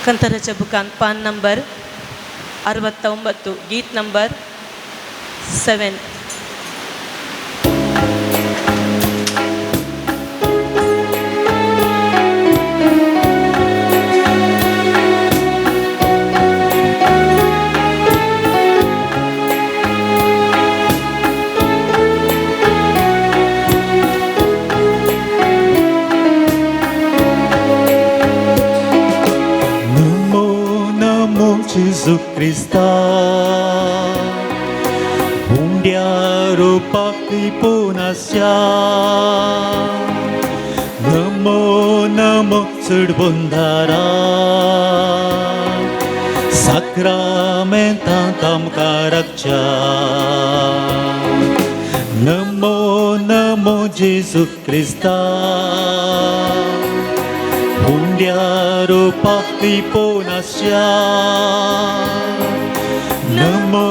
कंतराच्या बुकान पान नंबर 69, गीत नंबर 7. नमो नमो जेजू क्रिस्ता, उंड्या रुपाक लिपोवन आसच्या. नमो नमो चडबंदारा, साक्रामेंतांत आमकां राखच्या. नमो नमो जेजू क्रिस्ता, उंड्या रुपाक लिपोवन आसच्या. नमो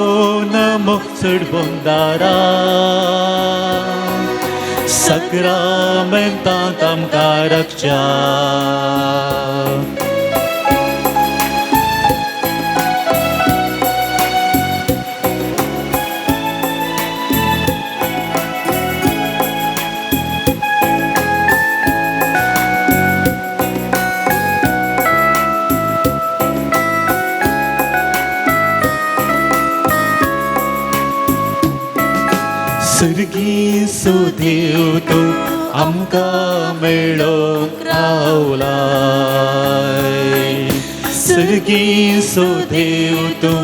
नमो चडबंदारा, साक्रामेंतांत आमकां राखच्या. सर्गी सुदेव तूं आमकां मेळोंक रावलाय. सर्गी सुदेव तूं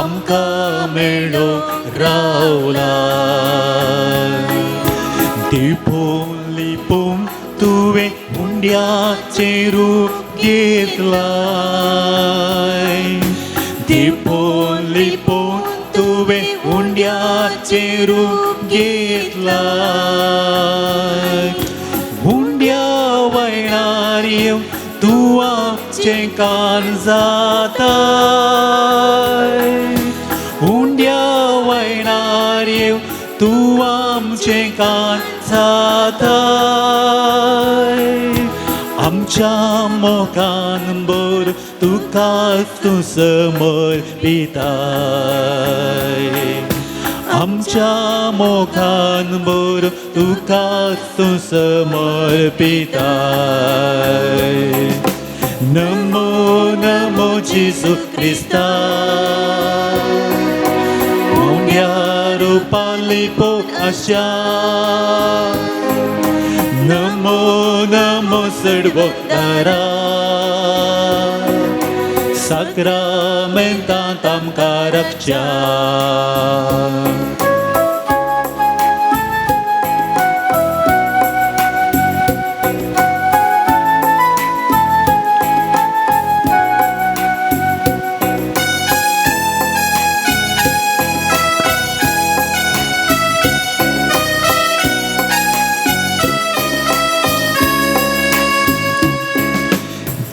आमकां मेळोंक रावलाय. दिपोवन लिपोवन तुवें हुंड्याचें रूप घेतलाय. दिपोवन लिपोवन तुवें हुंड्याचें रूप घेतलाय. हुंड्या वयणार येवन तूं आमचें कान जाताय. हुंड्या वयणार येवन तूं आमचें कान जाताय. आमच्या मोगान भर तुका तूं समर्पिताय. आमच्या मोगान भर तुका तूं समर्पिताय. नमो नमो जेजू क्रिस्ता, उंड्या रुपान लिपोवन आसच्या. नमो नमो चडबोदारा, साक्रामेंतांत आमकां राखच्या.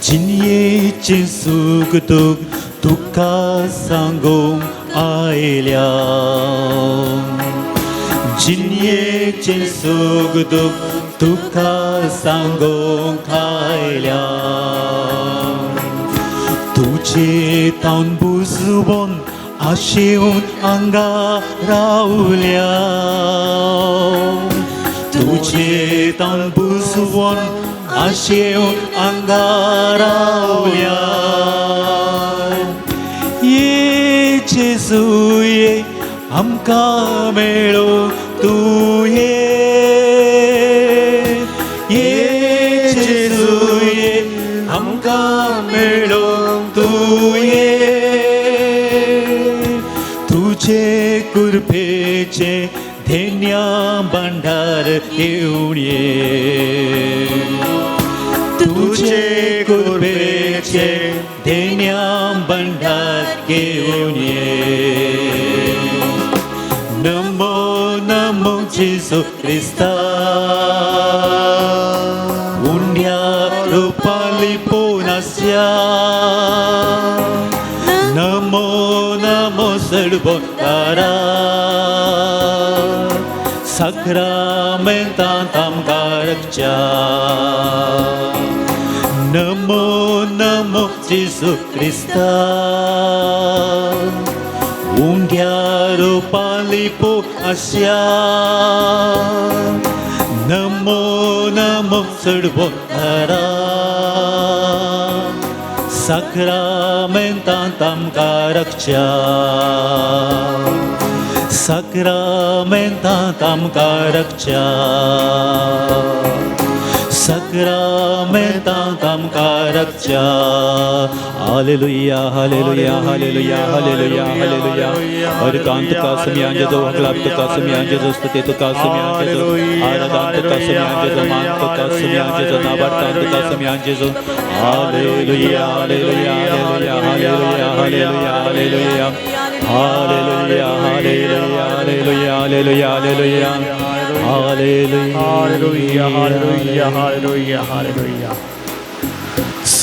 जिणयेचें सूख दूख तुका सांगूंक आयल्या. जिणयेचें सूख दूख तुका सांगूंक आयल्या. तुजे तावन बुजवून आशेवन हांगा रावल्या. तुजे तावन बुजवून आशेवन हांगा रावल्या. ये जेजू ये आमकां मेळो तूं ये. ये जेजू ये आमकां मेळो तूं ये. तुजे कृपेचें धेन्या भांडार घेवन ये. तुजे कृपेचें धेन्या भांडार घेवन ये. नमो नमो जेजू क्रिस्ता, उंड्या रुपान लिपोवन आसच्या. नमो नमो चडबोदारा, साक्रामेंतांत आमकां राखच्या. नमो नमो जेजू क्रिस्ता उंड्यार पालिपो आस्या नमो नमो चडबोतारा साक्रामेंतांत आमकां राखच्या साक्रामेंतांत आमकां राखच्या साक्रामेंतांत आमकां राखच्या hallelujah hallelujah hallelujah hallelujah hallelujah हरकांत तुका सुमयान जेजो वकलाप तुका सुमयान जेजो स्तुती तुका सुमयान जेजो आराधन तुका सुमयान जेजो मान तुका सुमयान जेजो नाबार्तान तुका सुमयान Jeju hallelujah hallelujah hallelujah hallelujah hallelujah hallelujah hallelujah hallelujah hallelujah hallelujah hallelujah hallelujah hallelujah hallelujah hallelujah.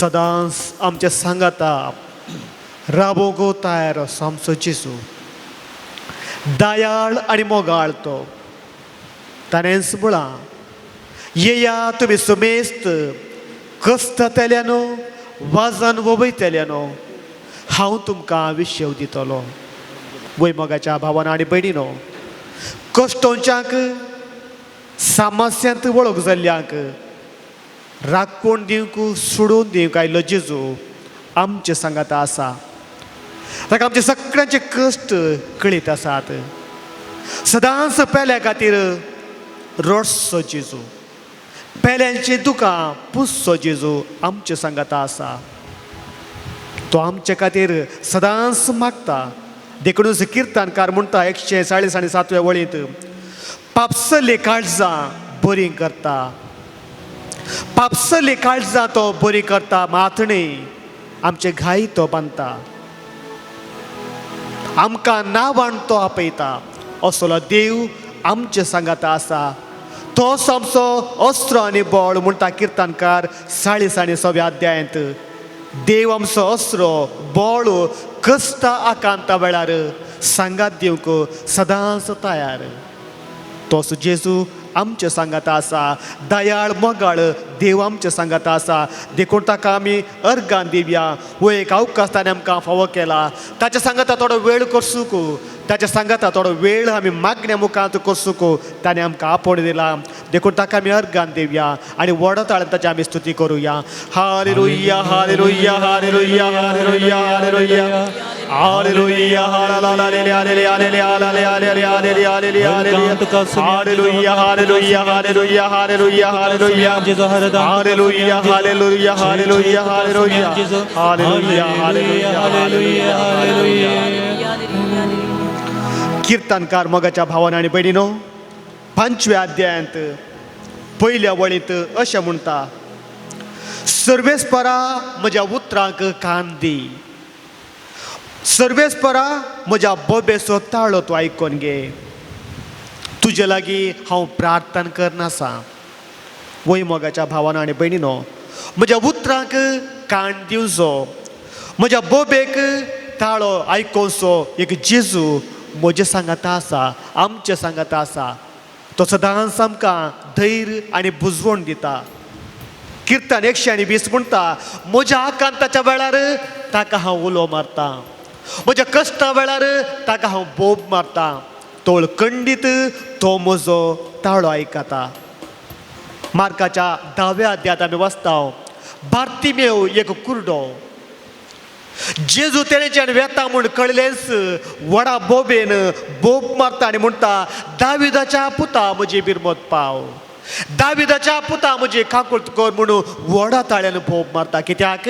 सदांच आमच्या सांगाता राबोंक तयार आसा आमचो जेजू दयाळ आनी मोगाळ तो. ताणेंच म्हळां येया तुमी सुमेस्त कसतल्यानो वाजन वयतल्यानो हांव तुमकां विशेव दितलो. वय मोगाच्या भावान आनी भयणीनो कश्टोंच्यांक सामस्यांत वळख जाल्ल्यांक राखून दिवंक सोडून दिवंक आयलो जेजू आमचे सांगाता आसा. ताका आमचे सगळ्यांचे कश्ट कळीत आसात. सदांच पेल्या खातीर रडसो जेजू पेल्यांची दुकां पुसचो जेजू आमचे सांगाता आसा. तो आमचे खातीर सदांच मागता. देखूनच किर्तनकार म्हणटा 140 आनी 7व्या वळींत पापसली काळजां बरीं करता पापसली काळजां तो बरी करता माथणी आमचे घाई तो बांदता आमकां नांवान तो आपयता. असलो देव आमचे सांगाता आसा. तोच आमचो अस्त्र आनी बळ म्हणटा किर्तनकार 40 आनी 6व्या अध्यायांत. देव आमचो अस्त्र बळ कश्टा आकांता वेळार सांगात दिवंक सदांच तयार. तोच जेजू आमचे सांगाता आसा. दयाळ मोगाळ देव आमचे सांगाता आसा. देखून ताका आमी अर्गान दिवया. हो एक अवकाश ताणें आमकां फावो केला. ताच्या सांगाता थोडो वेळ करसूंक ताच्या सांगाता थोडो वेळ आमी मागण्या मुखांत करसूंक ताणें आमकां आपोवणें दिला. देखून ताका आमी अर्गान दिवया आनी व्हडा ताळ्यान ताची आमी स्तुती करुया. Hallelujah hallelujah hallelujah hallelujah hallelujah hallelujah hallelujah hallelujah hallelujah hallelujah hallelujah hallelujah hallelujah hallelujah hallelujah hallelujah hallelujah hallelujah hallelujah hallelujah. कीर्तनकार मोगाच्या भावान आनी भयणीनो 5व्या अध्यायांत पयल्या वळींत अशें म्हणटा सर्वेस्परा म्हज्या उतरांक कान दी सर्वेस्परा म्हज्या बोबेचो ताळो तूं आयकोन घे तुजे लागीं हांव प्रार्थना करनासा. वय मोगाच्या भावान आनी भयणीनो म्हज्या उतरांक कान दिवचो म्हज्या बोबेक ताळो आयकोवचो एक जेजू म्हजे सांगाता आसा आमचे सांगाता आसा. तो सदांच आमकां धैर्य आनी बुजवण दिता. किर्तन 120 म्हणटा म्हज्या आकांताच्या वेळार ताका हांव उलो मारता म्हज्या कश्टा वेळार ताका हांव बोब मारता तोळ खंडीत तो म्हजो ताळो आयकता. मार्काच्या 10व्या अध्यायांत आमी वाचता बार्तिमेव एक कुरडो जेजू तेणेच्यान वेता म्हूण कळलेंच व्हडा बोबेन बोब मारता आनी म्हणटा दाविदाच्या पुता म्हजी बिरमत पाव दाविदाच्या पुता म्हजी काकूट कर म्हणून व्हडा ताळ्यान बोब मारता. कित्याक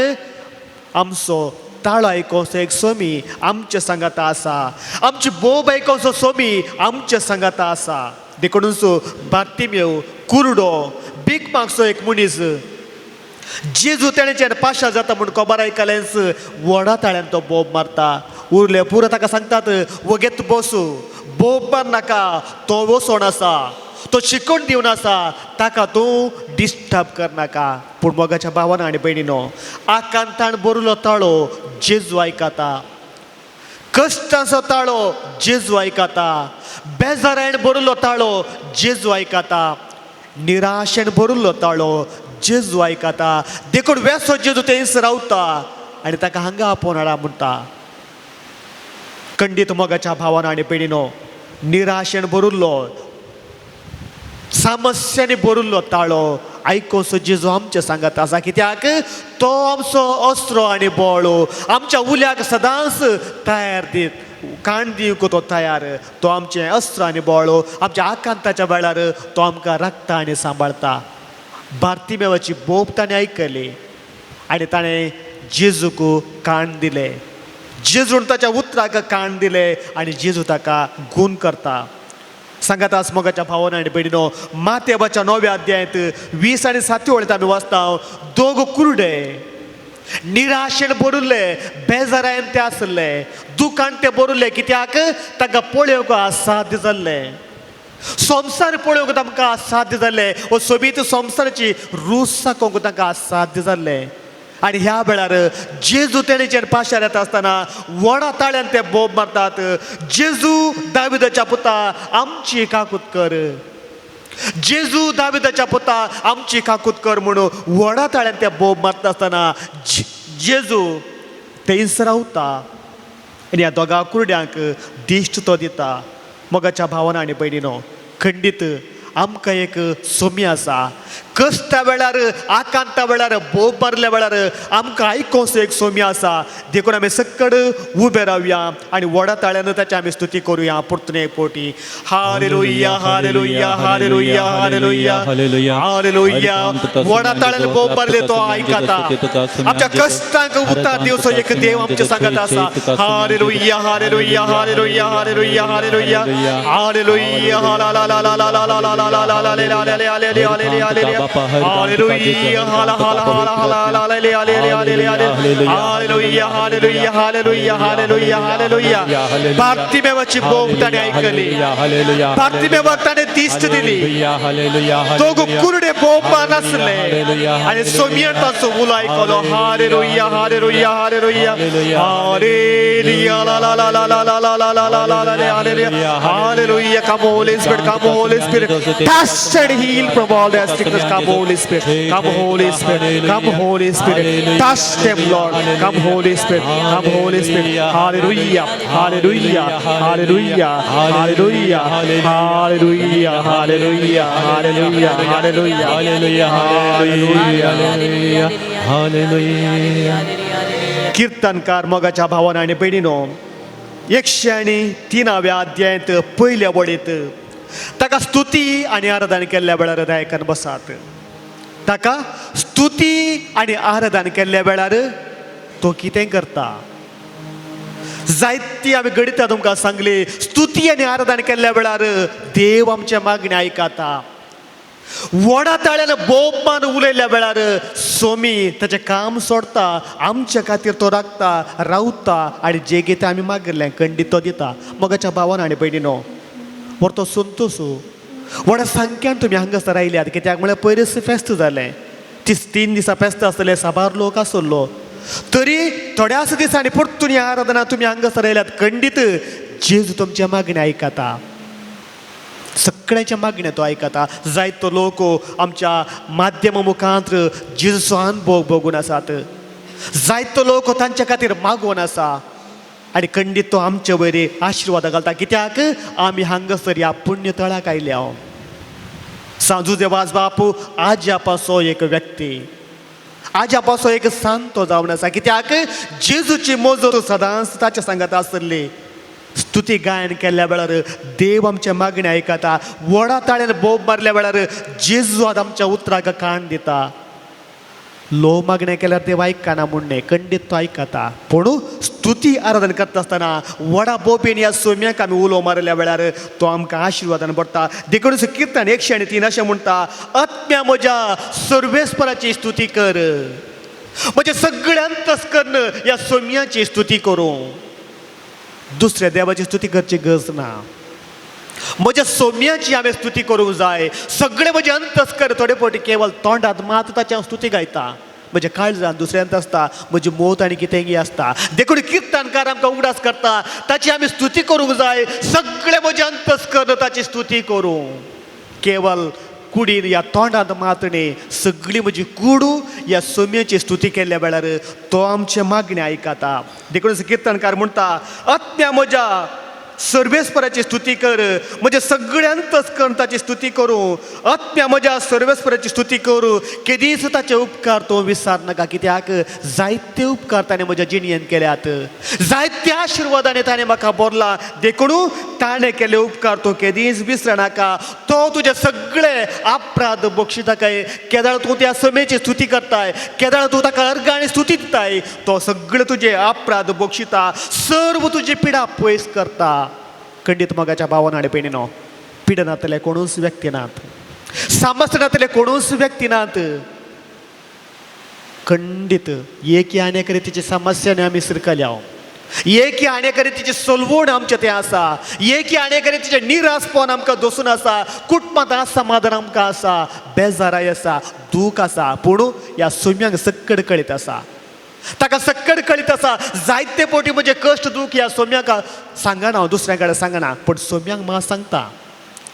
आमचो ताळो आयकोसो एक सोमी आमचे सांगाता आसा आमची बोब आयकोसो सोमी आमचे सांगाता आसा. देखूनच बार्तिमेव कुरडो भीक मागचो एक मनीस जेजू तेणेच्यान पाशा जाता म्हूण खबर आयकलेंच व्हडा ताळ्यान तो बोब मारता. उरले पुरो ताका सांगतात वगेत बसू बोब मार नाका तो वसोण आसा तो शिकोवन दिवन आसा ताका तूं डिस्टर्ब करनाका. पूण मोगाच्या भावान आनी भयणीनो आकांतान बरलो ताळो जेजू आयकता कश्टांचो ताळो जेजू आयकता बेजारायन बरलो ताळो जेजू आयकता निराशेन भरिल्लो ताळो जेजू आयकता. देखून वेसो जेजू थंयच रावता आनी ताका हांगा आपोवन हाडा म्हणटा. खंडीत मोगाच्या भावान आनी भयणीनो, निराशेन भरिल्लो, समस्यांनी भरिल्लो ताळो आयकोसो जेजू आमचे सांगत आसा. कित्याक तो आमचो अस्रो आनी बळो, आमच्या उल्याक सदांच तयार दीत काण दिवंक तो तयार. तो आमचें अस्त्र आनी बळो, आमच्या आकांताच्या वेळार तो आमकां राखता आनी सांबाळता. बार्तिमेवाची बोब ताणें आयकली आनी ताणें जेजूक काण दिलें. जेजून ताच्या उतराक काण दिलें आनी जेजू ताका गूण करता. सांगात आस मोगाच्या भावना आनी भयणीनो, मातेबाच्या 9व्या अध्यायांत 20 आनी 7 वळींत आमी वाचता, दोग कुरडे निराशेन भरिल्ले, बेजारायन ते आसले, दुकान ते भरिल्ले. कित्याक तांकां पळोवंक असाध्य जाल्लें, संवसार पळोवंक तांकां असाध्य जाल्लें, वो सोबीत संवसाराची रूस दाखोवंक तांकां असाध्य जाल्लें. आनी ह्या वेळार जेजू तेणेचेर पाशार येता आसतना व्हडा ताळ्यान ते बोब मारतात, जेजू दाविदाच्या पुता आमची काकूत कर, जेजू दाविदाच्या पुता आमची काकूत कर म्हणून व्हडा ताळ्यान ते बोब मारता आसतना जेजू थंयच रावता आनी ह्या दोगा कुरड्यांक दिश्ट तो दिता. मोगाच्या भावना आनी भयणीनो, खंडीत आमकां एक सोमी आसा. कश्टा वेळार, आकांता वेळार, बोब मारल्या वेळार आमकां आयकोसो एक सोमी आसा. देखून आमी सक्कड उबे रावया आनी व्हडा ताळ्यान ताची आमी स्तुती करुया. परतून एक फावटी hallelujah, hallelujah, hallelujah, hallelujah, hallelujah. व्हडा ताळ्यान बोब मारले तो आयकता. आमच्या कश्टांक उतार दिवचो एक देव आमच्या सांगत आसा. Hallelujah, hallelujah, hallelujah, hallelujah, hallelujah, hallelujah. ला ला ला ला ला ला ला ला ला ला ला ला ला ला ला ला ला हालेलुया, हाला हाला हाला हाला ला ला ला ला ला ला hallelujah, hallelujah, hallelujah, hallelujah, hallelujah. बार्तिमेवाची बोब ताणें आयकली, बार्तिमेवाक ताणें दिश्ट दिली. दोग कुरडे बोब मारनासले आनी सोमियान ताचो उलो आयकलो. Hallelujah, hallelujah, hallelujah, hallelujah. ला ला ला ला ला ला ला ला ला ला ला ला hallelujah, hallelujah. Come Holy Spirit, come Holy Spirit, touch and heal from all their sickness. Come Holy Spirit, come Holy Spirit, come Holy Spirit, touch them Lord. Come Holy Spirit, come Holy Spirit. Hallelujah, hallelujah, hallelujah, hallelujah, hallelujah, hallelujah, hallelujah, hallelujah, hallelujah, hallelujah. कीर्तनकार मोगाच्या भावान आनी भयणीनो, 103व्या अध्यायांत पयल्या वळींत ताका स्तुती आनी आराधन केल्ल्या वेळार दायकान बसात. ताका स्तुती आनी आराधन केल्ल्या वेळार तो कितें करता? जायती आमी गणितां तुमकां सांगली. स्तुती आनी आराधन केल्ल्या वेळार देव आमच्या मागणें आयकता. व्हडा ताळ्यान बोब मारून उलयल्ल्या वेळार सोमी ताचें काम सोडता, आमच्या खातीर तो राखता, रावता आनी जे कितें आमी मागिल्लें खंडीत तो दिता. मोगाच्या भावान आनी भयणीनो, व्हर तो संतोशू व्हडा संख्यान तुमी हांगासर आयल्यात. कित्याक म्हळ्यार पयरच फेस्त जालें, 3 दिसां फेस्त आसतलें, साबार लोक आसलो. तरी थोड्याच दिसांनी परतून ह्या आराधना तुमी हांगासर आयल्यात. खंडीत जेजू तुमच्या मागणें आयकता, सगळ्यांच्या मागण्या तो आयकता. जायतो लोक आमच्या माध्यमा मुखांत जेजूचो अनुभव भोगून आसात, जायतो लोक तांच्या खातीर मागोवन आसा आनी खंडीत तो आमचे वयर आशिर्वाद घालता. कित्याक आमी हांगासर ह्या पुण्य तळाक आयल्या. सांजू वाज बापू आज्या पासो एक व्यक्ती, आज्या पासो एक सांतो जावन आसा. कित्याक जेजूची मोजो सदांच ताच्या सांगात आसली. स्तुती गायन केल्ल्या वेळार देव आमच्या मागणें आयकता. व्हडा ताळ्यान बोब मारल्या वेळार जेजू आज आमच्या उतराक कान दिता. लो मागणें केल्यार देव आयकना म्हूण न्हय, खंडीत तो आयकता. पूण स्तुती आराधन करता आसतना व्हडा बोबेन ह्या सोम्याक आमी उलो मारल्या वेळार तो आमकां आशिर्वादान पडटा. देखून किर्तन 103 अशें म्हणटा, आत्म्या म्हज्या सर्वेस्पराची स्तुती कर, म्हज्या सगळ्या अंतस्कर्ण ह्या सोम्याची स्तुती करूं. दुसऱ्या देवाची स्तुती करची गरज ना, म्हज्या सोम्याची हांवें स्तुती करूंक जाय. सगळे म्हजे अंतस्कर थोडे फावटी केवल तोंडात मात ताची हांव स्तुती गायता, म्हज्या काळजान दुसऱ्यांत आसता, म्हजी मोत आनी कितेंय आसता. देखून किर्तनकार आमकां उगडास करता, ताची आमी स्तुती करूंक जाय. सगळे म्हजे अंतस्कर ताची स्तुती करूं, केवल कुडीन ह्या तोंडांत मात न्ही, सगळी म्हजी कूड ह्या सोम्याची स्तुती केल्ल्या वेळार तो आमचे मागणें आयकता. देखून किर्तनकार म्हणटा, आत्म्या म्हज्या सर्वेस्पराची स्तुती कर, म्हज्या सगळ्यांतच करून ताची स्तुती करूं. आत्म्या म्हज्या सर्वेस्पराची स्तुती करूं, केदीच ताचे उपकार तो विसार नाका. कित्याक जायते उपकार ताणें म्हज्या जिणेंत केल्यात, जायते आशिर्वादांनी ताणें म्हाका भरला. देखून ताणें केल्ले उपकार तूं केदीच विसर नाका. तो तुजे सगळे अपराध बक्षिता काय. केदाळ तूं त्या समेची स्तुती करताय, केदाळ तूं ताका अर्गां आनी स्तुती दिताय, तो सगळे तुजे अपराध बक्षिता, सर्व तुजी पिडा पयस करता. खंडीत मोगाच्या भावान आनी भयणीनो, पिडा नातले कोणूच व्यक्ती नात, समज नातले कोणूच व्यक्ती नात. खंडीत एक आनी एक रितीची समस्या आमी सिरकल्या, एक आनी एक रितीची सोलवण आमचें तें आसा, एक आनी एक रितीचें निरासपण आमकां दसून आसा, कुटुंबांत असमाधान आमकां आसा, बेजाराय आसा, दूख आसा. पूण ह्या सुम्यांक सक्कड कळीत आसा, ताका सक्कड कळीत आसा. जायते पोटी म्हजे कश्ट दूख ह्या सोम्याक सांगना, हांव दुसऱ्या कडेन सांगना, पूण सोम्यांक म्हाका सांगता.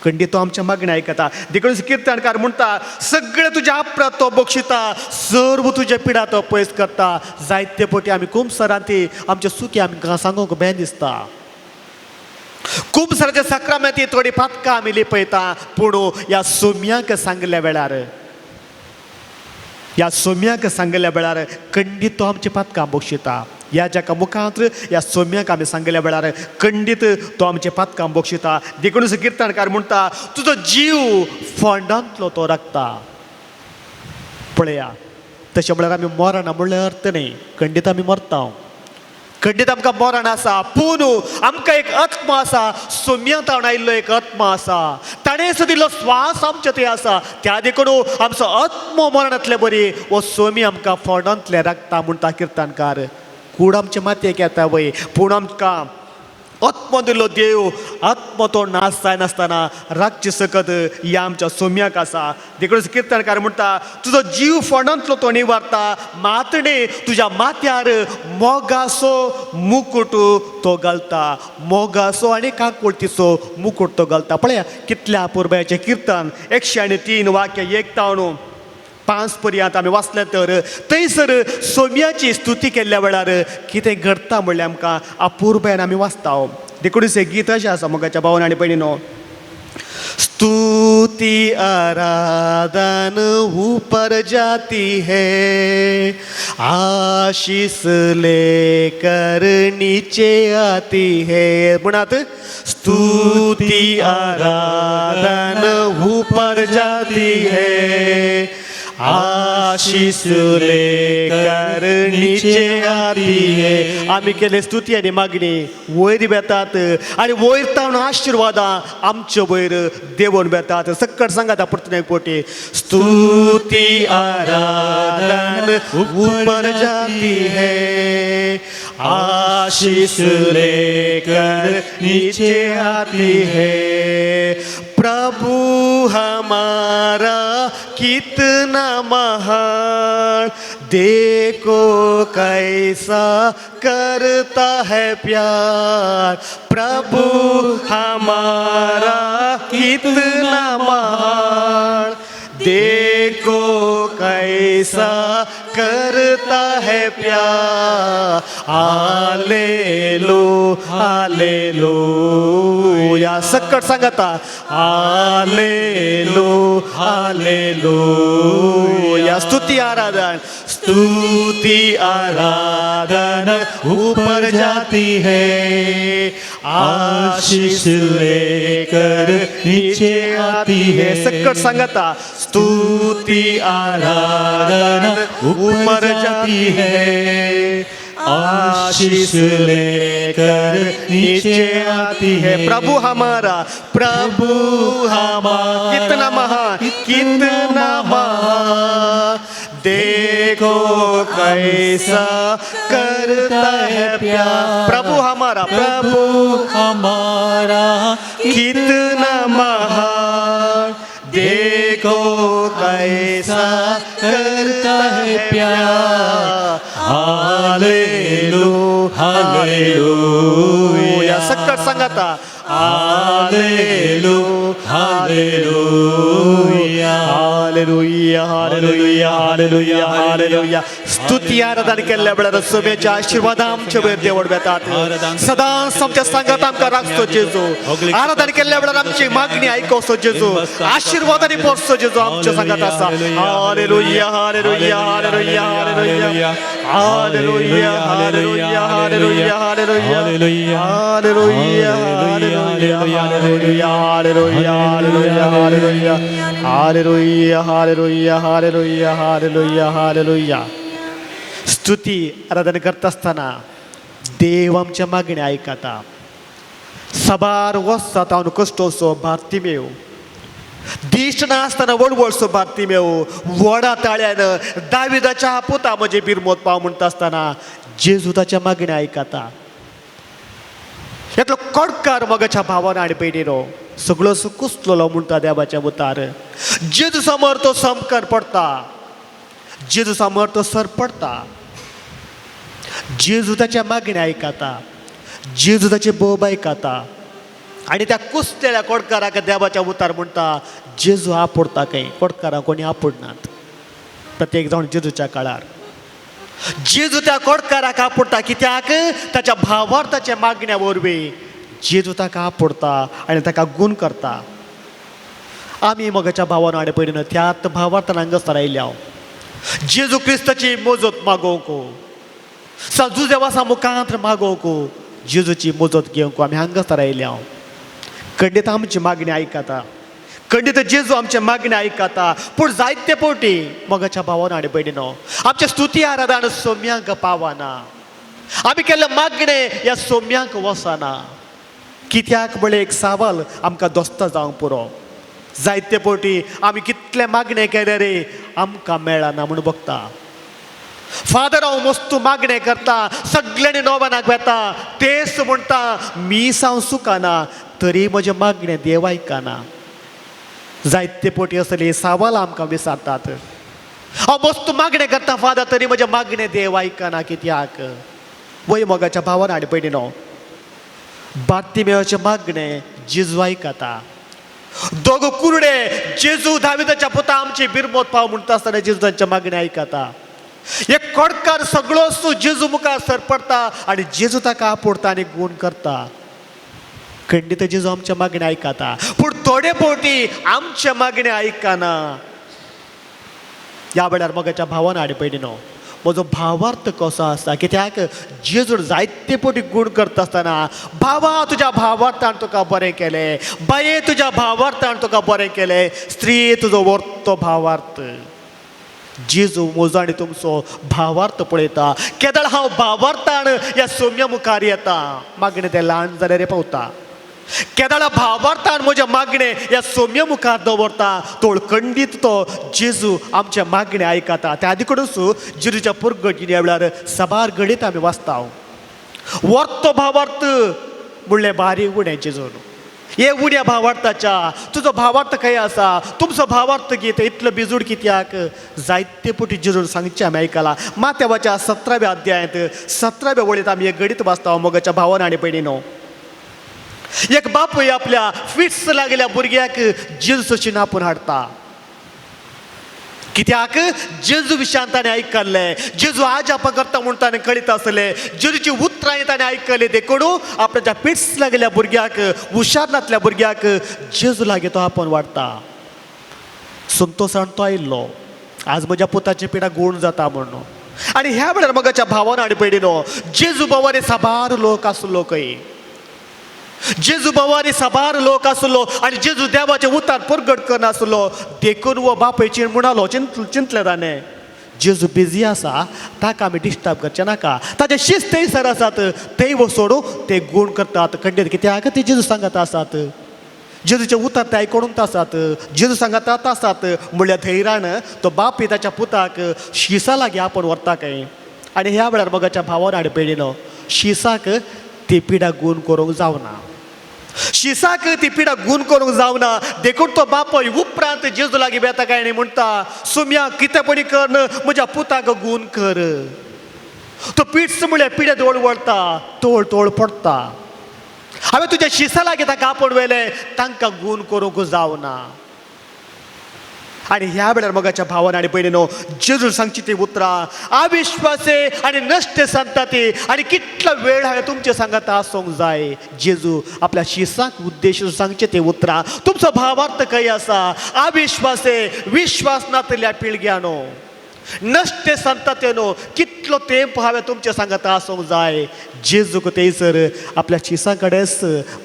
खंडीत तो आमच्या मागणें आयकता. देखून किर्तनकार म्हणटा, सगळे तुजे अपराध तो बक्षिता, सर्व तुजे पिडा तो पयस करता. जायते पोटी आमी कुमसरांती आमचे सुखी आमकां सांगूंक बें दिसता, कुमसराच्या साक्रामेंती थोडी पातकां आमी लिपयता. पूण ह्या सोम्याक सांगल्या वेळार, ह्या सोम्याक सांगल्या वेळार खंडीत तो आमची पातकां बक्षिता. ह्या जाका मुखांत ह्या सोम्याक आमी सांगल्या वेळार खंडीत तो आमचे पातकां बक्षिता. देखून किर्तनकार म्हणटा, तुजो जीव फोंडांतलो तो राखता. पळया, तशें म्हळ्यार आमी मरना म्हणल्यार अर्थ न्ही, खंडीत आमी मरता, खंडीत आमकां मरण आसा. पूण आमकां एक आत्मा आसा, सोम्यांत आयिल्लो एक आत्मा आसा, ताणें दिल्लो स्वास आमचे थंय आसा. त्या देखून आमचो आत्मो मरणांतले बरी हो सोमी आमकां फोंडांतले राखता म्हणटा किर्तनकार. कूड आमचे मातयेक येता वय, पूण आमकां आत्मो दिल्लो देव आत्मो तो नाश जायनासतना राखचे सकत ह्या आमच्या सोम्याक आसा. देखून किर्तनकार म्हणटा, तुजो जीव फोंडांतलो तो निवारता, मातणे तुज्या माथ्यार मोगासो मुकुट तो घालता, मोगासो आनी काकुळतीचो मुकुट तो घालता. पळया कितल्या अपुरबायेचें किर्तन, 103 वाक्य 1 तावन 5 पर्यंत आमी वाचलें तर थंयसर सोम्याची स्तुती केल्ल्या वेळार कितें घडटा म्हणल्यार आमकां अपुरबायेन आमी वाचता. देखून हें गीत अशें आसा मोगाच्या भावान आनी भयणीनो, स्तुति आराधन ऊपर जाती है, आशीष लेकर नीचे आती है. म्हणात, स्तुति आराधन ऊपर जाती है, आशीष लेकर नीचे आती है. आमी केले स्तुती आनी मागणी वयर वेतात आनी वयर तावन आशिर्वादां आमचे वयर देवून वेतात. सक्कड सांगात परतून एक पोटी, स्तुती आराधन ऊपर जाती है, आशीष लेकर नीचे आती है. प्रभु हमारा कितना महान, देखो कैसा करता है प्यार. प्रभु हमारा कितना महान, देखो कैसा करता है प्यार. आलेलो हालेलुया. सक्कड सांगता, आलेलो हालेलुया. स्तुती आराधन, स्तुति आराधन ऊपर जाती है, आशीष लेकर नीचे आती है. सक्कड सांगता, स्तुति आराधन ऊपर जाती है, आशीष लेकर नीचे आती है. प्रभु हमारा, प्रभु हमारा कितना महान, कितना महान, देखो कैसा करता है प्यार. प्रभु हमारा, प्रभु हमारा कितना महान, देखो कैसा करता है प्यार. हालेलू हालेलुया. सक्कड सांगता, हालेलू Hallelujah. Hallelujah, hallelujah, hallelujah, hallelujah. स्तुती आराधन केल्ल्या वेळार सभेच्या आशीर्वाद आमच्या वयर देवड वेतात. सदांच आमच्या सांगात आमकां राखचो जेजू. आराधन केल्ल्या वेळार आमची मागणी आयकोचो जेजू. आशीर्वादांनी पोसचो जेजू आमच्या सांगात आसा. Hallelujah, hallelujah, hallelujah, hallelujah, hallelujah, hallelujah, hallelujah, hallelujah, hallelujah, hallelujah, hallelujah, hallelujah, hallelujah, hallelujah, hallelujah, hallelujah, hallelujah, hallelujah. स्तुती आराधना करता आसतना देव आमच्या मागण्या आयकता. साबार वर्सां तावन कश्टोसो भारतीमेव दिश्ट नासतना वळवळसो भारतीमेव व्हडा ताळ्यान दाविदाच्या पुता म्हजे बिरमोत पाव म्हणटा आसतना जेजू ताच्या मागण्या आयकता. एकलो कोडकार मगाच्या भावान आनी भयणीनो सगळो कुसलेलो म्हणटा देवाच्या मुतार. जेजू समोर तो समकार पडटा, जेजू समोर तो सर पडटा. जेजू ताच्या मागण्या आयकता, जेजू ताचे बोब आयकता आनी त्या कुसलेल्या कोडकाराक देवाच्या उतार म्हणटा जेजू आपोडटा खंय. कोडकारां कोणी आपोडनात, प्रत्येक जाण जेजूच्या काळार जेजू त्या कोडकाराक आपोडटा. कित्याक? ताच्या भावार्थाच्या मागण्या वरवीं जेजू ताका आपोडटा आनी ताका गूण करता. आमी मोगाच्या भावान आनी भयणीन त्याच भावार्थान हांगासर आयल्या जेजू क्रिस्ताची मोजत मागोवंक, जुजेवासा मुखांत मागोवंक, जेजूची मोजत घेवंक आमी हांगासर आयल्या. खंडीत आमची मागणी आयकता, खंडीत जेजू आमचे मागणी आयकता. पूण जायते फावटी मोगाच्या भावान आनी भयणीनो आमच्या स्तुती आराधन सोम्यांक पावना. आमी केल्लें मागणें ह्या सोम्यांक वचना. कित्याक म्हळ्यार एक सवाल आमकां दोस्ता जावंक पुरो. जायते फावटी आमी कितले मागणें केलें रे आमकां मेळना म्हूण बगता. फादर हांव मस्तू मागणें करता, सगल्यांनी नोवनाक वेता, तेच म्हणटा मीस हांव सुकाना, तरी म्हजें मागणें देव आयकना. जायते फावटी असली सवाल आमकां विचारतात. हांव मस्तू मागणें करता फादर, तरी म्हजें मागणें देव आयकना कित्याक? वय मोगाच्या भावान आनी भयणीनो बार्तिमेवाचें मागणें जेजू आयकता. दोग कुरडे जेजू दाविदाच्या पुता आमची बिरमोत पाव म्हणटा आसतना जेजू तांच्या मागणें आयकता. एक कोडकार सगळो जेजू मुखार सर पडटा आनी जेजू ताका आपोडटा आनी गूण करता. खंडीत जेजू आमच्या मागणें आयकता, पूण थोडे फावटी आमच्या मागणें आयकना. ह्या वेळार मोगाच्या भावान आनी भयणीनो म्हजो भावार्थ कसो आसा? कित्याक जेजून जायते फावटी गूण करता आसतना भावा तुज्या भावार्थान तुका बरें केलें, बाये तुज्या भावार्थान तुका बरें केलें, स्त्री तुजो वर्तो भावार्थ. जेजू म्हजो आनी तुमचो भावार्थ पळयता. केदळ हांव भावार्थान ह्या सोम्या मुखार येता, मागणें तें ल्हान जाल्यार पावता. केदळ भावार्थान म्हजें मागणें ह्या सोम्या मुखार दवरता, तोळखंडीत तो जेजू आमचें मागणें आयकता. त्या आदी कडून जेजूच्या पुरगटीन ह्या वेळार साबार घडीत आमी वाचता. वर्तो भावार्थ म्हणलें बारीक उणें जेजून. हे उण्या भावार्थाच्या तुजो भावार्थ खंय आसा? तुमचो भावार्थ गीत इतलो बिजूड कित्याक? जायते फावटी जेजून सांगचें आमी आयकलां. माथ्यावाच्या 17व्या अध्यायांत 17व्या वळींत आमी एक गणीत वाचता. मोगाच्या भावान आनी भयणीनो एक बापूय आपल्या फिट्स लागल्या भुरग्याक जेजूची नापून हाडटा. कित्याक? जेजू विशयान ताणें आयकल्लें, जेजू आजाप करता म्हूण ताणें कळीत आसलें, जेजूची उतरां ताणें आयकली. देखून आपल्या पिट्स लागल्या भुरग्याक, हुशार नासल्या भुरग्याक जेजू लागीं तो आपोवन वाडटा. संतोशान तो आयिल्लो, आज म्हज्या पुताची पिडा गूण जाता म्हणून. आनी ह्या वेळार मोगाच्या भावान आनी भयणीनो जेजू भोंवारी साबार लोक आसलो खंय. जेजू भोंवारी साबार लोक आसलो आनी जेजू देवाचें उतार परगट करनासलो. देखून वो बापूय म्हणालो, चिंतलें ताणें, जेजू बिजी आसा, ताका आमी डिस्टर्ब करचें नाका. ताचे शिस्त थंयसर आसात, थंय वचोन ते गूण करतात. खंडीत कित्याक ते जेजू सांगत आसात, जेजूचें उतर ते आयकून आसात, जेजू सांगतात आसात. म्हणल्यार धैर्यान तो बापूय ताच्या पुताक शिसा लागीं आपोवन व्हरता खंय. आनी ह्या वेळार मोगाच्या भावान आनी भयणीनो शिसाक ती पिडा गूण करूंक जावना, शिसाक ती पिडा गूण करूंक जावना. देखून तो बापूय उपरांत जेजू लागीं वेता काय आनी म्हणटा, सुम्या कितें कर म्हज्या पुताक गूण कर. तो पिट्स म्हळ्यार पिड्या तोळ वळता, तोळ तोळ पडटा. हांवें तुज्या शिसा लागीं तांकां आपोवन व्हेलें, तांकां गूण करूंक जावना. आनी ह्या वेळार मोगाच्या भावान आनी भयणीनो, जेजून सांगची ती उतरां, अविश्वासे आनी नश्ट संतती, आनी कितलो वेळ हांवें तुमचे सांगात आसूंक जाय. जेजू आपल्या शिसाक उद्देश सांगचे ती उतरां. तुमचो भावार्थ खंय आसा? अविश्वासे, विश्वास नातल्या पिळग्यानो, नश्ट संततेनो, कितलो तेंप हांवें तुमचे सांगात आसूंक जाय. जेजूक थंयसर आपल्या शिसां कडेच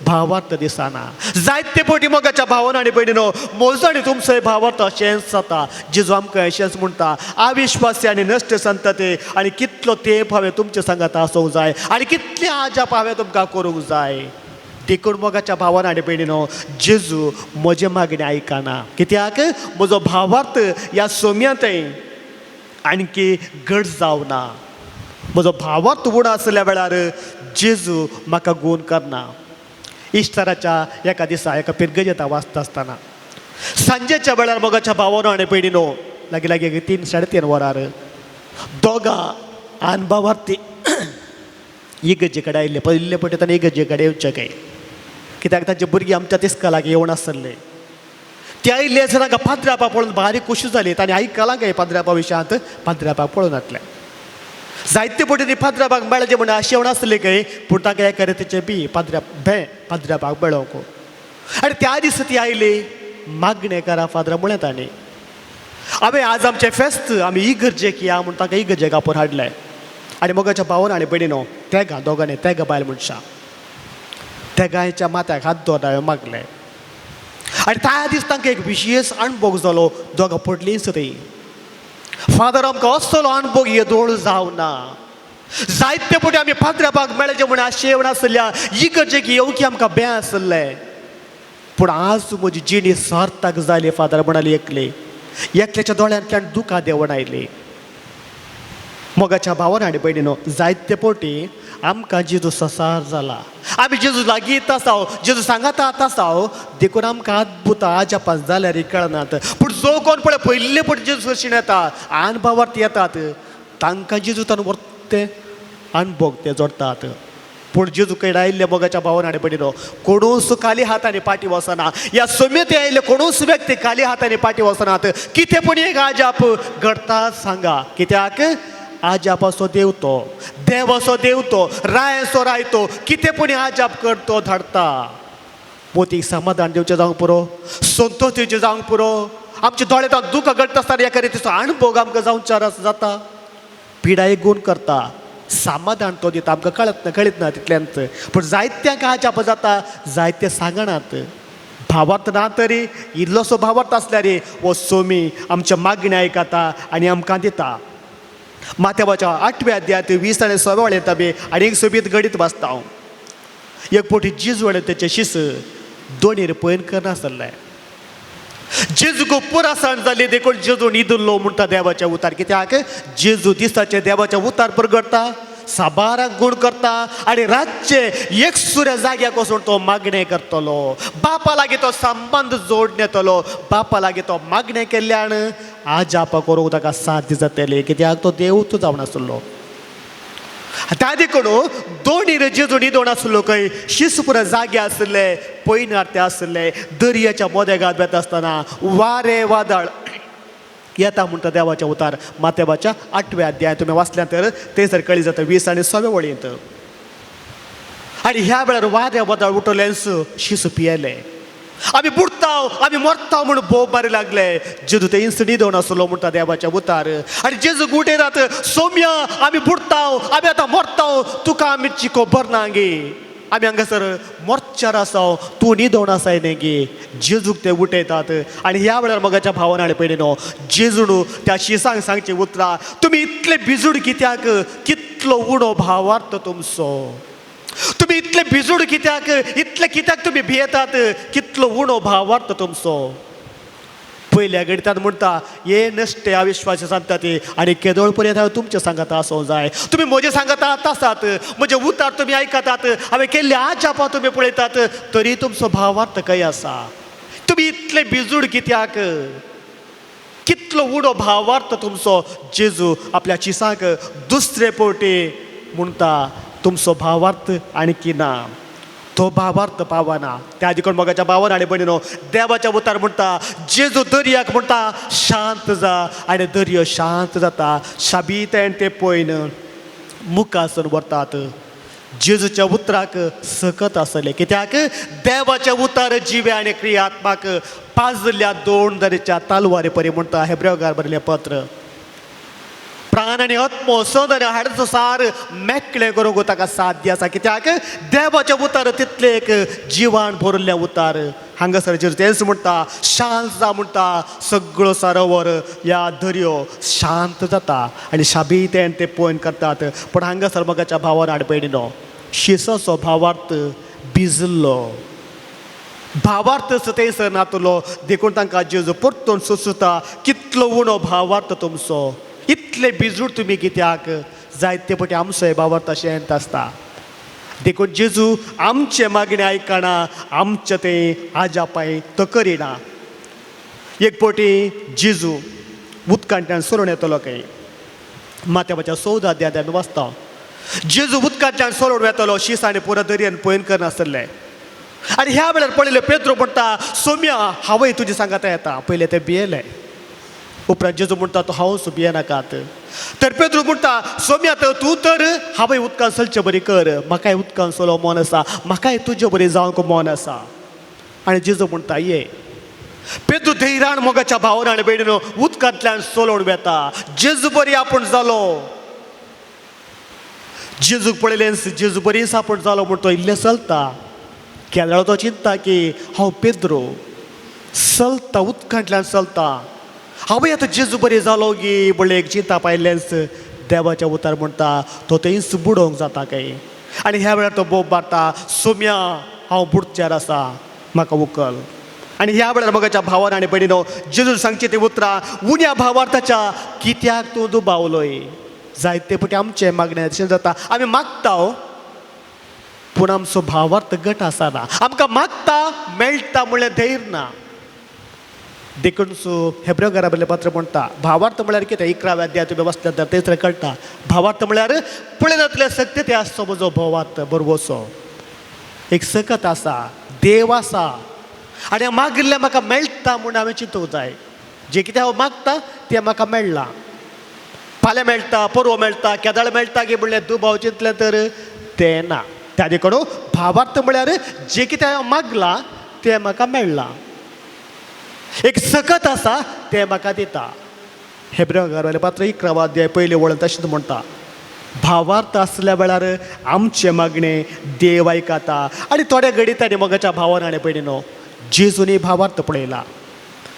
भावार्थ दिसना. जायते पटी मोगाच्या भावान आनी भयणीनो, म्हजो आनी तुमचोय भावार्थ अशेंच जाता. जेजू आमकां अशेंच म्हणटा, अविश्वासी आनी नश्ट संतते, आनी कितलो तेंप हांवें तुमचे सांगात आसूंक जाय आनी कितले आजाप हांवें तुमकां करूंक जाय. देखून मोगाच्या भावान आनी भयणीनो, जेजू म्हजें मागणें आयकना, कित्याक म्हजो भावार्थ ह्या सोम्यांतय आणखी घट जावना. म्हजो भावार्थ उणो आसल्या वेळार जेजू म्हाका गूण करना. इश्ताराच्या एका दिसा एका पिरगजेता वाचता आसतना सांजेच्या वेळार मोगाच्या भावानो आनी भयणीनो, लागीं लागीं 3 साडे 3 वरार दोगां अनभावार्थी इगर्जे कडेन आयिल्ले. पयले पटी ताणें इगर्जे कडेन येवचें काय, कित्याक तांचे भुरगीं आमच्या तिस्कालाक येवन आसले. ते आयिल्ले आसतना तांकां पाद्रापा पळोवन भारी खोशी जाली. तांणी आयकलां काय पाद्रापा विशयांत, पाद्रापाक पळोवन जातलें. जायते पटी ती पाद्रापाक मेळचें म्हण आशेवण आसले काय, पूण तांकां एका रितीचें बी पाद्रा भें पाद्रापाक मेळोवंक. आनी त्या दिसा ती आयली, मागणें करा फादरा म्हळें तांणी. हांवें आज आमचें फेस्त, आमी इगर्जेक या म्हूण तांकां इगर्जेक आपोवन हाडलें. आनी मोगाच्या भावान आनी भयणीनो, तेगां दोगांनी, तेगां बायल मनशां, तेगांयच्या माथ्याक हात दवर हांवें मागलें. आनी त्या दीस तांकां एक विशेश अणभव जालो. दोगां पडलींच ती, फादर आमकां असलो अणभव येदोळ जावना. जायते पटी आमी पाद्रापाक मेळचें म्हूण आशेवण आसल्या, इगर्जेक येवंक आमकां बें आसलें, पूण आज म्हजी जिणी सार्थक जाली फादर म्हणाली एकली. एकल्याच्या दोळ्यांतल्यान दुकां देंवून आयली. मोगाच्या भावान आनी भयणीनो, जायते पटी आमकां जेजू ससार जाला, आमी जेजू लागीं येत आसाव, जेजू सांगाता आतां आसाव, देखून आमकां अद्भुत आजापां जाल्यार कळनात. पूण जो कोण पळय पयले पटी जेजू सरशीण येता, अणभवार्थ येतात, तांकां जेजू ताणें व्हरते अणभव ते जोडटात. पूण जेजू कडेन आयिल्ले मोगाच्या भावान आनी भयणीनो, कोणूच खाली हातांनी पाटी वचना. ह्या समेत आयिल्ले कोणूच व्यक्ती खाली हातांनी पाटी वचनात. कितें पूण एक आजाप घडटा सांगा, कित्याक आजापाचो देव तो, देवाचो देव तो, रायाचो राय तो, कितें पूण आजाप करतो धाडटा. मोतीक समाधान दिवचें जावंक पुरो, संतोष दिवचें जावंक पुरो. आमच्या दोळ्यांत दुकां घडटा आसतना एका रितीचो अणभव आमकां जावचार जाता. पिडाय गुण करता, समाधान तो दिता, आमकां कळत ना, कळीत ना तितल्यांत. पूण जायत्यांक आजाप जाता, जायते सांगणात. भावार्थ ना तरी इल्लोसो भावार्थ आसल्यार हो सोमी आमच्या मागण्या आयकता आनी आमकां दिता. माथ्याच्या 8व्या अध्यायांत 20 आनी 6 वळेंत आमी आनी एक सोबीत गणीत वाचता हांव. एक पोटी जेजू आनी तेचे शिस दोणीर पयन करनासले. जेजूक पुरासाण जाली देखून जेजू न्हिदुल्लो म्हणटा देवाच्या उतार. कित्याक जेजू दिसाचे देवाच्या उतार परगडटा, साबाराक गूण करता आनी रातचे एकसुऱ्या जाग्याक वचून तो मागणें करतलो. बापा लागीं तो संबंद जोडून येतलो. बापा लागीं तो मागणें केल्ल्यान आजापा करूंक ताका साध्य जातलें, कित्याक तो देवूच जावन आसलो. त्या देखून दोणीर जेजू न्हिदोन आसलो खंय, शिसपुरा जागे आसले, पयनार ते आसले. दर्याच्या मोदेगात वेता आसतना वारें वादळ येता म्हणटा देवाच्या उतार. माथ्याच्या 8व्या अध्याय तुमी वाचल्या तर थंयसर कळी जाता 20 आनी 6व्या वळींत. आनी ह्या वेळार वारें वादळ उठलेंच, शिस पियेले. आमी बुडताव, आमी मरताव म्हूण बोब मारी लागले. जेजू ते इन्स न्हिदोन आसलो म्हणटा देवाच्या उतार. आनी जेजू उठयतात, सोम्या आमी बुडताव, आमी आतां मरताव, तुका आमी खबर ना गे, आमी हांगासर मोर्चार आसाव, तूं न्हिदोन आसाय न्ही गे. जेजूक ते उठयतात. आनी ह्या वेळार मोगाच्या भावान आनी भयणीनो, जेजून त्या शिसांक सांगची उतरां, तुमी इतले भिजूड कित्याक, कितलो उणो भावार्थ तुमचो, तुमी इतले भिजूड कित्याक, इतले कित्याक तुमी भियेतात, कितलो उणो भावार्थ तुमचो. पयल्या गणितान म्हणटा, हे नश्टे अविश्वासी सांगता ते, आनी केदोळ पर्यंत हांवें तुमचें सांगात आसूंक जाय. तुमी म्हजें सांगात आतां आसात, म्हजें उतार तुमी आयकतात, हांवें केल्ले आजापां तुमी पळयतात, तरी तुमचो भावार्थ खंय आसा? तुमी इतले भिजूड कित्याक, कितलो उणो भावार्थ तुमचो. जेजू आपल्या चिसांक दुसरे पवटी म्हणटा, तुमचो भावार्थ आणखी ना. तो भावार्थ पावना. त्या देखून मोगाच्या भावान आनी भयणीनो, देवाच्या उतार म्हणटा, जेजू दर्याक म्हणटा शांत जा, आनी दर्यो शांत जाता. शाबीतेन ते पळयन मुखासून व्हरतात. जेजूच्या उतराक सकत आसलें, कित्याक देवाच्या उतार जिवे आनी क्रियात्माक पाजल्या दोन दरेच्या तालवारी परी म्हणटा हेब्रेवगार बरयलें पत्र. प्राण आनी आत्मो, सद आनी हाडाचो सार मेकळें करूंक ताका साध्य आसा, कित्याक देवाचें उतार तितलें एक जिवान भरिल्लें उतार. हांगासर जेजू तेंच म्हणटा, शांत जा म्हणटा. सगळो सरोवर या दर्यो शांत जाता आनी शाबीतेन ते पळोवन करतात. पूण हांगासर मोगाच्या भावान आनी भयणीनो, शिसाचो भावार्थ भिजलो, भावार्थ थंयसर नातलो. देखून तांकां जेजू परतून सुचता, कितलो उणो भावार्थ तुमचो, इतले बिजूड तुमी कित्याक? जायते पटी आमचोय भावार्थ अशेंच आसता. देखून जेजू आमचे मागणें आयकना, आमचें तें आजापाय तो करिना. एक पटी जेजू उदकांतल्यान सोडून येतलो खंय, माथ्याच्या 14 अध्यायांत आमी वाचता. जेजू उदकांतल्यान सोडून येतलो, शीस आनी पुरो दर्यान पळयन करनासले. आनी ह्या वेळार पळयलें पेद्रो म्हणटा, सोम्या हांवय तुजी सांगाता येता. पयलें ते भियेले. उपरांत जेजू म्हणटा, तूं हांव भियेनाकात. तर पेद्रो म्हणटा, सोम्या तर तूं तर हांवय उदकान चलचे बरी कर, म्हाकाय उदकान चलो मन आसा, म्हाकाय तुजे बरी जावंक मन आसा. आनी जेजू म्हणटा ये. पेद्रो धैर्यान मोगाच्या भावान आनी भयणीनो उदकांतल्यान चलोवन वेता. जेजू बरी आपूण जालो, जेजूक पळयलें, जेजू बरीच आपूण जालो म्हूण तो इल्लें चलता. केदळो तो चिंतता की हांव पेद्रो चलता, उदकांतल्यान चलता, हांवूय आतां जेजू बरी जालो गी म्हणलें एक चिंता पायल्लेंच. देवाच्या उतार म्हणटा तो थंयच बुडोवंक जाता काय. आनी ह्या वेळार तो बोब मारता, सोम्या हांव बुडच्यार आसा, म्हाका उकल. आनी ह्या वेळार मोगाच्या भावान आनी भयणीनो, जेजून सांगची ती उतरां, उण्या भावार्थाच्या कित्याक तूं दुबावलोय? जायते पटी आमचें मागणें अशें जाता, आमी मागता हो, पूण आमचो भावार्थ गट आसना. आमकां मागता मेळटा म्हणल्यार धैर्य ना. देखून सो हेब्रेव घराबरलें पत्र म्हणटा, भावार्थ म्हळ्यार कितें? 11व्या अध्याय तुमी वाचल्यार तर तेच कळटा. भावार्थ म्हळ्यार पळयनातले सत्य ते आसचो म्हजो भावार्थ बरवचो. एक सकत आसा, देव आसा आनी मागिल्लें म्हाका मेळटा म्हूण हांवें चिंतूंक जाय. जें कितें हांव मागता तें म्हाका मेळ्ळां. फाल्यां मेळटा, परवां मेळटा, केदाळ मेळटा की म्हणल्यार दुबाव चिंतलें तर तें ना. त्या देखून भावार्थ म्हळ्यार जें कितें हांवें मागलां तें म्हाका मेळ्ळां, एक सकत आसा तें म्हाका दिता. हेब्रेव घरवाले पात्र 11 अध्याय पयले वळण तशेंच म्हणटा, भावार्थ आसल्या वेळार आमचें मागणें देव आयकता. आनी थोड्या घडितांनी मोगाच्या भावान आनी भयणीनो, जेजूनी भावार्थ पळयला.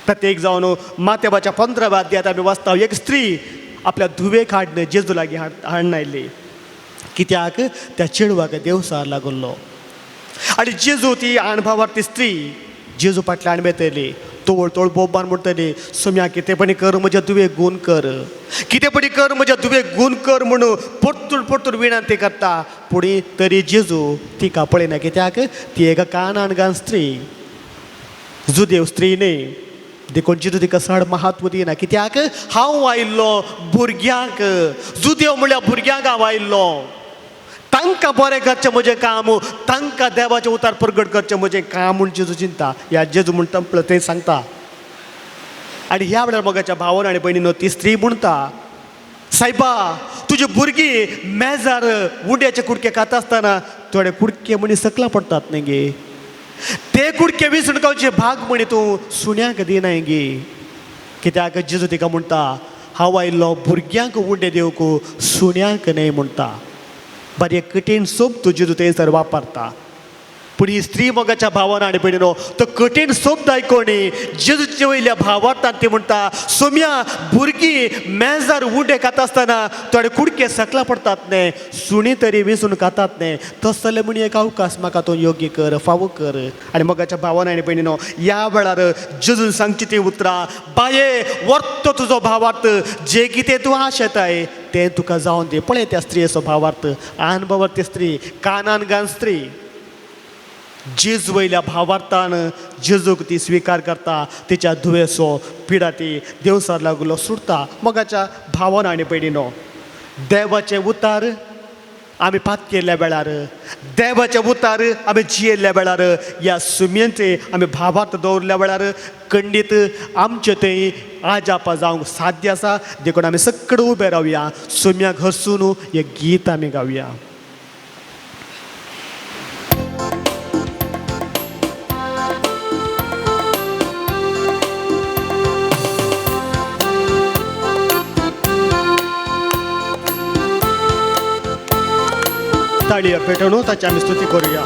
प्रत्येक जावन मातेबाच्या 15व्या अध्यायांत आमी वाचता, एक स्त्री आपल्या धुवेक हाडन जेजू लागीं हाडून आयली, कित्याक त्या चेडवाक देवसार लागल्लो. आनी जेजू ती अणभवार्थी स्त्री जेजू फाटल्यान येतली, तोळ तोळ बोबान म्हणटली, सोम्या कितें पणी कर म्हज्या धुवेक गूण कर, कितें पणी कर म्हज्या धुवेक गूण कर म्हणून परतून परतून विनंती करता. पूण तरी जेजू तिका पळयना, कित्याक ती एक कानान स्त्री, जुदेव स्त्री न्ही. देखून जेजू तिका चड महत्व दिना, कित्याक हांव आयिल्लो भुरग्यांक, जुदेव म्हणल्यार भुरग्यांक हांव आयिल्लो, तांकां बरें करचें म्हजें काम, तांकां देवाचें उतार प्रगट करचें म्हजें काम म्हूण जेजू चिंता. ह्या जेजू म्हणटा पळय तें सांगता. आनी ह्या वेळार मोगाच्या भावान आनी भयणीनो, ती स्त्री म्हणटा, सायबा तुजी भुरगीं मेजार उंड्याचे कुडके खाता आसतना थोडे कुडके म्हणी सकला पडटात न्ही गे, ते कुडके विसरून खावचे भाग म्हणी तूं सुण्यांक दिनाय गे. कित्याक जेजू तिका म्हणटा, हांव आयिल्लो भुरग्यांक उंडे दिवंक, सुण्यांक न्हय म्हणटा. बरें कठीण शब्द जेजू थंयसर वापरता. पूण ही स्त्री मोगाच्या भावान आनी भयणीनो, तो कठीण शब्द आयकोनी जेजूचे वयल्या भावार्थान ती म्हणटा, सोम्या भुरगीं मेजार उंडे खाता आसतना थोडे कुडके सकला पडटात न्ही, सुणी तरी विसून खातात न्ही, तसले म्हण एक अवकाश म्हाका तूं योग्य कर, फावो कर. आनी मोगाच्या भावान आनी भयणीनो, ह्या वेळार जेजून सांगची ती उतरां, बाये वर्तो तुजो भावार्थ, जे कितें तूं आशेताय तें तुका जावन दी. पळय त्या स्त्रियेचो भावार्थ, अनुभवार्थी स्त्री, कानान गान स्त्री, जेजू वयल्या भावार्थान जेजूक ती स्विकार करता, तिच्या धुवेचो पिडा ती देवसार लागलो सुटता. मोगाच्या भावान आनी भयणीनो, देवाचें उतार आमी पातयेल्ल्या वेळार, देवाच्या उतार आमी जियेल्ल्या वेळार, ह्या सुमयेंचे आमी भावार्थ दवरल्या वेळार खंडीत आमचे थंय आजापा जावंक साध्य आसा. देखून आमी सगळे उबे रावया, सुम्याक हसून हें गीत आमी गावया. ताळयो पेटोवन ताची आमी स्तुती करुया.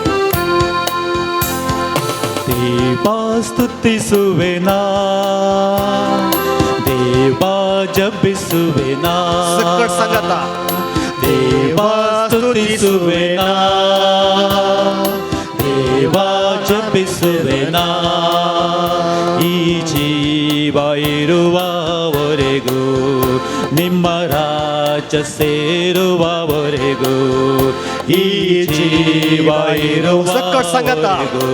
ದೇವಾ ಸ್ತುತಿಸುವೆನಾ, ದೇವಾ ಜಪಿಸುವೆನಾ, सकट सांगता. ದೇವಾ ಸ್ತುತಿಸುವೆನಾ, ದೇವಾ ಜಪಿಸುವೆನಾ, ಈ ಜೀವ ಇರುವವರೆಗೂ ನಿಮ್ಮ ರಾಜ್ಯ ಸೇರುವವರೆಗೂ, ಈ ಜೀವ सकट सांगता. ಇರುವವರೆಗೂ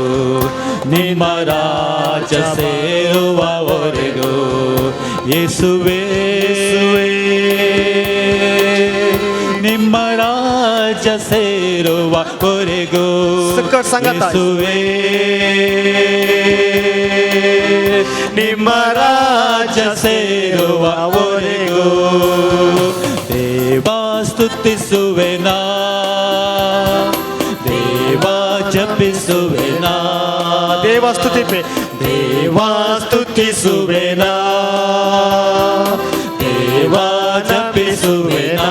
ನಿಮ್ಮ ರಾಜ್ಯ ಸೇರುವವರೆಗೂ, ಯೇಸುವೇ ನಿಮ್ಮ ರಾಜ್ಯ ಸೇರುವವರೆಗೂ, सकट सांगता. ಯೇಸುವೇ ನಿಮ್ಮ ರಾಜ್ಯ ಸೇರುವವರೆಗೂ, ದೇವಾ ಸ್ತುತಿಸುವೆನಾ, ದೇವಾ ಜಪಿಸುವೆನಾ, ದೇವ ಸ್ತುತಿಪೆ, ದೇವಾ ಸ್ತುತಿಸುವೆನಾ, ದೇವಾ ಜಪಿಸುವೆನಾ.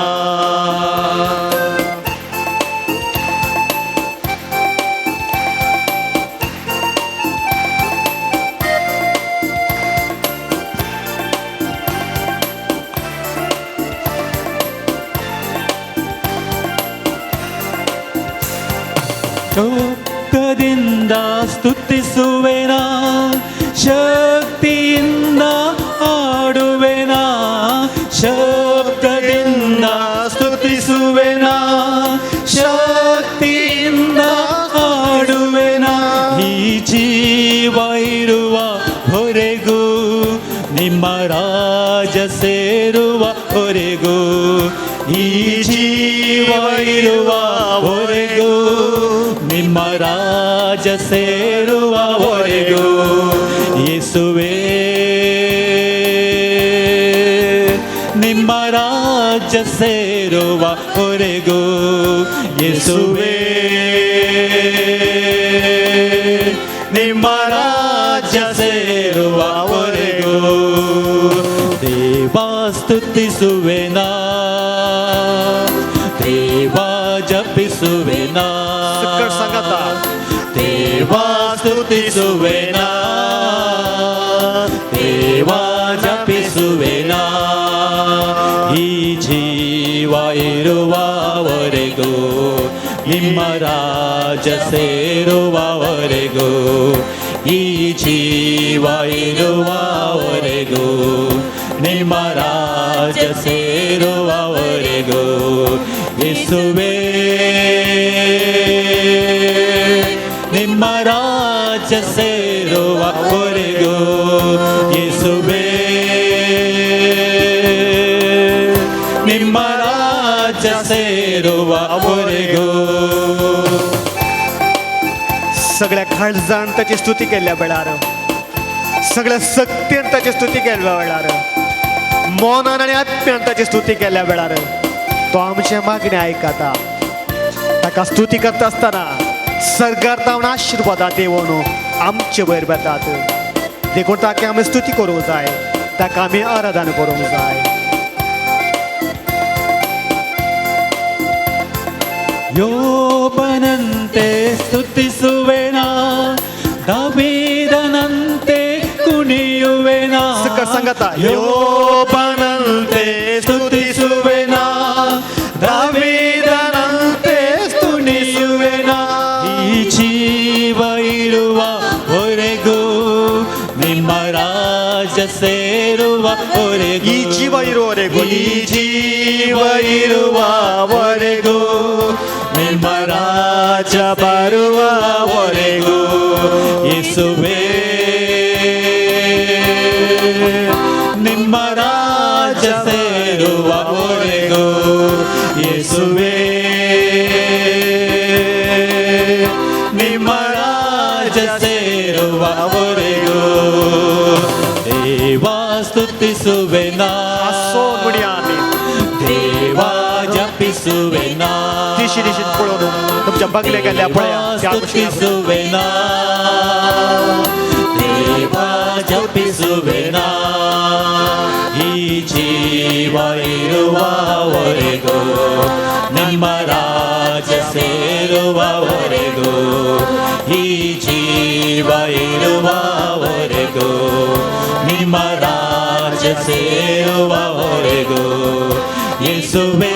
ಶಬ್ದದಿಂದ ಸ್ತುತಿಸುವೆನಾ, ಶಕ್ತಿಯಿಂದ ಹಾಡುವೆನಾ, ಶಬ್ದದಿಂದ ಸ್ತುತಿಸುವೆನಾ, ಶಕ್ತಿಯಿಂದ ಹಾಡುವೆನಾ, ಈ ಜೀವ ಇರುವ ಹೊರೆಗೂ ನಿಮ್ಮ ರಾಜ ಸೇರುವ ಹೊರೆಗೂ, ಈ ಜೀವ ಇರುವ ಹೊರೆಗೂ ನಿಮ್ಮ ರಾಜ ಸೇರುವವರೆಗೂ, ಯೇಸುವೇ ನಿಮ್ಮ ರಾಜ್ಯ ಸೇರುವವರೆಗೂ, ಯೇಸುವೇ ನಿಮ್ಮ ರಾಜ್ಯ ಸೇರುವವರೆಗೂ, ದೇವಾ ಸ್ತುತಿಸುವೆನಾ, ದೇವಾ ಜಪಿಸುವೆನಾ, सकट सांगता. ದೇವಾ ಸ್ತುತಿಸುವೆನಾ, ದೇವಾ ಜಪಿಸುವೆನಾ, ಈ ಜೀವ ಇರುವವರೆಗೂ ನಿಮ್ಮ ರಾಜ ಸೇರುವವರೆಗೂ, ಈ ಜೀವ ಇರುವವರೆಗೂ ನಿಮ್ಮ ರಾಜ ಸೇರುವವರೆಗೂ, ಯೇಸುವೇ ನಿಮ್ಮ ರಾಜ್ಯ ಸೇರುವವರೆಗೂ, ಯೇಸುವೇ ನಿಮ್ಮ ರಾಜ್ಯ ಸೇರುವವರೆಗೂ. सगळ्या काळजान ताची स्तुती केल्ल्या वेळार, सगळ्या शक्तीन ताची स्तुती केल्ल्या वेळार, मनान आनी आत्म्यान ताची स्तुती केल्ल्या वेळार तो आमचे मागणे आयकता. ताका स्तुती करता आसतना सर्गार तावन आशिर्वादात येवन आमचे वयर वेतात. देखून ताका आमी स्तुती करूंक जाय, ताका आमी आराधना करूंक जाय. ಯೋಬನಂತೆ ಸ್ತುತಿಸುವೆನಾ, ದಾವೀದನಂತೆ ಕುಣಿಯುವೆನಾ, सकट सांगता. ಯೋಬನಂತೆ ಸ್ತುತಿಸುವೆನಾ, ದಾವೀದನಂತೆ ಕುಣಿಯುವೆನಾ, ಈ ಜೀವ ಇರುವವರೆಗೂ ನಿಮ್ಮ ರಾಜ್ಯ ಸೇರುವವರೆಗೂ, ಈ ಜೀವ ಇರುವವರೆಗೂ, ಈ ಜೀವ ಇರುವವರೆಗೂ ನಿಮ್ಮ ರಾಜ್ಯ ಬರುವವರೆಗೂ, ಯೇಸುವೇ ನಿಮ್ಮ ರಾಜ್ಯ ಸೇರುವವರೆಗೂ, ಯೇಸುವೇ ರಾಜ್ಯ ಸೇರುವವರೆಗೂ ದೇವಾ ಸ್ತುತಿಸುವೆನಾ. हांसोन म्हणया आमी. ದೇವಾ ಜಪಿಸುವೆನಾ. दिशी दिशीन पळोवन तुमच्या बगले गेल्ल्या पळया त्या भशेन. ಸ್ತುತಿಸುವೆನಾ, ದೇವಾ ಜಪಿಸುವೆನಾ, ಈ ಜೀವ ಇರುವವರೆಗೂ, ನಿಮ್ಮ ರಾಜ್ಯ ಸೇರುವವರೆಗೂ, ಈ ಜೀವ ಇರುವವರೆಗೂ, ನಿಮ್ಮ ರಾಜ್ಯ ಸೇರುವವರೆಗೂ, ಯೇಸುವೇ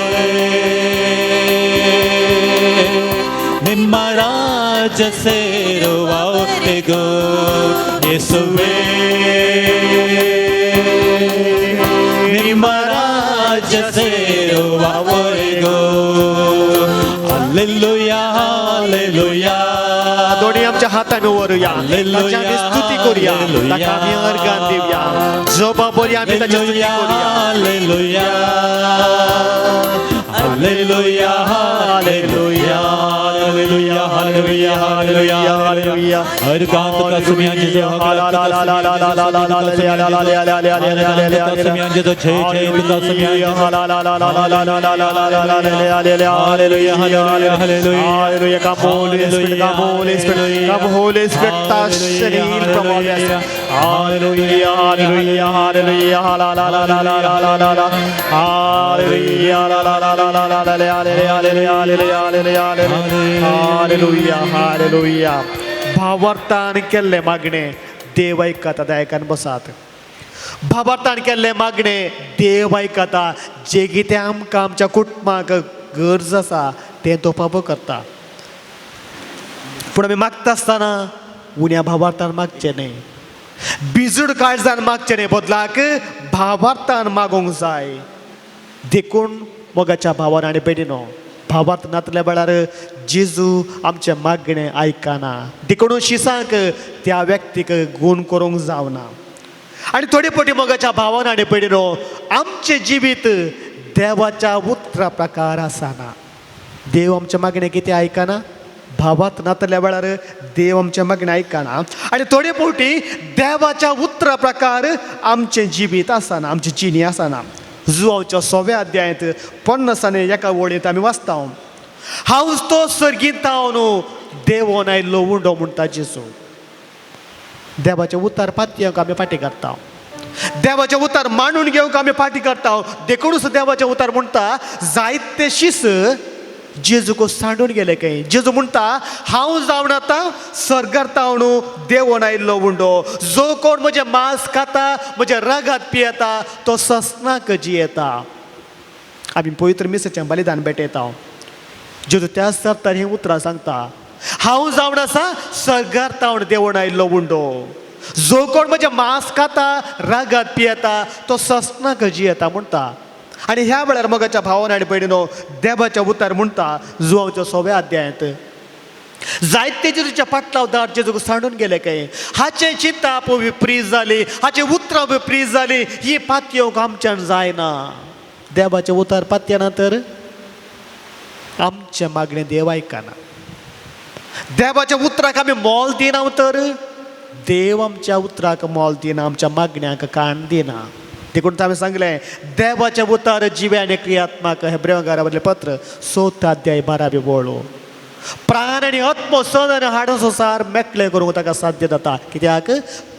ನಿಮ್ಮ ರಾಜ್ಯ ಸೇರುವವರೆಗೂ, ಯೇಸುವೇ ನಿಮ್ಮ ರಾಜ್ಯ ಸೇರುವವರೆಗೂ. ಅಲ್ಲೆಲ್ಲುಯಾ, ಅಲ್ಲೆಲ್ಲುಯಾ. दोन्ही आमच्या हातान वरुया, ताची आमी स्तुती करूया, ताका आमी अर्गान दिवया, जबाबरी आमी ताची स्तुती करूया. Hallelujah, hallelujah, hallelujah, hallelujah, hallelujah, hallelujah, hallelujah. हर गांत का सुमिया जो सुमिया जो जय जय का सुमिया. Hallelujah. Come Holy Spirit, come Holy Spirit, come Holy Spirit, touch and heal from all this. Hallelujah, hallelujah, hallelujah, la la la la la la la la. Hallelujah, la la la la la la la, hallelujah, hallelujah, hallelujah, hallelujah, hallelujah. भावार्थान केल्लें मागणें देव आयकता. दयाकान बसात. भावार्थान केल्लें मागणें देव आयकता. जें कितें आमकां आमच्या कुटुंबाक गरज आसा तें तो पावो करता. पूण आमी मागता आसतना उण्या भावार्थान मागचें न्हय, बिजूड काळजान मागचें न्हय, बदलाक भावार्थान मागूंक जाय. देखून मोगाच्या भावान आनी भयणीनो, भावार्थ नातल्या वेळार जेजू आमचें मागणें आयकना. देखून शिसांक त्या व्यक्तीक गूण करूंक जावना. आनी थोडे फावटी मोगाच्या भावान आनी भयणीनो, आमचें जिवीत देवाच्या उतरा प्रकार आसना. देव आमचें मागणें कितें आयकना? भावार्थ नातल्या वेळार देव आमचें मागणें आयकना. आनी थोडे फावटी देवाच्या उतरा प्रकार आमचें जिवीत आसना, आमची जिणी आसना. जुवांवच्या सव्या अध्यायांत 51 वळींत आमी वाचता, हांवच तो सर्गींत देवोन आयल्लो उंडो म्हणटा जेजू. देवाचें उतर पातयेवंक आमी फाटी करता, देवाचें उतर मांडून घेवंक आमी फाटी करता. देखूनच देवाचें उतर म्हणटा, जायते शीस जेजूक सांडून गेले खंय. जेजू म्हणटा, हांव जावन आतां सर्गार तावन देवोन आयिल्लो उंडो. जो कोण म्हजें मांस खाता, म्हजें रगात पियेता, तो ससनाक जियेता. आमी पवित्र मिसाचें बलिदान भेटयता. जेजू त्याच अर्थान हीं उतरां सांगता, हांव जावन आसा सर्गार तावन देवोन आयिल्लो उंडो. जो कोण म्हजें मांस खाता, रगात पियेता, तो ससनाक जियेता म्हणटा. आनी ह्या वेळार मोगाच्या भावान आनी भयणीनो, देवाच्या उतर म्हणटा जुवांवच्या सव्या अध्यायांत, जायते जेजूच्या पाटलावदार जेजूक सांडून गेले काय. हाचें चिंताप विपरीत जाली, हाचें उतरां विपरीत जाली, ही पातयेवंक आमच्यान जायना. देवाचें उतर पातयेना तर आमचें मागणें देव आयकना. देवाच्या उतराक आमी मोल दिना तर देव आमच्या उतराक मोल दिना, आमच्या मागण्यांक कान दिना. देखून हांवें सांगलें, देवाचें उतर जिवे आनी क्रियात्मक. हेब्रेवां पत्र 6 अध्याय 12वी वळ. प्राण आनी आत्मो, सण आनी हाड संवसार मेकळें करूंक ताका साध्य जाता. कित्याक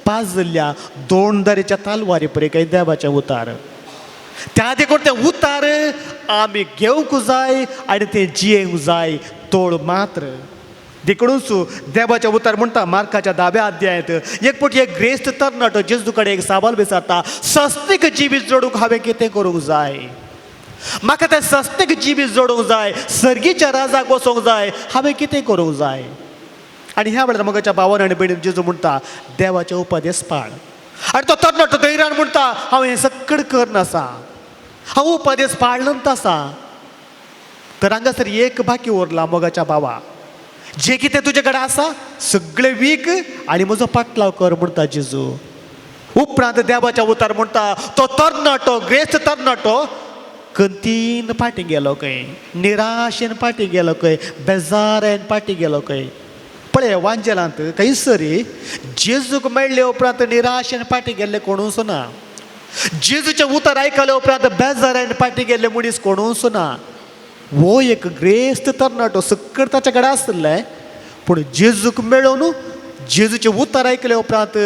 पाजल्ल्या दोन दारीच्या तालवारी परी काही देवाचें उतार. त्या देखून तें उतार आमी घेवंक जाय आनी तें जियेवंक जाय तोळ मात्र. देखूनच देवाचें उतर म्हणटा मार्काच्या 10व्या अध्यायांत, एक फावटी एक ग्रेस्त तरणाटो जेजू कडेन एक सवाल विचारता, सस्तीक जिवीत जोडूंक हांवें कितें करूंक जाय? म्हाका तें सस्तीक जिवीत जोडूंक जाय, सर्गीच्या राजाक वचोंक जाय, हांवें कितें करूंक जाय? आनी ह्या वेळार मोगाच्या भावान आनी भयणीन, जेजू म्हणटा, देवाचे उपदेश पाळ. आनी तो तरणाटो धैर्यान म्हणटा, हांव हें सगळें करन आसा, हांव उपदेश पाळत आसा, तर हांगासर एक बाकी उरला. मोगाच्या भावा, जे कितें तुजे कडेन आसा सगळें वीक आनी म्हजो पाटलाव कर म्हणटा जेजू. उपरांत देवाच्या उतार म्हणटा, तो तरणाटो, ग्रेस्त तरणाटो कंतीन फाटीं गेलो खंय, निराशेन फाटीं गेलो खंय, बेजारान फाटीं गेलो खंय. पळयात. बरें वांजेलांत खंयसरी जेजूक मेळ्ळे उपरांत निराशेन फाटीं गेल्ले कोणूच ना. जेजूचें उतर आयकले उपरांत बेजारान फाटीं गेल्ले मनीस कोणूच ना. हो एक ग्रेस्त तरणाटो सक्कड ताच्या कडेन आसलें, पूण जेजूक मेळोवन जेजूचें उतर आयकले उपरांत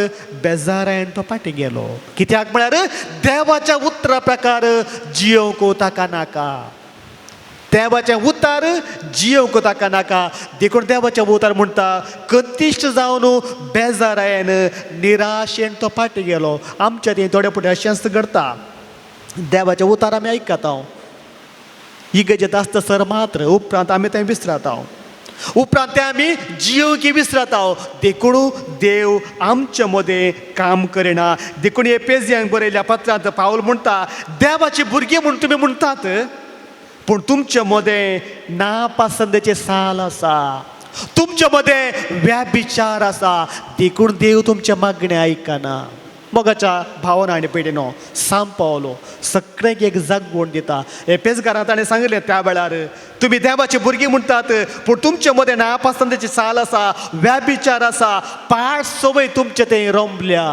बेजारान तो फाटीं गेलो. कित्याक म्हळ्यार देवाच्या उतरा प्रकार जियोवंक ताका नाका. देवाचें उतार जियोवंक ताका नाका. देखून देवाचें उतार म्हणटा कतिश्ट जावन बेजारायन निराशेन तो फाटीं गेलो. आमच्या तें थोडे फावटी अशेंच घडता. देवाचें उतार आमी आयकता, इगर्जेंत आसता सर मात्र, उपरांत आमी तें विसरता, उपरांत तें आमी जियोवंक विसरता. देखून देव आमचे मदें काम करिना. देखून एपेजियांक बरयल्ल्या पत्रांत पावल म्हणटा देवाची भुरगीं म्हूण तुमी म्हणटात, पूण तुमचे मदें नापसंदेचे साल आसा, तुमचे मदें व्याभिचार आसा. देखून देव तुमचें मागणें आयकना. मोगाच्या भावना आनी पेडीनो सांग पावलो सगळ्यांक एक जागवण दिता. एपेजकारां ताणें सांगलें त्या वेळार तुमी देवाची भुरगीं म्हणटात, पूण तुमचे मदें नापसंदेची साल आसा, व्याभिचार आसा, पाड संवय तुमचे तें रमल्या.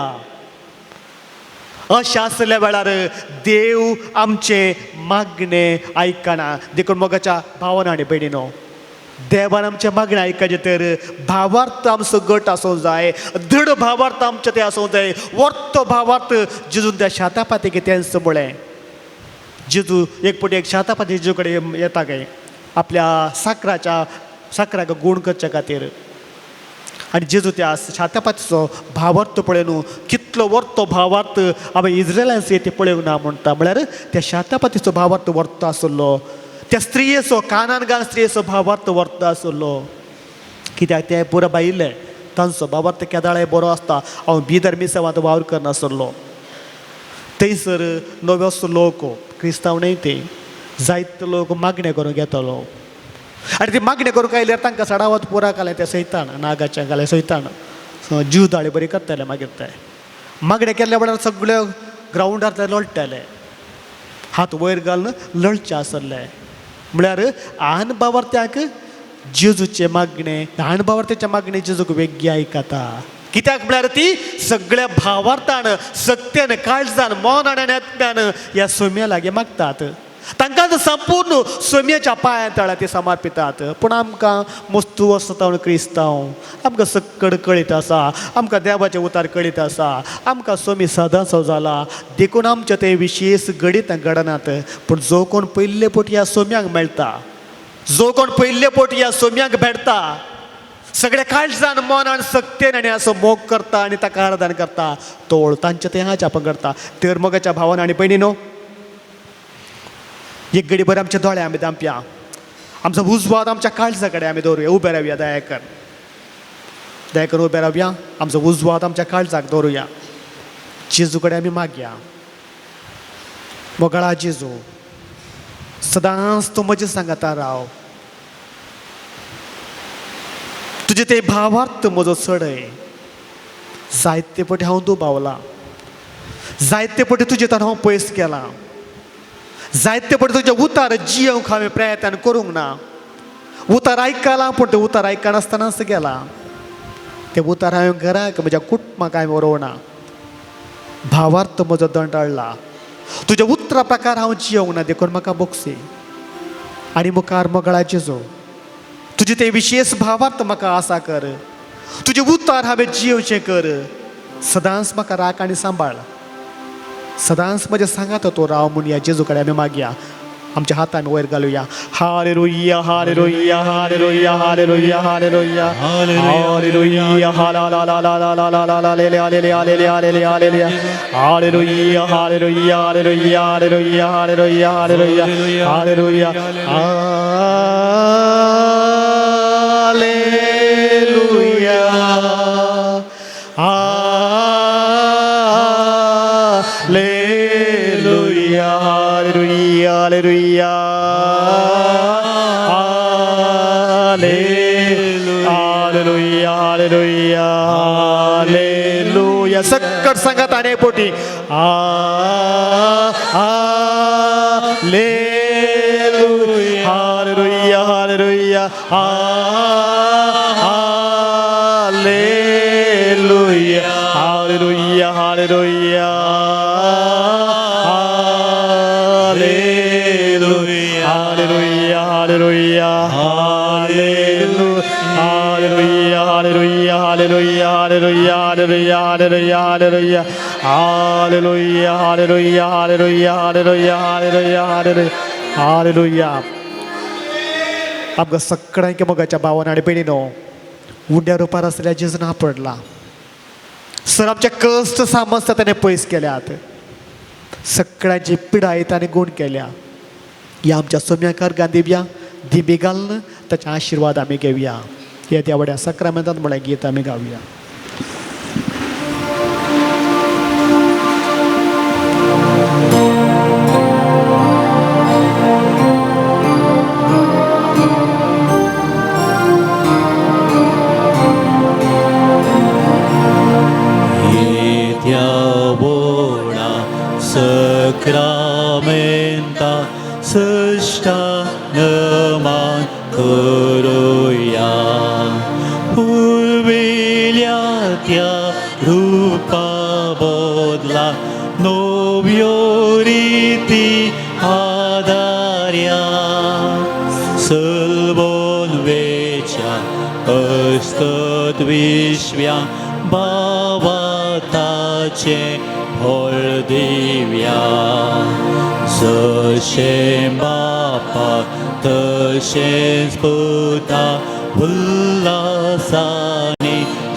अशें आसल्या वेळार देव आमचें मागणें आयकना. देखून मोगाच्या भावना आनी भयणीनो, देवान आमचें मागणें आयकचें तर भावार्थ आमचो गट आसूंक जाय, दृढ भावार्थ आमचें तें आसूंक जाय, वर्तो भावार्थ. जेजून त्या शातापाती तेंच म्हळें. जेजू एक फावटी एक शातापाती जेजू कडेन येता काय आपल्या साकराच्या साकराक गूण करच्या खातीर, आनी जेजू त्या शातापातीचो भावार्थ पळय कितलो वर्तो भावार्थ हांवें इज्रायलांस ते पळोवंक ना म्हणटा. म्हळ्यार त्या शातापातीचो भावार्थ वर्तो आसलो, त्या स्त्रियेचो कानान गान स्त्रियेचो भावार्थ वर्तो आसलो. कित्याक ते पुरो भायिल्ले तांचो भावार्थ केदाळाय बरो आसता. हांव बिदर मिसावांत वावर करनासलो, थंयसर नव्योच लोक क्रिस्तांव न्हय ते जायते लोक मागणें करूंक येतालो. आनी ती मागणें करूंक आयल्यार तांकां सडावत पुरा घालें ते सैतान नागाचें घालें सैतान जीव दाळी बरी करताले. मागीर ते मागणें केल्ल्या वेळार सगळे ग्रावंडार ते लोळटाले, हात वयर घालून लळचें आसलें. म्हळ्यार आन बावर्त्याक जेजूचें मागणें, ल्हान बावर्त्याचें मागणें जेजूक वेग्गी आयकता. कित्याक म्हळ्यार ती सगळ्या भावार्थान सत्यान काळजान मनान आनी आत्म्यान ह्या सोम्या लागीं मागतात. तांकां संपूर्ण सोम्याच्या पांया तळा ती समर्पितात. पूण आमकां मस्तू आसता क्रिस्तांव, आमकां सक्कड कळीत आसा, आमकां देवाचें उतार कळीत आसा, आमकां सोमी सदांच जाला, देखून आमचें तें विशेश घडीत घडनात. पूण जो कोण पयले पोटी ह्या सोम्यांक मेळटा, जो कोण पयले पोटी ह्या सोम्यांक भेटता, सगळ्या काळजान मनान सक्तेन आनी असो मोग करता आनी ताका आराधन करता, तो तांचें तें हाच्या आपण करता. तर मोगाच्या भावान आनी भयणीनो, एक घडी बरें आमच्या दोळे आमी दामप्या, आमचो उजवाड आमच्या काळजा कडेन आमी दवरुया. उबे रावया, दया कर, दया कर, उबे रावया. आमचो उजवाड आमच्या काळजाक दवरुया. जेजू कडेन आमी मागया. मोगाळा जेजू, सदांच तूं म्हजें सांगता राव, तुजें ते भावार्थ म्हजो चडय. जायते पटी हांव दुबावलां, जायते पटी तुजे तान हांव पयस गेलां, जायते पटी तुजें उतार जियोवंक हांवें प्रयत्न करूंक ना. उतार आयकलां पूण तें उतार आयकनासतनाच गेलां. तें उतार हांवें घराक म्हज्या कुटुंबाक हांवें व्हरूंक. भावार्थ म्हजो दंडाळ्ळा. तुज्या उतरा प्रकार हांव जियोवंक ना, देखून म्हाका बोगसी. आनी मुखार मोगळा जेजू, तुजें तें विशेश भावार्थ म्हाका आसा कर, तुजें उतार हांवें जियोवचें कर. सदांच म्हाका राख आनी सांबाळ, सदांच म्हजें सांगात तूं राव म्हूण ह्या जेजू कडेन आमी मागया. आमच्या हात आमी वयर घालुया. Hallelujah, hallelujah, hallelujah, hallelujah, hallelujah, hallelujah, हाला ला ला ला ला ला ला ला ला ले ले ले ले ले ले ले ले hallelujah, hallelujah, hallelujah, hallelujah, hallelujah, hallelujah, hallelujah, hallelujah, hallelujah, hallelujah, hallelujah, hallelujah, hallelujah, hallelujah. सक्कट सांगत आणि पोटी आ हालेलुया, हालेलुया, हालेलुया, हा. Hallelujah, hallelujah, hallelujah, hallelujah, hallelujah, hallelujah, hallelujah, hallelujah, hallelujah, hallelujah, hallelujah, hallelujah, hallelujah, hallelujah, hallelujah, hallelujah, hallelujah. आमकां सगळ्यांक मोगाच्या भावान आनी भयणीनो उंड्या रुपार आसल्या जेजना पडला सर, आमचे कश्ट समजता ताणें पयस केल्यात, सगळ्यांची पिडाय ताणें गूण केल्या. ह्या आमच्या सोम्याकार गांधीब्या दिबी घालून ताचे आशिर्वाद आमी घेवया. ह्या त्या व्हड्या सक्रामेंतान म्हळ्यार गीत आमी गावया. येत्या बोडा सक्रामेंता सष्टान मान करूया, पुर्विल्या त्या रूपा बदला नव्यो रिती आदार्या, सलबोन वेच्या असत विश्व्या भावाताचे फळ दिव्या, जशें बापा तशेंच पुता उल्लासानी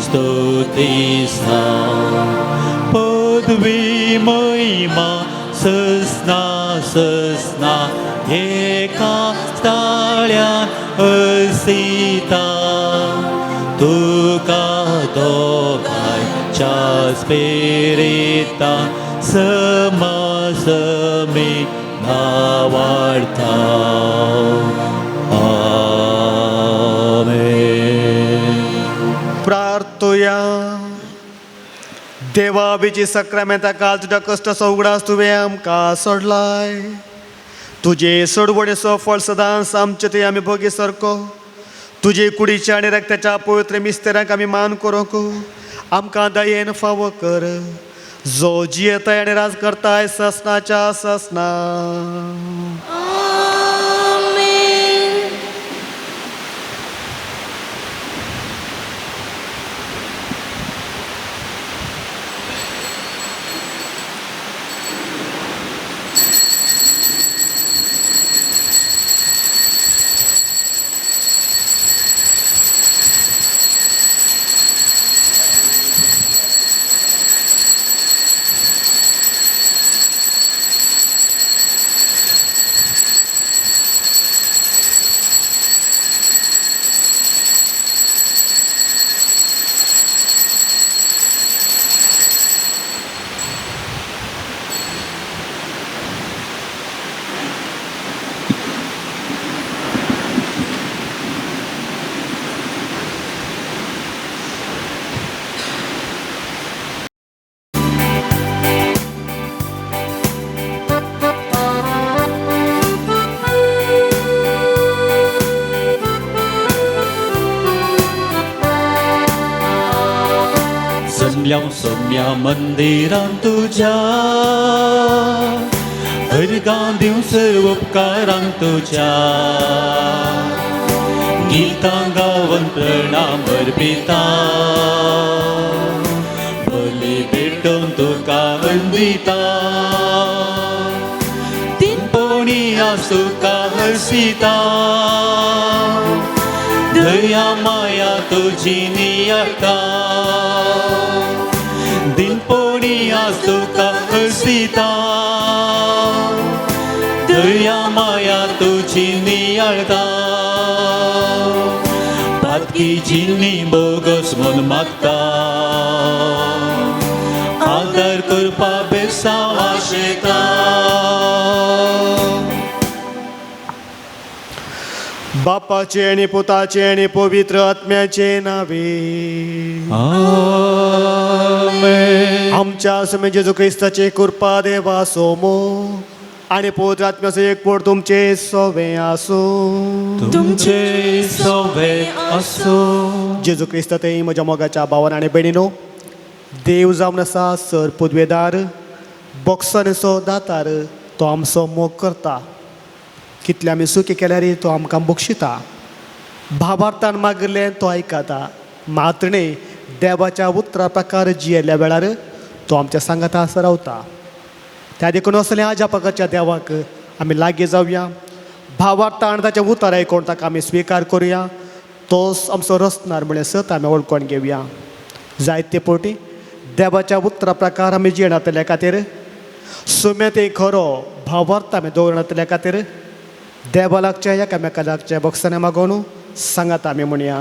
स्तुतीसा, पदवी महिमा ससना ससना एका ताळ्यान असिता, तुका दोगांयच्या स्पिरिता समासमी नावाडता. आमेन. प्रार्थुया. देवा, बिजी सक्रामेंता काल तुज्या कश्टाचो उगडास तुवें आमकां सोडलाय. तुजे सोडवणेचो फळ सदांच आमचे थंय आमी भोगी सारको तुजे कुडीच्या आनी रक्ताच्या पवित्र मिस्तेरांक आमी मान करूंक आमकां दयेन फावो कर, जो जियेताय आनी राज करताय ससनाच्या ससना. आमेन. जमल्या सम्या मंदिरां तुज्या, अर्गां दिवं सर्व उपकारांक तुज्या, गितां गावन प्रणाम अर्पिता, बली भेटोवन तुका वंदिता, तीन आज तुका हर्षिता, दया माया तुजी नियता, दिनपोणी आज तुका हर्षिता, दया माया तुजी नियाळता, पातकी जिन्नी बोगस म्हूण मागता, आदर करपा बेसांव आशेता. बापाचे आनी पुताचे आनी पवित्र आत्म्याचे नावे. आमेन. आमच्या समे जेजू क्रिस्ताचे कृपा, देवा सोमो आनी पवित्र आत्म्याचो एकवट तुमचे सोवे आसूं. तुमचे सवे आसूं. जेजू क्रिस्त ते म्हज्या मोगाच्या भावान आनी भयणीनो, देव जावन आसा सर पुदवेदार, बोक्सांचो दातार, तो आमचो मोग करता. कितले आमी सुकी केल्यार तो आमकां बक्षिता. भावार्थान मागिल्लें तो आयकता. मात न्ही देवाच्या उतरा प्रकार जियेल्ल्या वेळार तो आमच्या सांगाता आसा रावता. त्या देखून असलें आजापकाच्या देवाक आमी लागीं जावया. भावार्थान ताचें उतर आयकून ताका आमी स्विकार करुया. तोच आमचो रचणार म्हळ्यार सत आमी वळखून घेवया. जायते फावटी देवाच्या उतरा प्रकार आमी जियेनातल्या खातीर, सुमेत खरो भावार्थ आमी दवरनातल्या खातीर देवा लागचें एकामेका लागचें बक्षां मागोवन सांगात आमी म्हणया.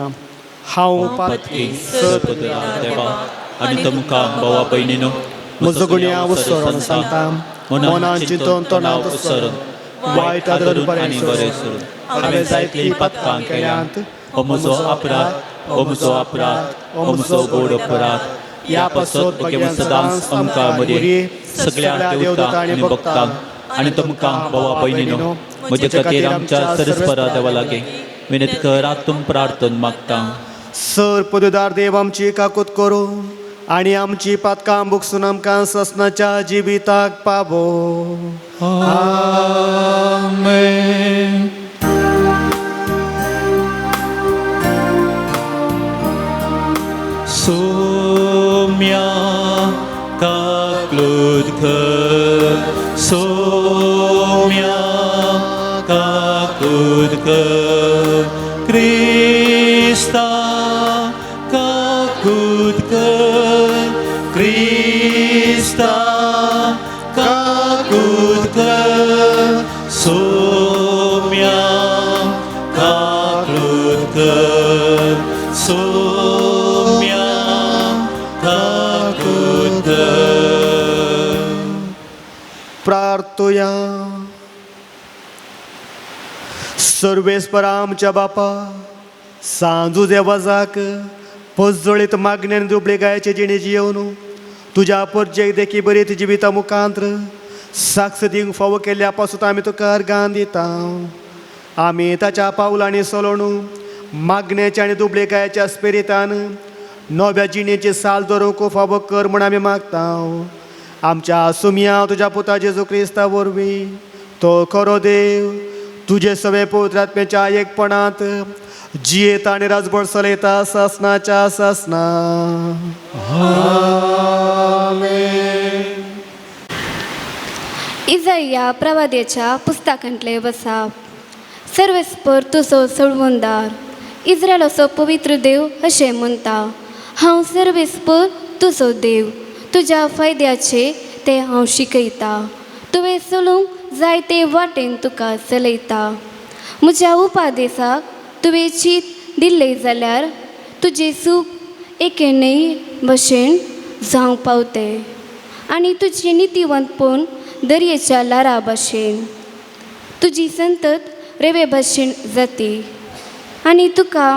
हांव पातकी सर देवा आनी तुमकां भावा भयणीनो म्हजो गुण्या उसरोन सांगता, मनान चिंतून तोंडांत उसरून वायट आदरून आनी बरें सोडून हांवें जायतलीं पातकां केल्यांत. हो म्हजो अपराध, हो म्हजो अपराध, हो म्हजो गोड अपराध. ह्या पासत भगवान सदांच आमकां मदीं सगळ्या देवदूतां आनी भक्तांक आनी तुमकां भावा भयणीनो म्हजे खातीर आमच्या सरस्परा देवा लागीं विनंती करात. तुम प्रार्थन मागता. सर पदुदार देव आमची काकूत करूं आनी आमची पातकां बुकसून आमकां ससनाच्या जिविताक पावो. आमेन. सोम्या काकलूत कर, सोम्या काकूत कर, क्रिस्ता काकूत कर, क्रिस्ता काकूत कर, सोम्या काकूत कर, सोम्या काकूत कर. प्रार्थुया. सर्वेस्परा आमच्या बापा, सांजू देवाजाक पजळीत मागण्यान दुबळे गायचे जिणे जियोवन तुज्या परजेक देखी बरी जिविता मुखांत्र साक्ष दिवंक फावो केल्ल्या पासून आमी तुका अर्गान दिता. आमी ताच्या पावलांनी सलोणू मागण्याच्या आनी दुबळे गायच्या स्पिरितान नव्या जिणेची साल दवरूंक फावो कर म्हूण आमी मागता. आमच्या सुमया तुज्या पुता जेजू क्रिस्ता वरवीं, तो खरो देव तुजे सगळे पवित्र आत्म्याच्या एकपणांत जियेता आनी राजभर चलयता सासनाच्या सासना. इजाया प्रवाद्याच्या पुस्तकांतले वसाप. सर्वेस्पर तुजो सोडवणदार, इस्रायलाचो पवित्र देव अशें म्हणटा, हांव सर्वेस्पर तुजो देव, तुज्या फायद्याचे तें हांव शिकयता, तुवें चलूंक जाय ते वाटेन तुका चलयता. म्हज्या उपादेसाक तुवें चीत दिल्लें जाल्यार तुजें सूख एके न्हंये भशेन जावंक पावतें आनी तुजें नितीवंतपण दर्येच्या ल्हारा भशेन. तुजी संतत रेवे भशेन जाती आनी तुका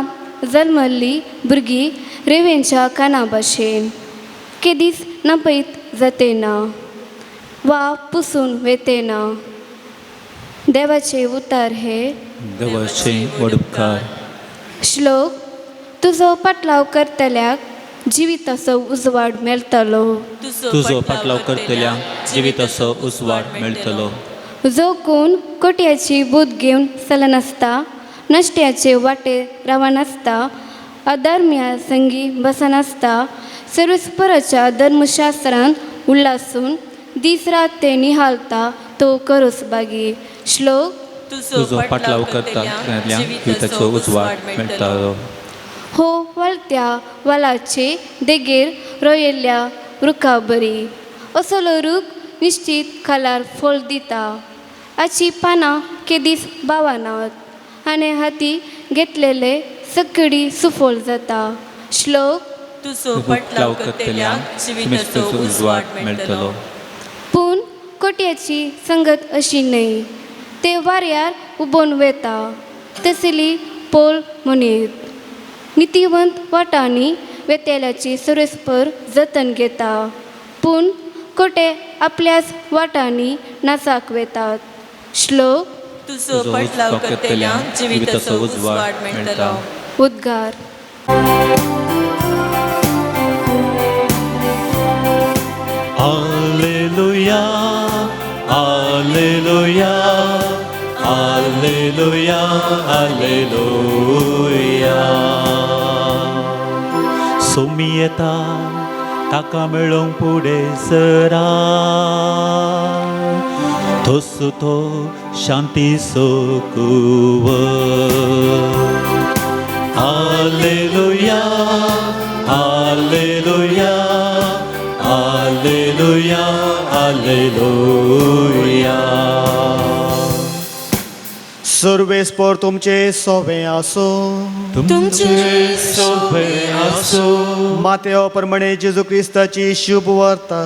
जल्मल्ली भुरगीं रेवेंच्या काना भशेन केदीच नपयत जाते ना वा पुसून वेते ना. देवाचे उतार हे. देवाचे व्हड उपकार. श्लोक. तुजो पाटलाव करतल्याक जिविताचो उजवाड मेळटलो. तुजो फाटलाव करतल्या जिविताचो उजवाड मेळटलो. जो कोण कोट्याची बूद घेवन चलनासता, नश्ट्याचे वाटे रावनासता, अधर्म्या संगी बसनासता, सर्वस्पराच्या धर्मशास्त्रान उल्लासून दीस रात ते निहालता तो करोस बागी. श्लोक. तुजो फाटलाव करतल्या जिविताचो उजवाड मेळटलो. हो वळत्या वालाचे देगेर रोयल्ल्या रुखा बरी, असलो रूख निश्चीत खालार फळ दिता. हाची पानां केदीच बावनात आनी हाती घेतलेले सकडी सुफळ जाता. श्लोक. तुजो फाटलाव करतल्या जिविताचो उजवाड मेळटलो. पूण कोट्याची संगत अशी न्हय, ते वाऱ्यार उबोन वेता तसली पोल म्हणीत. नितीवंत वाटांनी वेतेल्याची सुरेस्पर जतन घेता, पूण कोटे आपल्याच वाटांनी नाचाक वेतात. श्लोक. तुजो फाटलाव करतल्या जिविताचो उजवाड मेळटलो. उद्गार. Hallelujah, hallelujah, hallelujah, hallelujah. Somi येता ताका मेळोवंक फुडें सरा, तसो तो शांतीचो कुंवर. Hallelujah, hallelujah, hallelujah, hallelujah. सर्वेस्पर तुमचे सोवे आसो. तुमचे सोबे आसो. मातेव प्रमाणे जेजू क्रिस्ताची शुभ वार्ता.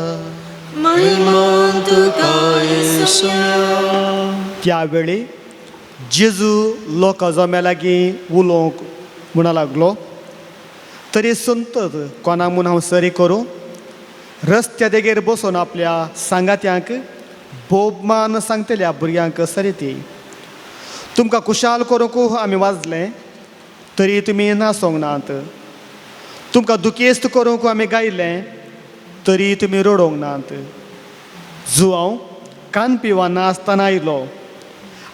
महिमा तुका येसुया. त्यावेळी जेजू लोकां जम्या लागीं उलोवंक म्हणा लागलो, तरी संतत कोणा म्हूण हांव सरी करूं? रस्त्या देगेर बसून आपल्या सांगात्यांक भोवमान सांगतल्या भुरग्यांक सरी ती, तुमकां खुशाल करूंक आमी वाजलें तरी तुमी नाचोंक नात, तुमकां दुखेस्त करूंक आमी गायलें तरी तुमी रडोवंक नात. जुआंव कान पिवाना आसतना आयलो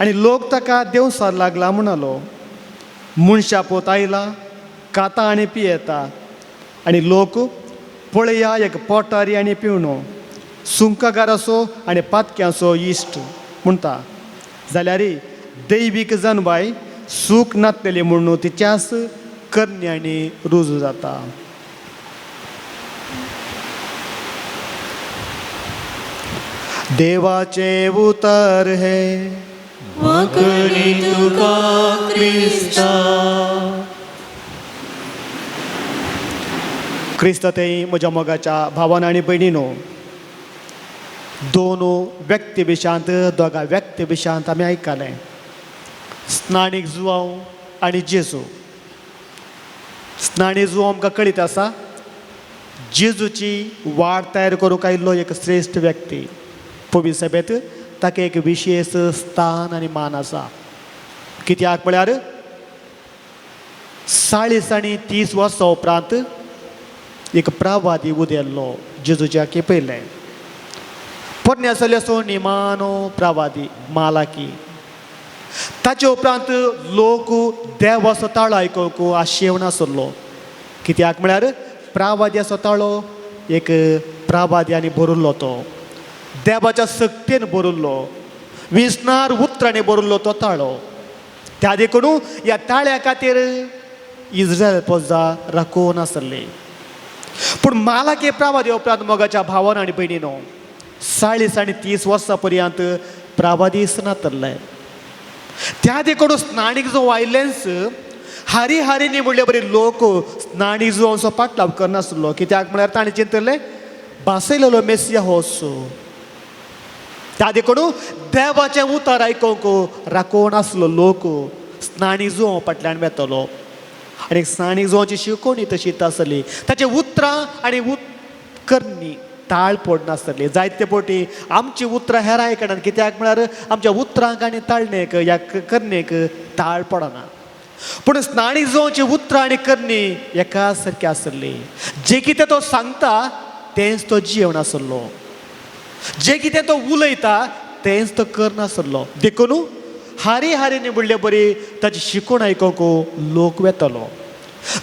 आनी लोक ताका देंवसार लागला म्हणालो, मनशा पोत आयला खाता आनी पियेता आनी लोक पळया एक पोटारी आनी पिवणो, सुंकागाराचो आनी पातक्यांचो इश्ट म्हणटा. जाल्यार दैवीक जनबाय सूख नातलेली म्हणून तिच्याच करण्यांनी रुजू जाता. देवाचें उतर हे. वांकडी तुका क्रिस्ता. क्रिस्त ते म्हज्या मोगाच्या भावान आनी भयणीनो, दोन व्यक्ती विशांत, दोगा व्यक्ती विशांत आमी आयकलें, स्नानीक जुआंव आनी जेजू. स्नानी जुआंव आमकां कळीत आसा, जेजूची वाट तयार करूंक आयिल्लो एक श्रेश्ठ व्यक्ती. पवित्र सभेंत ताका एक विशेश स्थान आनी मान आसा. कित्याक म्हळ्यार 40 आनी 30 वर्सां उपरांत एक प्रवादी उदेल्लो जेजूच्या पयलें पोरण्या आसलो निमानो प्रवादी मालाकी. ताचे उपरांत लोक देवाचो ताळो आयकूंक आशेवन आसलो. कित्याक म्हळ्यार प्रावाद्याचो ताळो एक प्रावाद्यांनी भरिल्लो, तो देवाच्या सक्तेन भरिल्लो, विसनार उतरांनी भरिल्लो तो ताळो. त्या देखून ह्या ताळ्या खातीर इस्रायल पोजा राखून आसले. पूण मालाके प्रावादी उपरांत मोगाच्या भावान आनी भयणीनो 40 आनी 30 वर्सां पर्यंत प्रावादी नातरले. त्या देखून स्नानीक जो आयलेंच हारी हारीनी म्हणले बरी लोक स्नानीक जो असो पाटलाव करनासलो. कित्याक म्हळ्यार ताणें चिंतलें भासयलेलो मेसिया हो असो. त्या देखून देवाचें उतर आयकूंक राखून आसलो लोक स्नानी जुंव फाटल्यान वेतलो. आनी स्नानी जुंवाची शिकवणी तशीच आसली, ताची उतरां आनी करणी ताळ पडनासली. जायते पटी आमची उतरां हेरां आयकनात. कित्याक म्हळ्यार आमच्या उतरांक आनी ताळणेक ह्या करणेक ताळ पडना. पूण स्नानी जुंवाची उतरां आनी करणी एका सारकी आसली. जें कितें तो सांगता तेंच तो जियेवन आसलो, जें कितें तो उलयता तेंच तो करनासलो. देखून हारी हारीनी म्हणले बरी ताची शिकवण आयकूंक लोक वेतलो.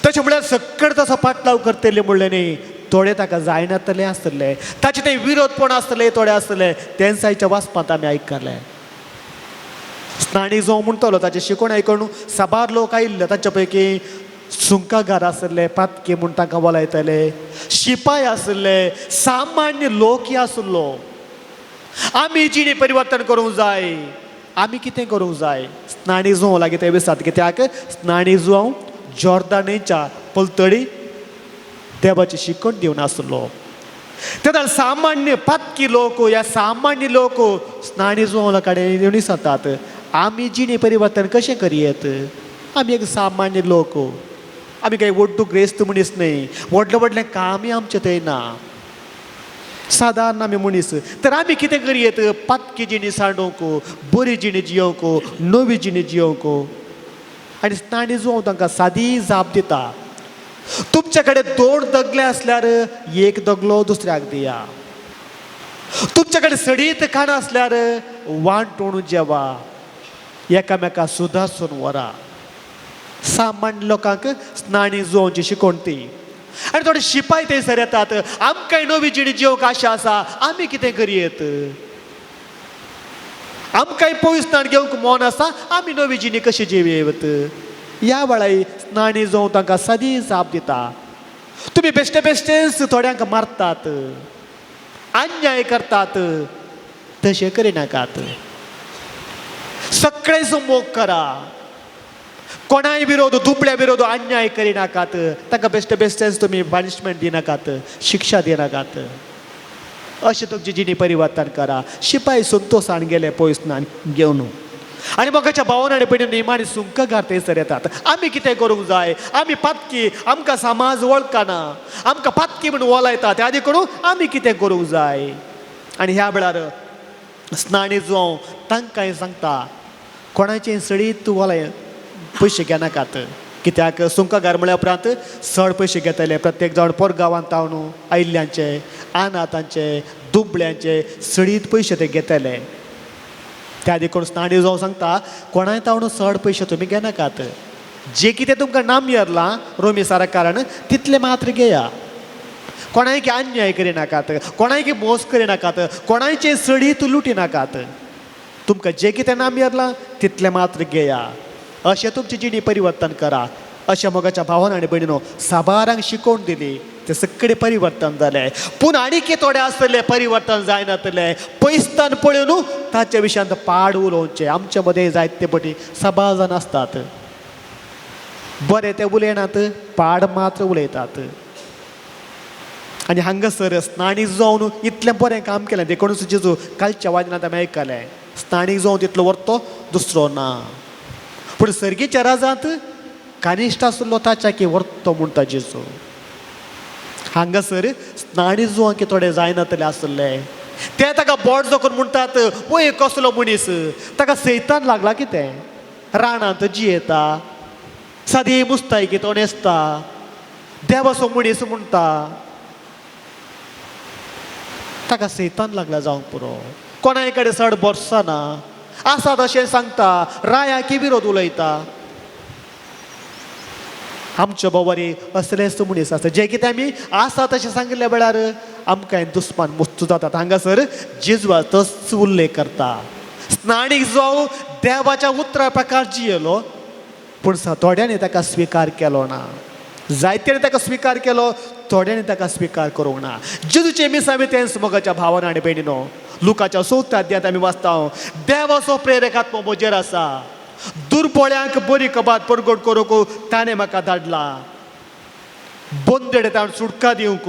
तशें म्हळ्यार सकट तसो पाटलाव करतले म्हणलें न्ही, थोडे ताका जायनातले आसतले, ताचे ते विरोधपण आसतले थोडे आसतले. तेंच आयच्या वाचपांत आमी आयकलें. स्नानी जो म्हणटलो ताचें शिकवण आयकून साबार लोक आयिल्ले. तांच्या पैकी सुंकागार आसले, पातकी म्हूण तांकां वलायताले, शिपाय आसले, सामान्य लोकय आसलो. आमी जिणे परिवर्तन करूंक जाय. आमी कितें करूंक जाय? स्नानी जुंव लागीं ते विसात. कित्याक स्नानी जुंव जॉर्दानेच्या पलतडी देवाची शिकवण दिवन आसलो. तेन्ना सामान्य पातकी लोक ह्या सामान्य लोक स्नानी जुंव कडेन येवन विचारतात, आमी जिणे परिवर्तन कशें करयेत? आमी एक सामान्य लोक, आमी कांय व्हडलो ग्रेस्त मनीस न्हय, व्हडलें व्हडलें कामय आमचें थंय ना, सादारण आमी मनीस. तर आमी कितें करयेत पातकी जिणी सांडूंक, बरी जिणी जियोवंक, नवी जिणी जियोवंक? आनी स्नानी जुंव तांकां सादी जाप दिता, तुमचे कडेन 2 दगले आसल्यार एक दगलो दुसऱ्याक दिया. तुमचे कडेन सडीत खाण आसल्यार वांटून जेवा, एकामेका सुदासून व्हरा. सामान्य लोकांक स्नाणी जुवोवची शिकवण ती. आनी थोडे शिपाय थंयसर येतात, आमकांय नवी जिणी जिवंक आशा आसा, आमी कितें करयेत, आमकांय पयस स्नान घेवंक मन आसा, आमी नवी जिणी कशी जियेवत. ह्या वेळार स्नाणी जावन तांकां सादी जाप दिता, तुमी बेश्टे बेश्टेच थोड्यांक मारतात, अन्याय करतात, तशें करिनाकात. सगळेच मोग करा, कोणाय विरोध, दुबळ्या विरोध अन्याय करिनाकात, ताका बेश्टे बेश्टेच तुमी पनिशमेंट दिनाकात, शिक्षा दिनाकात. अशें तुमची जिणी परिवर्तन करा. शिपाय संतोशान गेले पयस स्नान घेवन. आनी मोगाच्या भावान आनी भयणीन निमाणी सुंकगार थंयसर येतात. आमी कितें करूंक जाय, आमी पातकी, आमकां समाज वळखना, आमकां पातकी म्हूण वोलायता, त्या आदी करून आमी कितें करूंक जाय. आनी ह्या वेळार स्नाणी जावं तांकांय सांगता, कोणाचें सडीत वोलाय पयशे घेनाकात. कित्याक सुंकगार म्हळ्या उपरांत चड पयशे घेतले प्रत्येक जाण पोरगांवांत तावन आयिल्ल्यांचे, अनाथांचे, दुबळ्यांचे सडीत पयशे ते घेतले. त्या देखून स्नाणी जावं सांगता, कोणाय तावन चड पयशे तुमी घेनाकात, जे कितें तुमकां नाम येरलां रोमी सारा कारण तितलें मात्र घेया. कोणायकी अन्याय करिनाकात, कोणायकी मोस करिनाकात, कोणायचे सडीत लुटिनाकात, तुमकां जे कितें नाम येरलां तितलें मात्र घेया. अशें तुमची जिणी परिवर्तन करा. अशें मोगाच्या भावान आनी भयणीनो साबारांक शिकोवन दिली, ते सगळे परिवर्तन जाले. पूण आनीक थोडे आसतले परिवर्तन जायनातले, पयसतान पळोवन ताच्या विशयांत पाड उलोवचें. आमचे मदें जायते पटी साबार जाण आसतात, बरें ते उलयनात, पाड मात्र उलयतात. आनी हांगासर स्नाणीक जावन इतलें बरें काम केलें देखूनच जेजू कालच्या वाजनांत आमी आयकलें, स्नाणीक जावन तितलो व्हरतो दुसरो ना, पूण सर्गीच्या राजांत कानिश्ट आसलो ताच्या की व्हरतो म्हणटा जेजू. हांगासर स्नाणी जुवां की थोडे जायनातले आसले, ते ताका बोट जोखून म्हणटात, वय कसलो मनीस, ताका सैतान लागला कितें, रानांत जियेता, सादी मुस्तायकी तो न्हेसता, देवाचो मनीस म्हणटा, ताका सैतान लागला जावंक पुरो, कोणाय कडेन चड बसना, आसा तशें सांगता, रायाकी विरोध उलयता. आमच्या बोवारी असलेच मनीस आसा, जे कितें आमी आसा तशें सांगिल्ल्या वेळार आमकां दुस्मान मुस्त जातात. हांगासर जेजवा तोच उल्लेख करता, स्नाणीक जावं देवाच्या उतरा प्रकार जियेलो, पूण थोड्यांनी ताका स्विकार केलो ना, जायत्यांनी ताका स्विकार केलो, थोड्यांनी ताका स्विकार करूंक ना. जेजूचे मिसामी तेंच मोगाच्या भावान आनी भयणीनो, लुकाच्या चवथ्या अध्यायांत आमी वाचता, देवाचो प्रेरक आत्मो म्हजेर आसा, दुर्बळ्यांक बरी कबात परगट करूंक ताणें म्हाका धाडला, बंदडे ताण सुटका दिवंक,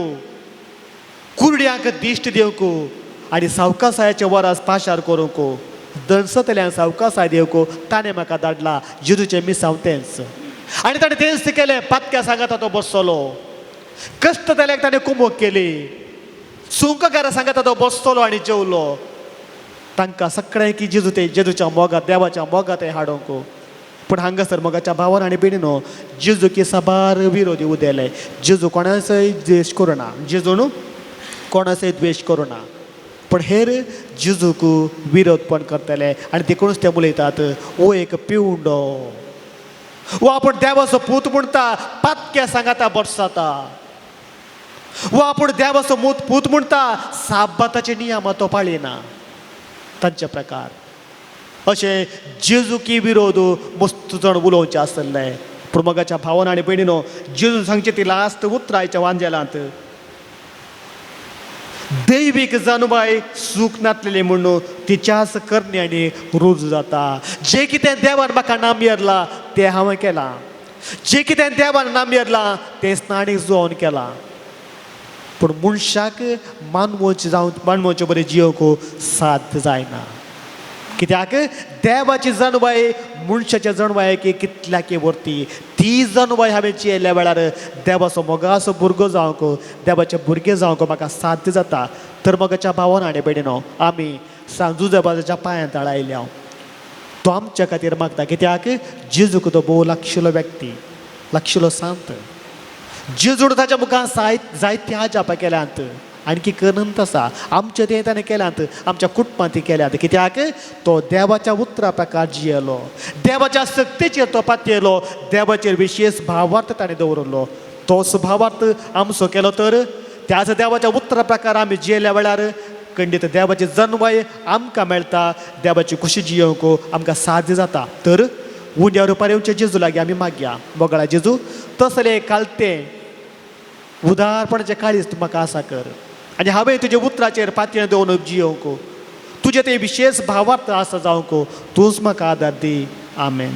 कुरड्यांक दिश्ट दिवंक आनी सावकासायाचे वरास पाशार करूंक, दणसतल्यांक सावकासाय दिवंक ताणें म्हाका धाडला. जेजूचें मिसांव तेंच. आनी ताणें तेंच केलें, पातक्या सांगाता तो बसतलो, कश्ट जाल्याक ताणें कुमोक केली, सुंकगारा सांगाता तो बसतलो आनी जेवलो. तांकां सगळ्यांक की जेजू ते जेजूच्या मोगात, देवाच्या मोगात ते हाडूंक. पूण हांगासर मोगाच्या भावान आनी भयणीनो जेजू की साबार विरोधी उदेले. जेजू कोणाचोय द्वेश करुना, जेजू न्हू कोणाचोय द्वेश करुना, पूण हेर जेजूक विरोध पण करतले. आनी देखूनच ते उलयतात, ओ एक पिवंडो, वो आपूण देवाचो पूत म्हणटा, पातक्या सांगाता बरसाता, वो आपूण देवाचो मूत पूत म्हणटा, साबाताचे नियम तो पाळिना. तांचे प्रकार अशें जेजूकी विरोध मस्त जण उलोवचें आसलें. पूण मोगाच्या भावान आनी भयणीनो जेजून सांगचें ती लास्ट उतरायच्या वांजेलांत, दैवीक जानूबाय सूख नातलेली म्हणून तिच्याच करण्यांनी रुजू जाता. जे कितें देवान म्हाका नाम येरलां तें हांवें केलां, जे कितें देवान नाम येरलां तें स्नाणीक जुवोवन केलां. पूण मनशाक मानवोच जावन मानवोचे बरें जियोवंक साध्य जायना, कित्याक देवाची जनवाय मनशाच्या जनवाय की कितल्याकी वरती. ती जनवाय हांवें जियेल्ल्या वेळार देवाचो मोगाचो भुरगो जावंक, देवाचें भुरगें जावंक म्हाका साध्य जाता. तर मोगाच्या भावान आनी भयणीनो आमी सांजुदेबाच्या पांयां तळा आयल्या, तो आमच्या खातीर मागता, कित्याक जेजूक तो भोव लागशिल्लो व्यक्ती, लागशिल्लो सांत. जेजून ताच्या मुखार जायत्या जापा केल्यांत. आणखी करनंत आसा आमचें तें ताणें केल्यात, आमच्या कुटुंबांत ती केल्यात. कित्याक तो देवाच्या उतरा प्रकार जियेलो, देवाच्या सक्तेचेर तो पातयेलो, देवाचेर विशेश भावार्थ ताणें दवरलो. तोच भावार्थ आमचो केलो तर त्याच देवाच्या उतरा प्रकार आमी जियेल्या वेळार खंडीत देवाची जनवाय आमकां मेळटा, देवाची खुशी जियोवंक आमकां साध्य जाता. तर उंड्या रुपार येवचे जेजू लागीं आमी मागया, मोगळा जेजू तसले कालते उदारपणाचें काळीज तूं म्हाका आसा कर आनी हांवें तुज्या उतराचेर पातयें दवरून जियोवंक, तुजें तें विशेश भावार्थ आसा जावंक तूंच म्हाका आदार दी. आमेन.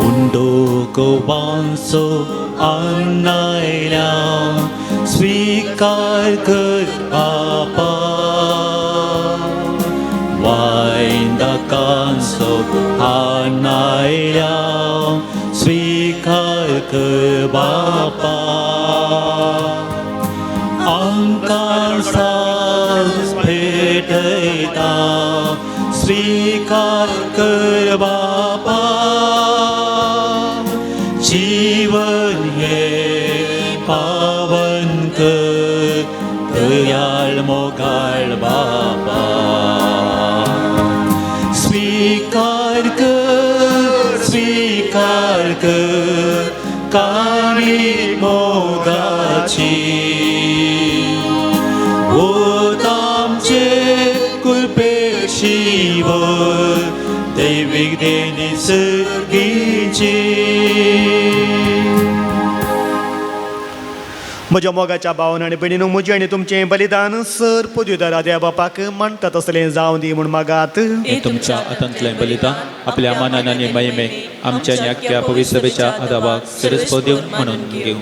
उंडो गोवांचो आन्नायल्या स्वीकार कर बापा, वायंदाकांचो आन्नायल्या स्वीकार कर बापा, आमकां सास भेटयता स्वीकार कर बापा, जीवन हे पावन कर दयाळ मोगाळ बापा, स्वीकार कर स्वीकार कर काणी मोगाची, होत आमचे कृपेशिवर दैवीक देणी सर्गीची. म्हज्या मोगाच्या भावन आनी भयणीनो, म्हजें आनी तुमचें बलिदान सर पदवीदारा देवा बापाक मानता तसलें जावं दी म्हूण मागात. हे तुमच्या हातांतलें बलिदान आपल्या मानान आनी महिमे आमच्या आनी आख्ख्या पवित्र सभेच्या आदाबाक सरस्पत दिवन म्हणून घेवं.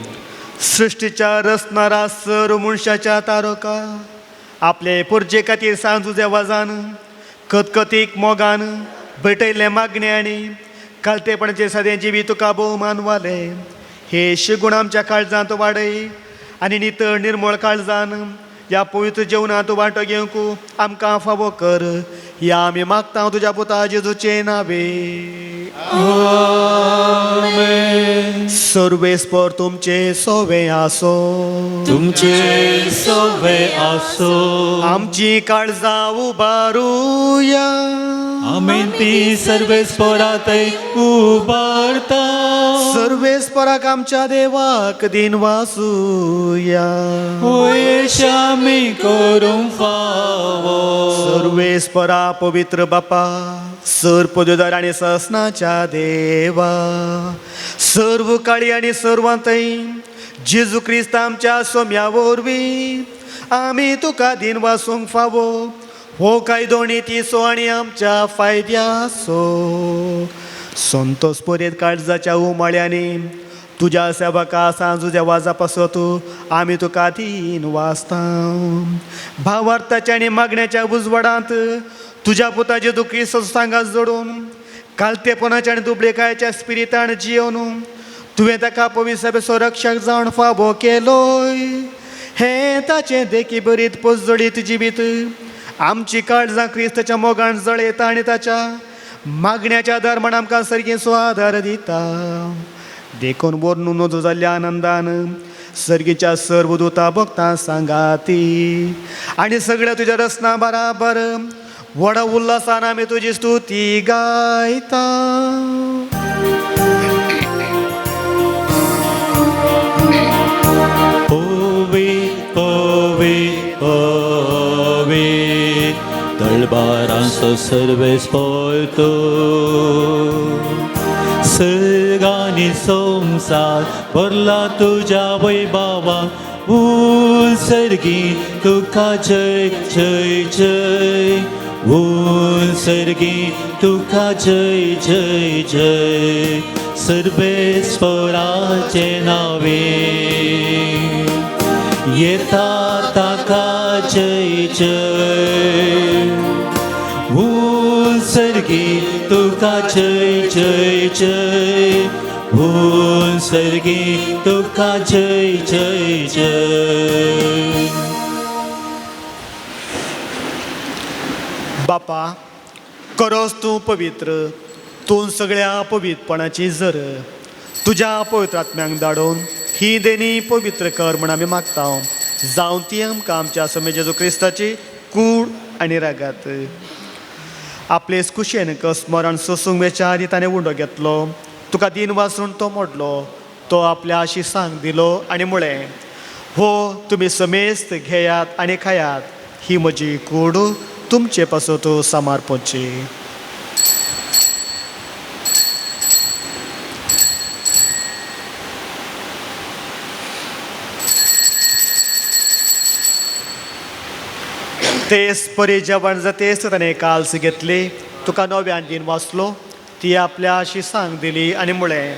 सृश्टीच्या रचणारा सर मनशाच्या तारोका आपले पुरजे खातीर सांजुजे वाजान कतकतीक मोगान भेटयल्ले मागणे आनी कालतेपणाचे सदें जिवी तुका भोवमान वाले हे शिगुण आमच्या काळजांत वाडय आनी नितळ निर्मळ काळजान ह्या पवित्र जेवणांत वांटो घेवंक आमकां फावो कर, ह्या आमी मागता तुज्या पुता जेजूचे नावे. सर्वेस्पर तुमचे सोवे आसो, तुमचे सवे आसो, आमची काळजां उबारुया, आमेन ती सर्वेस्परातय उबारता, सर्वेस्पराक आमच्या देवाक दिन वासूया, होय श्यामी करूंक फावो, सर्वेस्परा पवित्र बापा सर पदवीदार आनी ससनाच्या देवा सर्व काळी आनी सर्वांतय जेजू क्रिस्त आमच्या सोम्या वरवीं आमी तुका दिन वासूंक फावो हो कायदो नितीचो आनी आमच्या फायद्याचो. संतोष परेत काळजाच्या उमाळ्यांनी तुज्या सेवका सांजुच्या वाजा पासत आमी तुका दीन वाचता. भावार्थाच्या आनी मागण्याच्या उजवाडांत तुज्या पुताचे दुखी सांगात जोडून कालतेपणाच्या आनी दुबळेकायच्या स्पिरितान जियोवन तुवें ताका पवित्र संरक्षक जावन फावो केलोय. हें ताचें देखी बरीत पोजडीत जिवीत आमची काळजां क्रिस्ताच्या मोगान जळयता आनी ताच्या मागण्याच्या आदार म्हण आमकां सारकें आदार दिता. देखून वर्णू नजो जाल्ल्या आनंदान सर्गीच्या सर्व दुता भक्तां सांगाती आनी सगळ्या तुज्या रचना बराबर व्हडा उल्हासान आमी तुजी स्तुती गायता. पवी पवी पवी तळबारांचो सर्वेस्पर तूं, सर्गांनी संवसार भरला तुज्या वैभवान, सर्गी तुका जय जय जय, सर्गी तुका जय जय जय, सर्वेस्पराचे नावे येता ताका जय जय, सर्गी तुका जय जय जय, सर्गी तुका जय जय जय. बापा, करोस तूं पवित्र, तूं सगळ्या पवित्रपणाची जर तुज्या पवित्र आत्म्यांक धाडून ही देणी पवित्र कर म्हण आमी मागता. जावं ती आमकां आमच्या समे जेजू क्रिस्ताची कूड आनी रागात. आपले कुशेन स्मरण सोसूंक वेच्या आदी ताणें उंडो घेतलो, तुका दिन वासून तो मोडलो, तो आपल्या आशिसांक दिलो आनी म्हळें, हो तुमी समेस्त घेयात आनी खायात, ही म्हजी कूड तुमचे पासत समर्पची. तेच परी जेवण जातेच ताणें काल्स घेतली, तुका नव्यान दिन वाचलो, ती आपल्या आशिसांक दिली आनी म्हळें,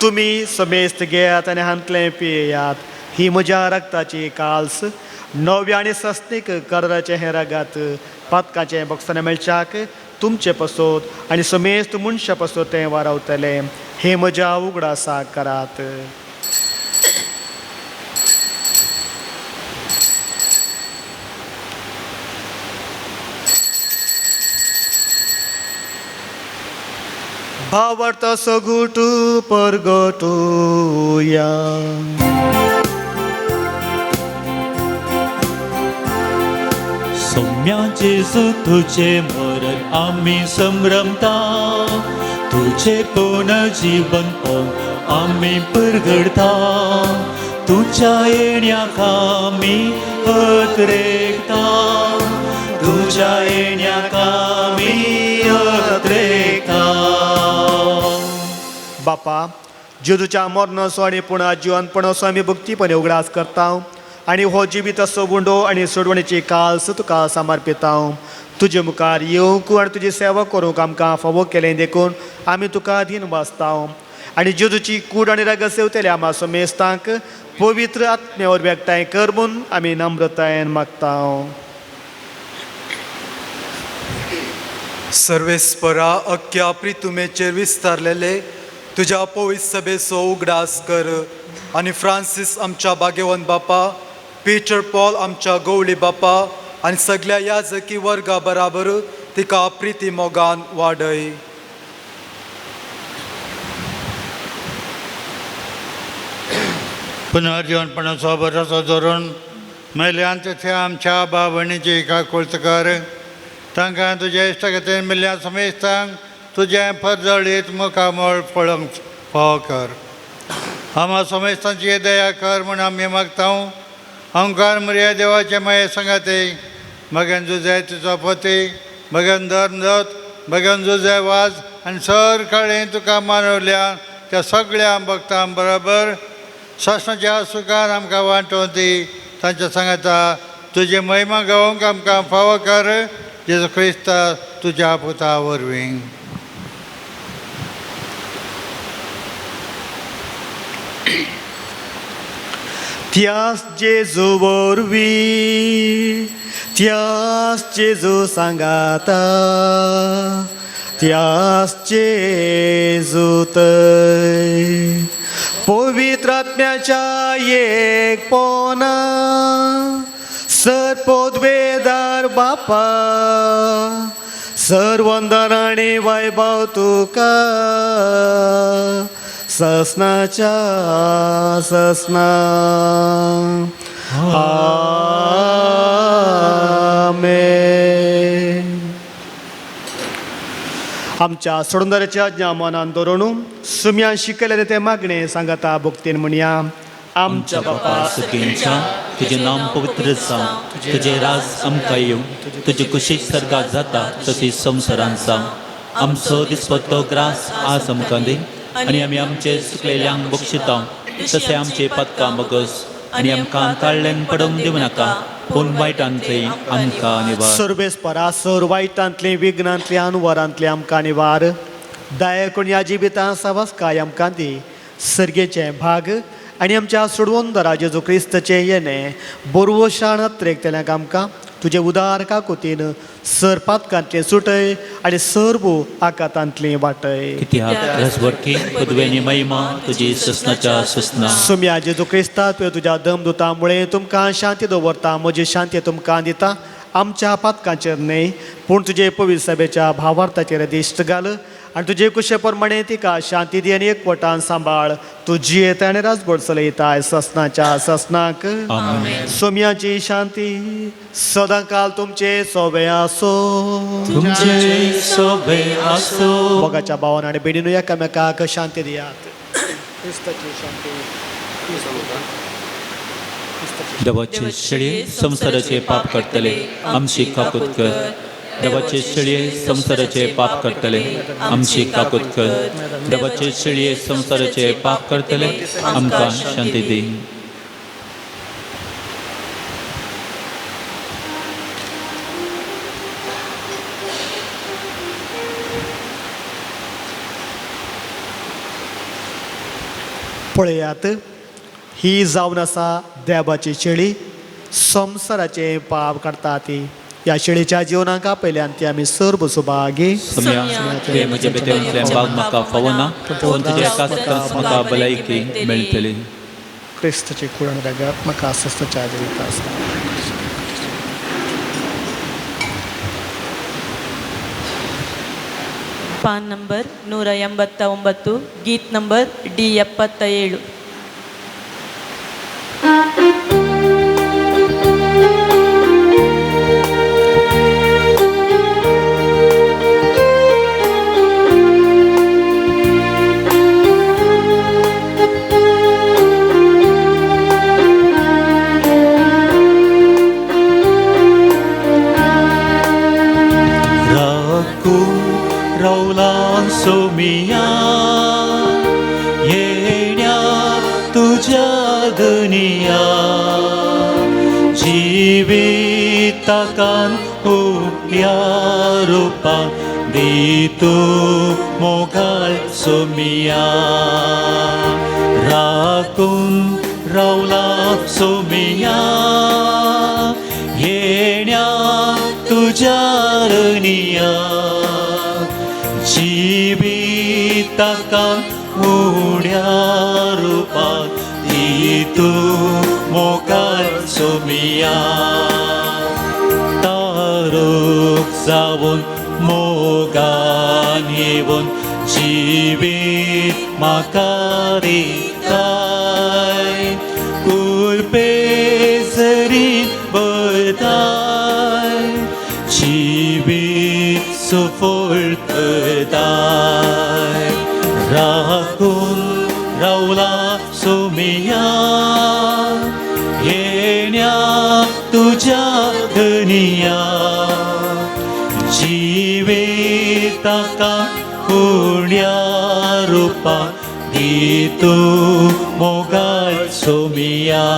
तुमी समेस्त घेयात आनी हांतलें पियेयात, ही म्हज्या रक्ताची काल्स, नव्या आनी सस्नीक कराराचें हें रगात, पातकाचें बक्षां मेळच्याक तुमचे पासत आनी समेस्त मनशां पासत तें वारावतलें. हें म्हज्या उगडासाक करात. भावार्थ सगुटू परगटूया. सौम्या जेजू तुझे मरण आम्ही संभ्रमता, तुझे पुनर्जीवन पण आम्ही परगडता, तुझ्या येण्याक आमी अत्रेकता, तुझ्या येण्याक आमी अत्रेकता. बापा, जेजूच्या मरणाचो आनी पुणा जिवनपणाचो आमी भक्तीपणे उगडास करता आनी हो जिवीत असो गुंडो आनी सोडवणेची काल्स तुका समर्पिता. तुजे मुखार येवंक आनी तुजी सेवा करूंक आमकां फावो केलें देखून आमी तुका अधीन वाचता आनी जेजूची कूड आनी रगत सेवतले आमा समेस्तांक पवित्र आत्म्या वरवीं एकठांय कर म्हूण आमी नम्रतायेन मागता. सर्वेस्परा अख्ख्या प्रितुमेचेर विस्तारलेले तुज्या पवित्र सभेचो उगडास कर आनी फ्रांसीस आमच्या भाग्यवंत बापा, पीटर पॉल आमच्या गवळी बापा आनी सगल्या याजकी वर्गा बराबर तिका प्रिती मोगान वाडय. पुनर्जीवनपणाचो भरोसो धरून मेल्यान तेथे आमच्या भाव भयणीची काकुळट कर. तांकां तुज्या इश्टागतीन मेल्ल्या समेस्तांक तुजें परजळीत मुखामळ पळोवंक फावो कर. आम्हा समेस्तांची दया कर म्हूण आमी मागता. अंकार मरिया देवाचे माये सांगाते, मगन जुजाय तुजो पती, मगन धर्मदत्त, मगन जुजाय वाज आनी सर काळें तुका मानवल्या त्या सगळ्या भक्तां बरोबर सासणाच्या सुखान आमकां वांटोवन दी. तांच्या सांगाता तुजी महिमा गावंक आमकां फावो कर, जेजू क्रिस्ता तुज्या पुता वरवीं. त्यास जेजू वरवीं, त्यास जेजू सांगाता, त्यास जेजू तय पवित्र आत्म्याच्या एकपणा सर पोदवेदार बापा, सर वंदन आनी वैभव तुका ससनाच्या ससना. आमेन. आमच्या सोडूनदाराच्या आज्ञा मनान दवरून सुम्यान शिकयलें तें मागणें सांगाता भक्तीन म्हणया. आमच्या बापा सुखींच्या, तुजें नाम पवित्र जावं, तुजें राज आमकां येवं, तुजी कुशी सर्गात जाता तशी संवसारांत जावं. आमचो दिसपट्टो ग्रास आज आमकां दी आनी आमी आमचे चुकलेल्यांक बक्षिता तशें आमचे पातकां बगस आनी आमकां ताळ्ळेन पडोवंक दिवं नाका, पूण वायटांतले आमकां निवार. सर्वेस्परा सर वायटांतली विघ्नांतली अनवरांतली आमकां निवार. दया करून ह्या जिवितां सवस्काय आमकां दी. सर्गेचें भाग आनी आमच्या सोडवंदरा जेजू क्रिस्तचें येणें बोरवशाण अत्रेकतल्यांक आमकां तुजे उदार काकुतीन सर पातकांतलें सुटय आनी सर्व आकातांतली वाटय. कित्याक राजवटकी पदवेनी महिमा तुजी ससनाच्या ससना. सुम्या जेजू क्रिस्ता, तुवें तुज्या दमदुतामुळे तुमकां शांती दवरता, म्हजी शांती तुमकां दिता. आमच्या पातकांचेर न्हय पूण तुजे पवित्र सभेच्या भावार्थाचेर दिश्ट घाल आनी तुजे कुशे प्रमाणे तिका शांती दी आनी एकवटान सांबाळ. तूं जियेता आनी राजबोड चलयताय ससनाच्या ससनाक. आमेन. सोम्याची शांती सदांकाल तुमचे सोबे आसो. तुमचे सोबे आसो. मोगाच्या भावान आनी भयणीनू एकामेकाक शांती दियात. क्रिस्ताची शांती. देवाचे शेळये संवसाराचे पाप काडटले, आमची काकूत कर. देवाचे शेळये संवसाराचे पाप काडटले, आमची काकूत कर. देवाचे शेळये संवसाराचे पाप काडटले, आमकां शांती दी. पळयात, ही जावन आसा देवाची शेळी, संवसाराचें पाप काडटा ती. ह्या शेळीच्या जिवनाक आपयल्यान ती आमी सर्व सुभागी. सम्या, तुवें म्हज्या भितर बाग म्हाका फावना, पूण तुज्या एकाच उतरान म्हाका भलायकी मेळटली. क्रिस्ताची कुळण रगत म्हाका अस्वस्थच्या जिवीत आसा. ಪಾನ್ ನಂಬರ್ 189, ಗೀತ್ ನಂಬರ್ ಡಿ 77. राखू रावला सोमिया येण्या तुझ्या दुनिया, जिविताकान उप्या रुपा दी तूं मोगाळ सोमिया. राखून रावला सोमिया येण्या तुझ्या रनिया, जिविताका उड्या रुपात दी तूं मोगाळ सोमिया. तारूक जावन मोगान येवन जिवीत म्हाका दिताय, कुरपे जरी भरताय, जिवीत सुफळ करताय. राखून रावला सोमिया येण्या तुझ्या धनिया, जिविताका पुण्या रुपा दी तूं मोगाळ सोमिया.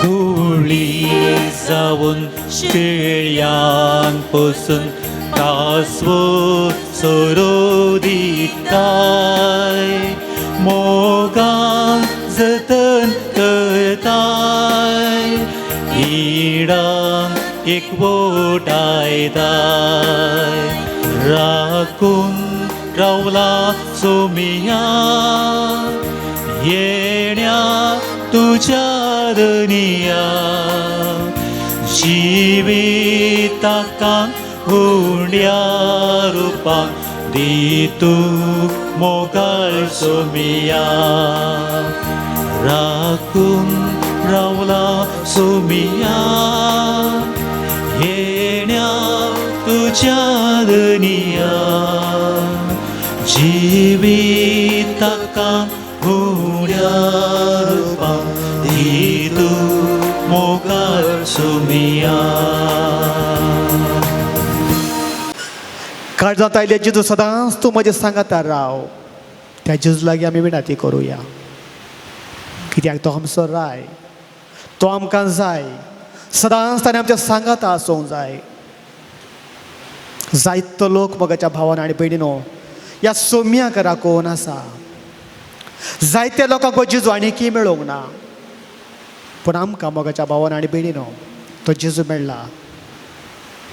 गुळी जावन शेळयान पसून कासवो सोरो दिताय, मोगान जतन करताय, इडान एकवटायताय. राखून रावला सोमिया येण्या तुझ्या दनिया, जिविताका हुंड्या रुपा दी तूं मोगाळ सोमिया. राखून रावला सोमिया येण्या तुझ्या दनिया, जिविताका हुंड्या रुपा दी तूं मोगाळ सोमिया. काळजांत आयिल्ल्या जेजू सदांच तूं म्हजें सांगाता राव. त्या जेजू लागीं आमी विनंती करुया, कित्याक तो आमचो राय, तो आमकां जाय. सदांच ताणें आमच्या सांगाता आसूंक जाय. जायतो लोक मोगाच्या भावान आनी भयणीनो ह्या सोम्याक राखून आसा. जायत्या लोकांक हो जेजू आनीकय मेळोंक ना, पूण आमकां मोगाच्या भावान आनी भयणीनो तो जेजू मेळ्ळा.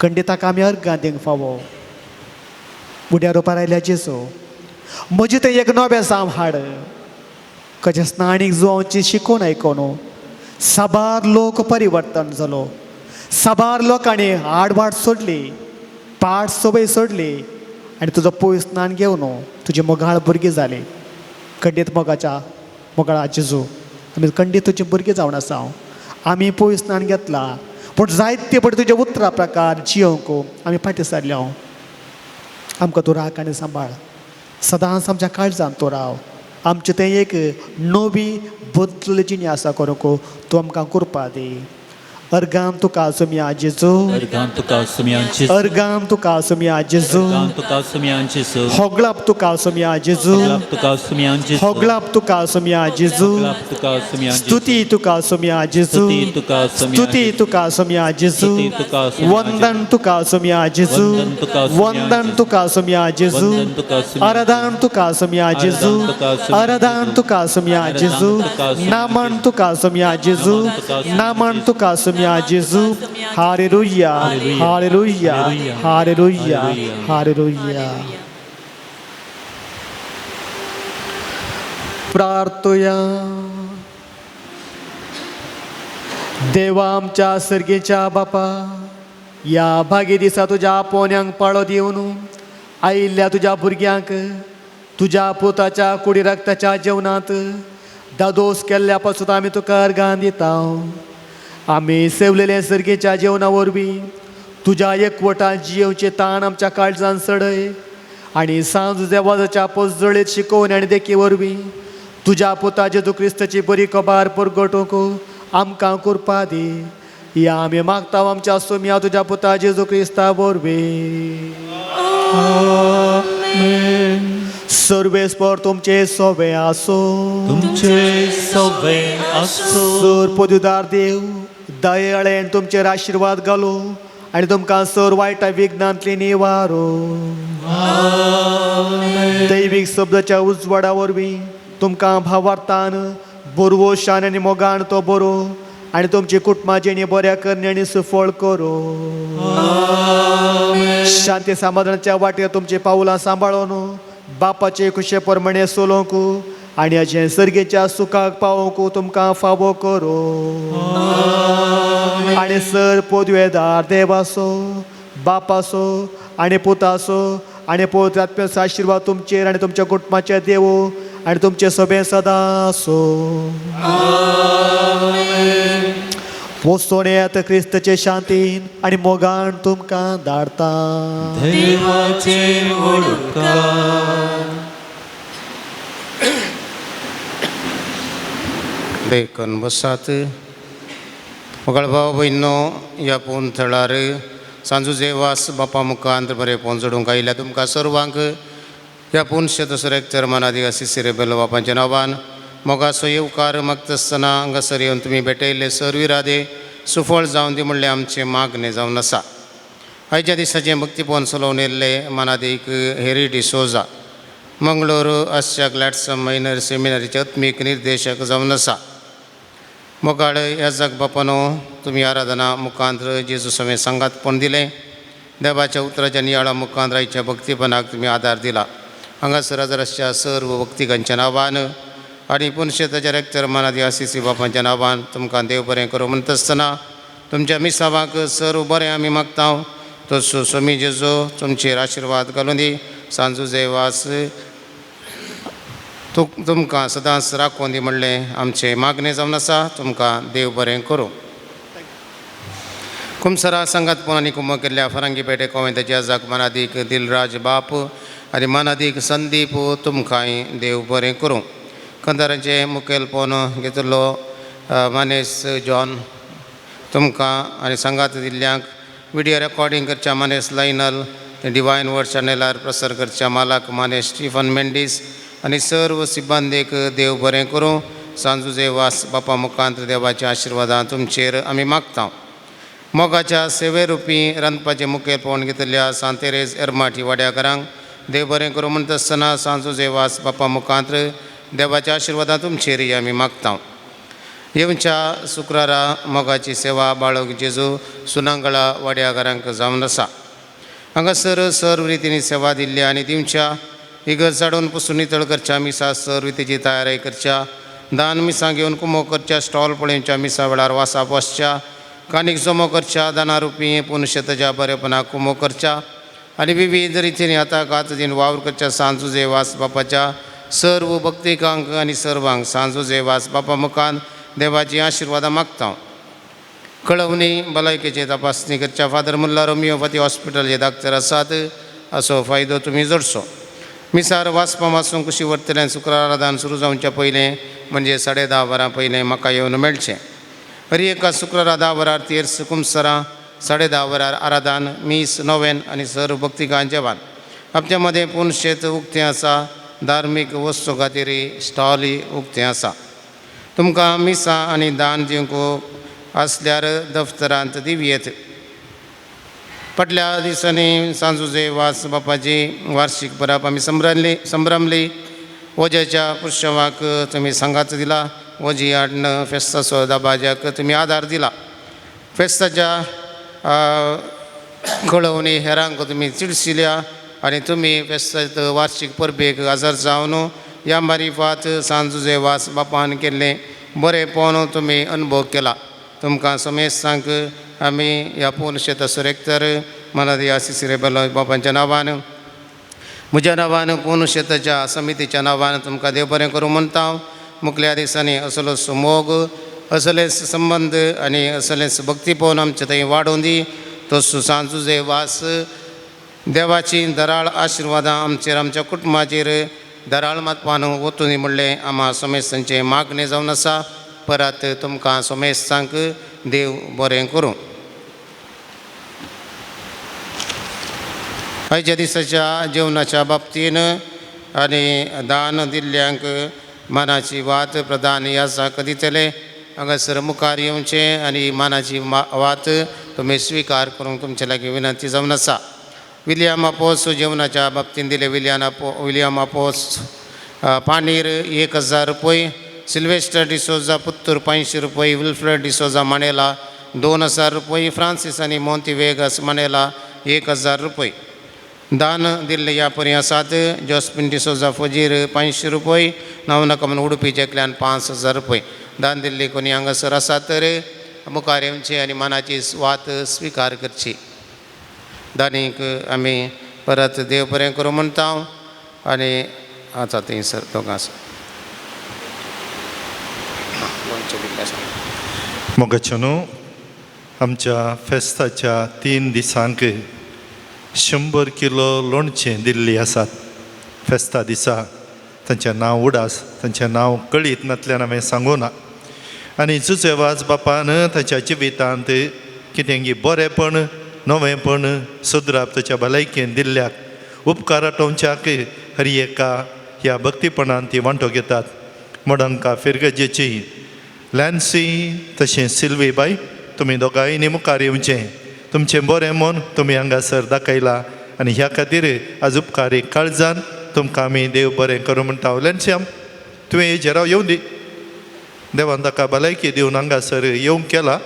खंडीत ताका आमी अर्गां दिवंक फावो. उड्या रुपार आयल्या जेजू, म्हजें तें एक नवें साम हाड, कशें स्नाणीक जुवांची शिकोवन आयकोन साबार लोक परिवर्तन जालो. साबार लोकांनी आडवाट सोडली, पाट सोबय सोडली आनी तुजो पयस स्नान घेवन तुजी मोगाळ भुरगीं जाली. खंडीत मोगाच्या मोगाळा जेजू, आमी खंडीत तुजी भुरगीं जावन आसा. आमी पयस स्नान घेतला, पूण जायते पड तुज्या उतरा प्रकार जियोंक आमी फाटीं सरल्या. आमकां तूं राख आनी सांबाळ, सदांच आमच्या काळजान तूं राव. आमचें तें एक नवी बदल जिणी आसा करूंक तूं आमकां कृपा दी. अर्गान तुका सुमया जेजू, अर्गान तुका सुमया जेजू, अर्गान तुका सुमया जेजू, अर्गान तुका सुमया जेजू, होगळाप तुका सुमया जेजू, होगळाप तुका सुमया जेजू, होगळाप तुका सुमया जेजू, होगळाप तुका सुमया जेजू, स्तुती तुका सुमया जेजू, स्तुती तुका सुमया स्तुती जेजू, तुका सुमया जेजू, स्तुती तुका सुमया वंदन तुका सुमया जेजू, वंदन तुका सुमया वंदन जेजू, तुका सुमया जेजू, वंदन तुका सुमया आराधन तुका सुमया जेजू, आराधन तुका सुमया आराधन जेजू, तुका सुमया आराधन जेजू, तुका सुमया नामन जेजू, तुका सुमया जेजू, नामन तुका सुमया नामन जेजू, तुका सुमया जेजू. Hallelujah, hallelujah, hallelujah, hallelujah. प्रार्थुया. देवा आमच्या सर्गेच्या बापा, ह्या भागी दिसा तुज्या पोन्यांक पाळो दिवन आयिल्ल्या तुज्या भुरग्यांक तुज्या पुताच्या कुडी रक्ताच्या जेवणांत दादोस केल्ल्या पासून आमी तुका अर्गां दिता. आमी सेवलेले सर्गेच्या जेवणा वरवीं तुज्या एकवटान जियेवचें ताण आमच्या काळजान सडय आनी सांज देवाच्या पोजळीत शिकोवन आनी देखी वरवीं तुज्या पुता जेजू क्रिस्ताची बरी खबर परगटूंक आमकां कृपा दी. या आमी मागता आमच्या सोम्या तुज्या पुता जेजू क्रिस्ता वरवीं. सर्वेस्पर तुमचे सोवे आसो. तुमचे सवे आसो. सर पदुदार देव दयाळेन तुमचेर आशिर्वाद घालू आनी तुमकां सर वायटा विघ्नांतली निवारो. दैवीक शब्दाच्या उजवाडा वरवीं तुमकां भावार्थान बरवोशान आनी मोगान तो बरो आनी तुमची कुटुंबा जिणी बऱ्या करणी आनी सुफळ करो. शांती समाधानाच्या वाटेर तुमची पावलां सांबाळून बापाचे खुशे प्रमाणे चलोवंक आनी हाचे सर्गेच्या सुखाक पावोवंक तुमकां फावो करो. आनी सर पदवेदार देवासो बापासो आनी पुतासो आनी पवित्र आत्म्याचो आशिर्वाद तुमचेर आनी तुमच्या कुटुंबाचेर देवो आनी तुमचे सभे सदां आसो. वचोन येत क्रिस्तचे शांतीन आनी मोगान तुमकां धाडता. देवाचे उपकार. देखून बसात. मगळ भाव भयणो, ह्या पोन थळार सांजू जेवास बापा मुखांत बरें पोन जोडूंक आयिल्ल्या तुमकां सर्वांक ह्या पुनशे दुसरेक चरमनादी आसिसी रेबेलो बापांच्या नांवान मोगाचो येवकार मागतासतना हांगासर येवन तुमी भेटयल्ले सर्व इरादे सुफळ जावन दी म्हणलें आमचें मागणें जावन आसा. आयच्या दिसाचें भक्तीपोन चलोवन येयल्ले मानादीक हेरी डिसोजा, मंगळूर आसच्या ग्लॅडसम मायनर सेमिनारीचे आत्मीक निर्देशक जावन आसा. मोगाळ ह्या बापानो, तुमी आराधना मुखांत जेजू समेत सांगातपण दिलें. देवाच्या उतराच्या नियाळा मुखांत आयच्या भक्तीपणाक तुमी आदार दिला. हांगासर हजर सर्व भक्तिकांच्या नांवान आनी पुनशेताच्या रेक्टर मानादी आसिसी बापांच्या नांवान तुमकां देव बरें करूं म्हणटा आसतना तुमच्या मिसावाक सर्व बरें आमी मागता. तसो स्वामी जेजू तुमचेर आशिर्वाद घालूं दी. सांजू जेवास तुमकां सदांच राखून दी म्हणलें आमचें मागणें जावन आसा. तुमकां देव बरें करूं. कुमसरा संगातपण आनी कुमक केल्ल्या फरांगी पेटे कोवेंताच्या जाग मानादीक दिलराज बाप आनी मानादीक संदीप, तुमकांय देव बरें करूं. कंदाराचें मुखेलपण घेतिल्लो मानेस जॉन, तुमकां आनी सांगात दिल्ल्यांक, विडियो रेकॉर्डिंग करच्या मानेस लायनल, डिवायन वर्ड चॅनलार प्रसार करच्या मालक मानेस स्टिफन मेंडीस आनी सर्व सिब्बंदीक देव बरें करूं. सांजुजे वास बापा मुखांत देवाच्या आशिर्वादान तुमचेर आमी मागता. मोगाच्या सेवेरुपी रांदपाचें मुखेलपण घेतिल्ल्या सांतेरेज एरमाटी वाड्याकारांक देव बरें करूं म्हणटा आसतना सांजुजे वास बापा मुखांत देवाच्या आशिर्वादां तुमचेर आमी मागता. येवच्या शुक्रारा मोगाची सेवा बाळक जेजू सुनांगळा वाड्याघरांक जावन आसा. हांगासर सर्व रितींनी सेवा दिल्ली आनी दिवच्या इगर्ज झाडून पुसून नितळ करच्या, मिसा सर्व रितीची तयारी करच्या, दान मिसां घेवन कुमो करच्या, स्टॉल पळोवच्या, मिसा वेळार वासाप वसच्या, कानीक जमो करच्या, दाना रुपी पुनशेताच्या बरेपणाक कुमो करच्या आनी विविध रितींनी आतां कात दिन वावर करच्या. सांजुजे वास बापाच्या सर्व भक्तिकांक आनी सर्वांक सांजुजे वास बापा मुखान देवाची आशिर्वादां मागता. कळवणी भलायकेचे तपासणी करच्या फादर मुल्ला रोमियोपॅथी हॉस्पिटलचे डाक्टर आसात असो फायदो तुमी जोडचो. मिसार वाचपा वाचूंक कुशी व्हरतल्यान शुक्रारा दान सुरू जावच्या पयलें म्हणजे 10:30 वरां पयलें म्हाका येवन मेळचें. हरी एका शुक्रारा 10 वरार तेर्स कुमसरां, 10:30 वरार आराधान, मीस, नोवेन आनी सर्व भक्तिकां जेवण. आमच्या मदें पूण शेत उक्तें आसा, धार्मीक वस्तू खातीर स्टॉलय उक्तें आसा. तुमकां मिसां आनी दान दिवंक आसल्यार दफ्तरांत दिवयेत. फाटल्या दिसांनी सांजुजे वास बापाची वार्षीक परब आमी संभ्रमली. वज्याच्या पुरशवाक तुमी सांगात दिला, वजी हाडून फेस्ताचो दबाज्याक तुमी आदार दिला. फेस्ताच्या कळवणी हेरांक तुमी चिडशिल्या आनी तुमी फेस्ताच्या वार्षीक परबेक हजर जावन ह्या मारिफात सांजुजे वास बापान केल्लें बरेंपण तुमी अनुभव केला. तुमकां समेस्तांक आमी ह्या पूर्ण शेता रेक्तर मनादी आशिस रेबेलो बापांच्या नांवान, म्हज्या नांवान, पूर्ण शेताच्या समितीच्या नांवान तुमकां देव बरें करूं म्हणटा हांव. मुखल्या दिसांनी असलोच मोग, असलेच संबंद आनी असलेच भक्तीपण आमचे थंय वाडोवन दी. तो सांजुजे वास देवाची दराळ आशिर्वादां आमचेर, आमच्या कुटुंबाचेर दराळ मातपान वतून म्हणलें आमा समेस्तांचें मागणें जावन आसा. परत तुमकां समेस्तांक देव बरें करूं. आयच्या दिसाच्या जेवणाच्या बाबतीन आनी दान दिल्ल्यांक मानाची वात प्रदान याजाक दितले. हांगासर मुखार येवचें आनी मानाची वात तुमी स्विकार करूंक तुमचे लागीं विनंती जावन आसा. विलियम आपोस जेवणाच्या बाबतीन दिले. विलियम आपोस पानीर 1000 रुपये, सिल्वेस्टर डिसोजा पुत्तूर 500 रुपये, विल्फ्रेड डिसोजा मानेला 2000 रुपये, फ्रांसीस आनी मोंती वेगस मानेला 1000 रुपये. दान दिल्ले ह्या परी आसात. जोस्पिन डिसोजा फजीर 500 रुपये, नांव नाका म्हूण उडपी जेकल्यान 5000 रुपये. दान दिल्ले कोणी हांगासर आसात तर मुखार येवचे आनी मनाची वात स्विकार करची. दानीक आमी परत देव बरें करूं म्हणटा हांव. आनी आतां थंयसर दोगां आसा. मोगाच्यो न्हू आमच्या फेस्ताच्या 3 दिसांक 100 किलो लोणचें दिल्ली आसात. फेस्ता दिसा तांचें नांव उडास, तांचें नांव कळीत नातल्यान हांवें सांगूं ना. आनी जुजेवाज बापान ताच्या जिवितांत कितें बरेंपण, नवेंपण सुदराप ताच्या भलायकेन दिल्ल्याक उपकार आटोवच्याक हर एका ह्या भक्तीपणान ती वांटो घेतात. मोडंका फिरगजेची लॅन्सी तशें सिल्वी बाय तुमी दोगांयनी मुखार येवचें. तुमचें बरें मन तुमी हांगासर दाखयलां आनी ह्या खातीर आज उपकारी काळजान तुमकां आमी देव बरें करूं म्हणटा. लॅन्सी आम तुवें हेजेर हांव येवं दी. देवान ताका भलायकी दिवन हांगासर येवंक केला.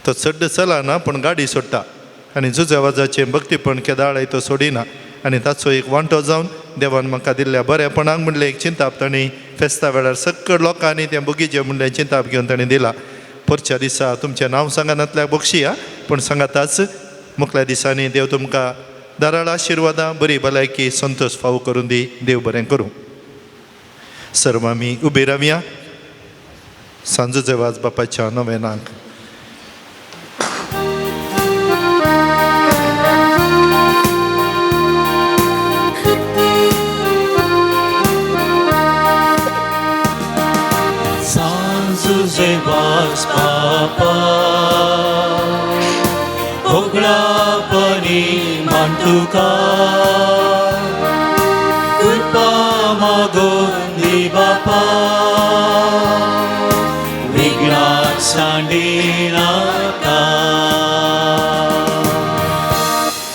तो चड चलना पूण गाडी सोडटा आनी जुजेवाजाचें भक्तीपण केदाळाय तो सोडिना आनी ताचो एक वांटो जावन देवान म्हाका दिल्ल्या बरेपणाक म्हणलें एक चिंताप तांणी फेस्ता वेळार सगळ्या लोकांनी तें बगीचे म्हणलें चिंताप घेवन तांणी दिला. पोरच्या दिसा तुमचें नांव सांगनातल्याक बक्षिया पूण सांगाताच मुखल्या दिसांनी देव तुमकां दाराळ आशिर्वादां, बरी भलायकी, संतोश फावो करून दी. देव बरें करूं. सर्व आमी उबी रावया सांजुजेवाज बापाच्या नवेनाक. सांजुजेवाज बापा होगळापणी मांडुका कृपा मागून दी बापा विघ्नाक सांडिनाका.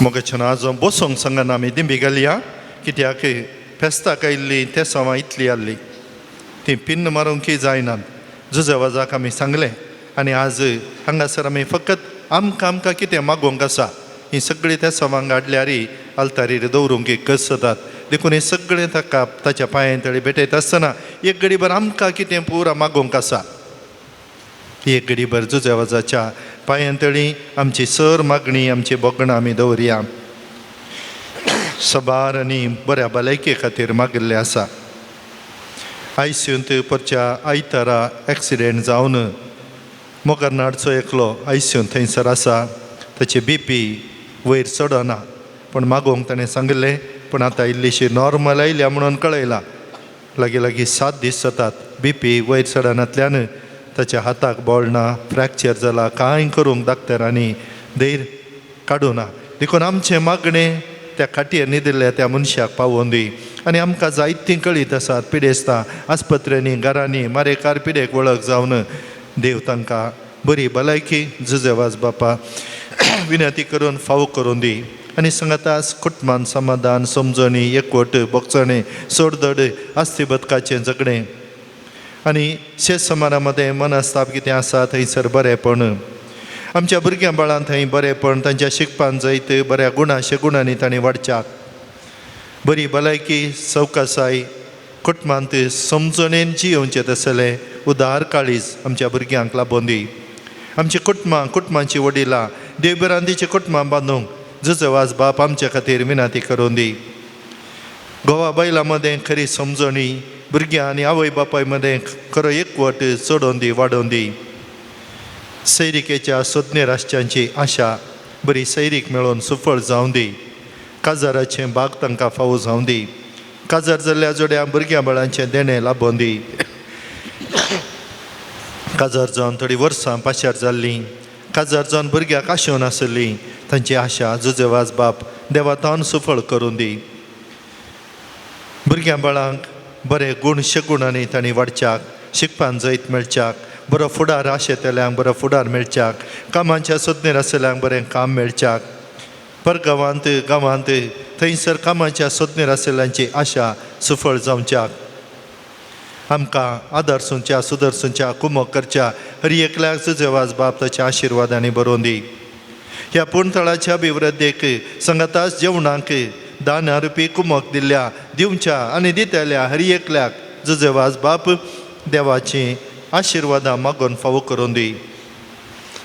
मोगाच्यान आज बसोंक सांगना आमी दिंबी घालया कित्याक फेस्ताक आयिल्लीं तेसांवां इतलीं आहली ती पिन्न मारूंकय जायनात. जुजेवाजाक आमी सांगलें आनी आज हांगासर आमी फकत आमकां आमकां कितें मागोवंक आसा हीं सगळीं तेसांवां हाडल्यार आल्तारीर दवरूंक कस जातात. देखून हें सगळें ताका ताच्या पांयां तळी भेटयता आसतना एक घडीभर आमकां कितें पुरा मागोवंक आसा. एक घडीभर जुजेवाजाच्या पांयां तळी आमची सर मागणी आमची भोगणां आमी दवरया. सबार आनी बऱ्या भलायके खातीर मागिल्लें आसा. आयसीयूंत परच्या आयतारा एक्सिडेंट जावन मोगरनाडचो एकलो आयसीयूंत थंयसर आसा. ताची बीपी वयर चडना पूण मागोवंक ताणें सांगिल्लें, पूण आतां इल्लीशी नॉर्मल आयल्या म्हणून कळयलां. लागीं लागीं 7 दीस जातात बीपी वयर चडनातल्यान ताच्या हाताक बोळना, फ्रॅक्चर जाला, कांय करूंक डाक्टरांनी धैर्य काडूना. देखून आमचें मागणें त्या खाटयेर न्हिदिल्ल्या त्या मनशाक पावोवन दी. आनी आमकां जायतीं कळीत आसात पिडेस्तां आस्पत्र्यांनी घरांनी मारेकार पिडेक वळख जावन देव तांकां बरी भलायकी जुजेवाज बापा विनंती करून फावो करून दी. आनी सांगातास कुटुंबान समाधान समजणी एकवट बोगसणी सोडदड आस्ती बदकाचें झगडें आनी शेत समारा मदें मनस्ताप कितें आसा थंयसर बरेंपण आमच्या भुरग्यां बाळान थंय बरेंपण तांच्या शिकपान जैत बऱ्या गुणा शेगुणांनी तांणी वाडच्याक बरी भलायकी सवकासाय कुटुंबांत समजणेन जियोवचें तसलें उदार काळीज आमच्या भुरग्यांक लाबोवन दी. आमची कुटुंबां कुटुंबांची वडिलां देवभिरांतीची कुटुंबां बांदूंक जुजवाज बाप आमच्या खातीर विनंती करून दी. गोवा बायलां मदें खरी समजणी भुरग्यां आनी आवय बापाय मदें खरो एकवट चडोवन दी वाडोवन दी. सैरिकेच्या सोदने राष्ट्रांची आशा बरी सैरीक मेळोवन सुफळ जावं दी. काजाराचें बाग तांकां फावो जावं दी. काजार जाल्ल्या जोड्या भुरग्यां बाळांचें देणें लाबोवन दी. काजार जावन थोडीं वर्सां पाशार जाल्लीं काजार जावन भुरग्याक आशेवन आसली तांची आशा जुजेवाज बाप देवातान सुफळ करून दी. भुरग्यां बाळांक बरे गूण शगुणांनी तांणी वाडच्याक शिकपान जैत मेळच्याक बरो फुडार आशेतल्यांक बरो फुडार मेळच्याक कामाच्या सोदनेर आसल्यांक बरें काम मेळच्याक परगांवांत गांवांत थंयसर कामाच्या सोदनेर आसल्यांची आशा सुफळ जावच्याक आमकां आदर्शुंच्या सुदर्शुंच्या कुमक करच्या हर एकल्याक जुजेवाज बाप ताच्या आशिर्वादांनी बरोवन दी. ह्या पूर्णथळाच्या अभिवृद्धीक संगतास जेवणाक दान रुपी कुमक दिल्ल्या दिवच्या आनी दितल्या हर एकल्याक जुजेवाज बाप देवाची आशिर्वादां मागून फावो करून दी.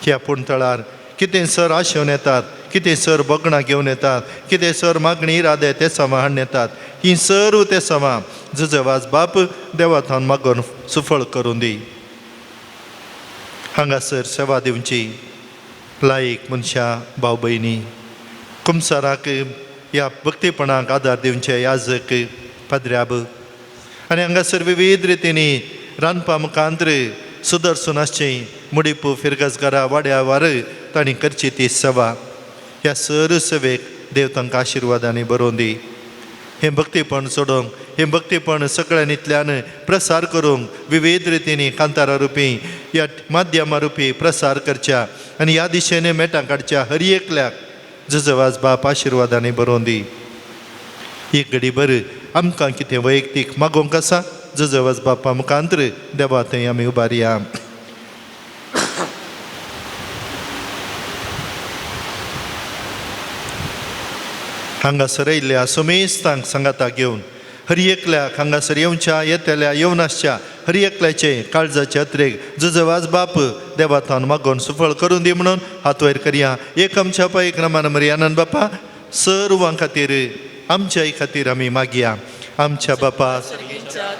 ह्या पूर्णथळार कितें सर आशेवन येतात कितें सर बगणां घेवन येतात कितें सर मागणी इरादे ते समा हाडून येतात ही सर्व ते समा जुजेवाज बाप देवा थावन मागून सुफळ करून दी. हांगासर सेवा दिवची लायक मनशां भाव भयणी कुमसाराक ह्या भक्तीपणाक आदार दिवचे याजक पाद्र्याब आनी हांगासर विविध रितींनी रांदपा मुखांत्र सुदर्सून आसचीं मुडीपू फिरगजगारा वाड्या वार तांणी करची ती सेवा. ह्या सर सेवेक देव तांकां आशिर्वादांनी बरोवन दी. हें भक्तीपण सोडोवंक हें भक्तीपण सगळ्यांनीतल्यान प्रसार करूंक विविध रितींनी कांतारा रुपी ह्या माध्यमा रुपी प्रसार करच्या आनी ह्या दिशेने मेटां काडच्या हर एकल्याक जुजवाज बाप आशिर्वादांनी बरोवन दी. एक घडीभर आमकां कितें वैयक्तीक मागोवंक आसा जुजवाज बापा मुखांत्र देवा थंय आमी उबारया. हांगासर येयल्ल्या सुमेस्तांक सांगाता घेवन हर एकल्याक हांगासर येवच्या येतल्या येवन आसच्या हर एकल्याचे काळजाचे अत्रेक जुजवाज बाप देवा थावन मागोवन सुफळ करून दी म्हणून हात वयर करया. एक आमच्या पा एक रमान मरियानंद बापा सर्वां खातीर आमच्याय खातीर आमी मागया. आमच्या बापा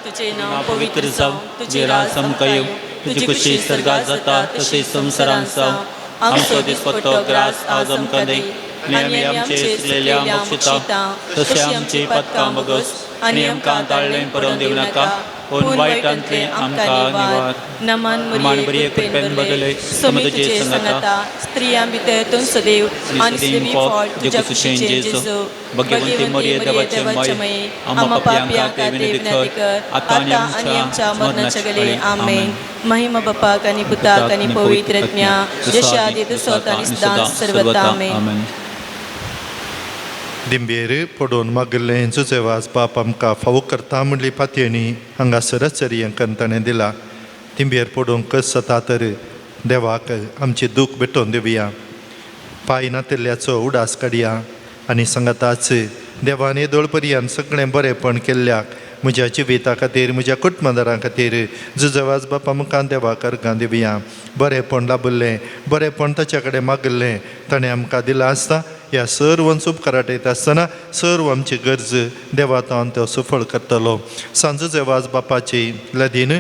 तुझे नाव पवित्र जावं, तुजें राज आमकां येवं, तुजी खुशी स्वर्गात जाता तशी संवसारांत जावं. आमचो दिसपट्टो ग्रास आज आमकां दी आनी आमी आमचे सुकलेल्या बक्षिता तशें आमची पदकां बगस आनी आमकां ताळ्ळें पडोवन दिवं नाका पूण वायटांतलें आमकां निवार. नमान मरिये कृपेन बदले स्वामी तुजे संगाता स्त्रियां भितर तूं सदैव आनी सदैव फळ तुज्या कुशीन जेजू. भगवंती मरिये देवाचे माये आम्हा पापयां खातीर विनंती कर आतां आनी आमच्या मरणाच्या वेळी. आमेन. महिमा बापाक आनी पुताक आनी पवित्र आत्म्या जशें आदी तसोच आनी सदांच सर्वता. आमेन. दिंबेर पडून मागिल्लें जुजेवाज बाप आमकां फावो करता म्हणली पातयेणी हांगासरच चरयेंकन ताणें दिला. दिंबेर पडूंक कस जाता तर देवाक आमची दूख भेटोवन दिवया, पांय नातिल्ल्याचो उडास काडया आनी सांगाताच देवान येदोळ पर्यंत सगळें बरेंपण केल्ल्याक म्हज्या जिविता खातीर, म्हज्या कुटुंबदारां खातीर जुजवाज बापा मुखार देवाक अर्गां दिवया. बरेंपण लाबिल्लें, बरेंपण ताच्या कडेन मागिल्लें ताणें आमकां दिलां आसता. ह्या सर्वांचो उपकाराट येता आसतना सर्व आमची गरज देवा तो सफळ करतलो. सांजो जेवाज बापाची लदीन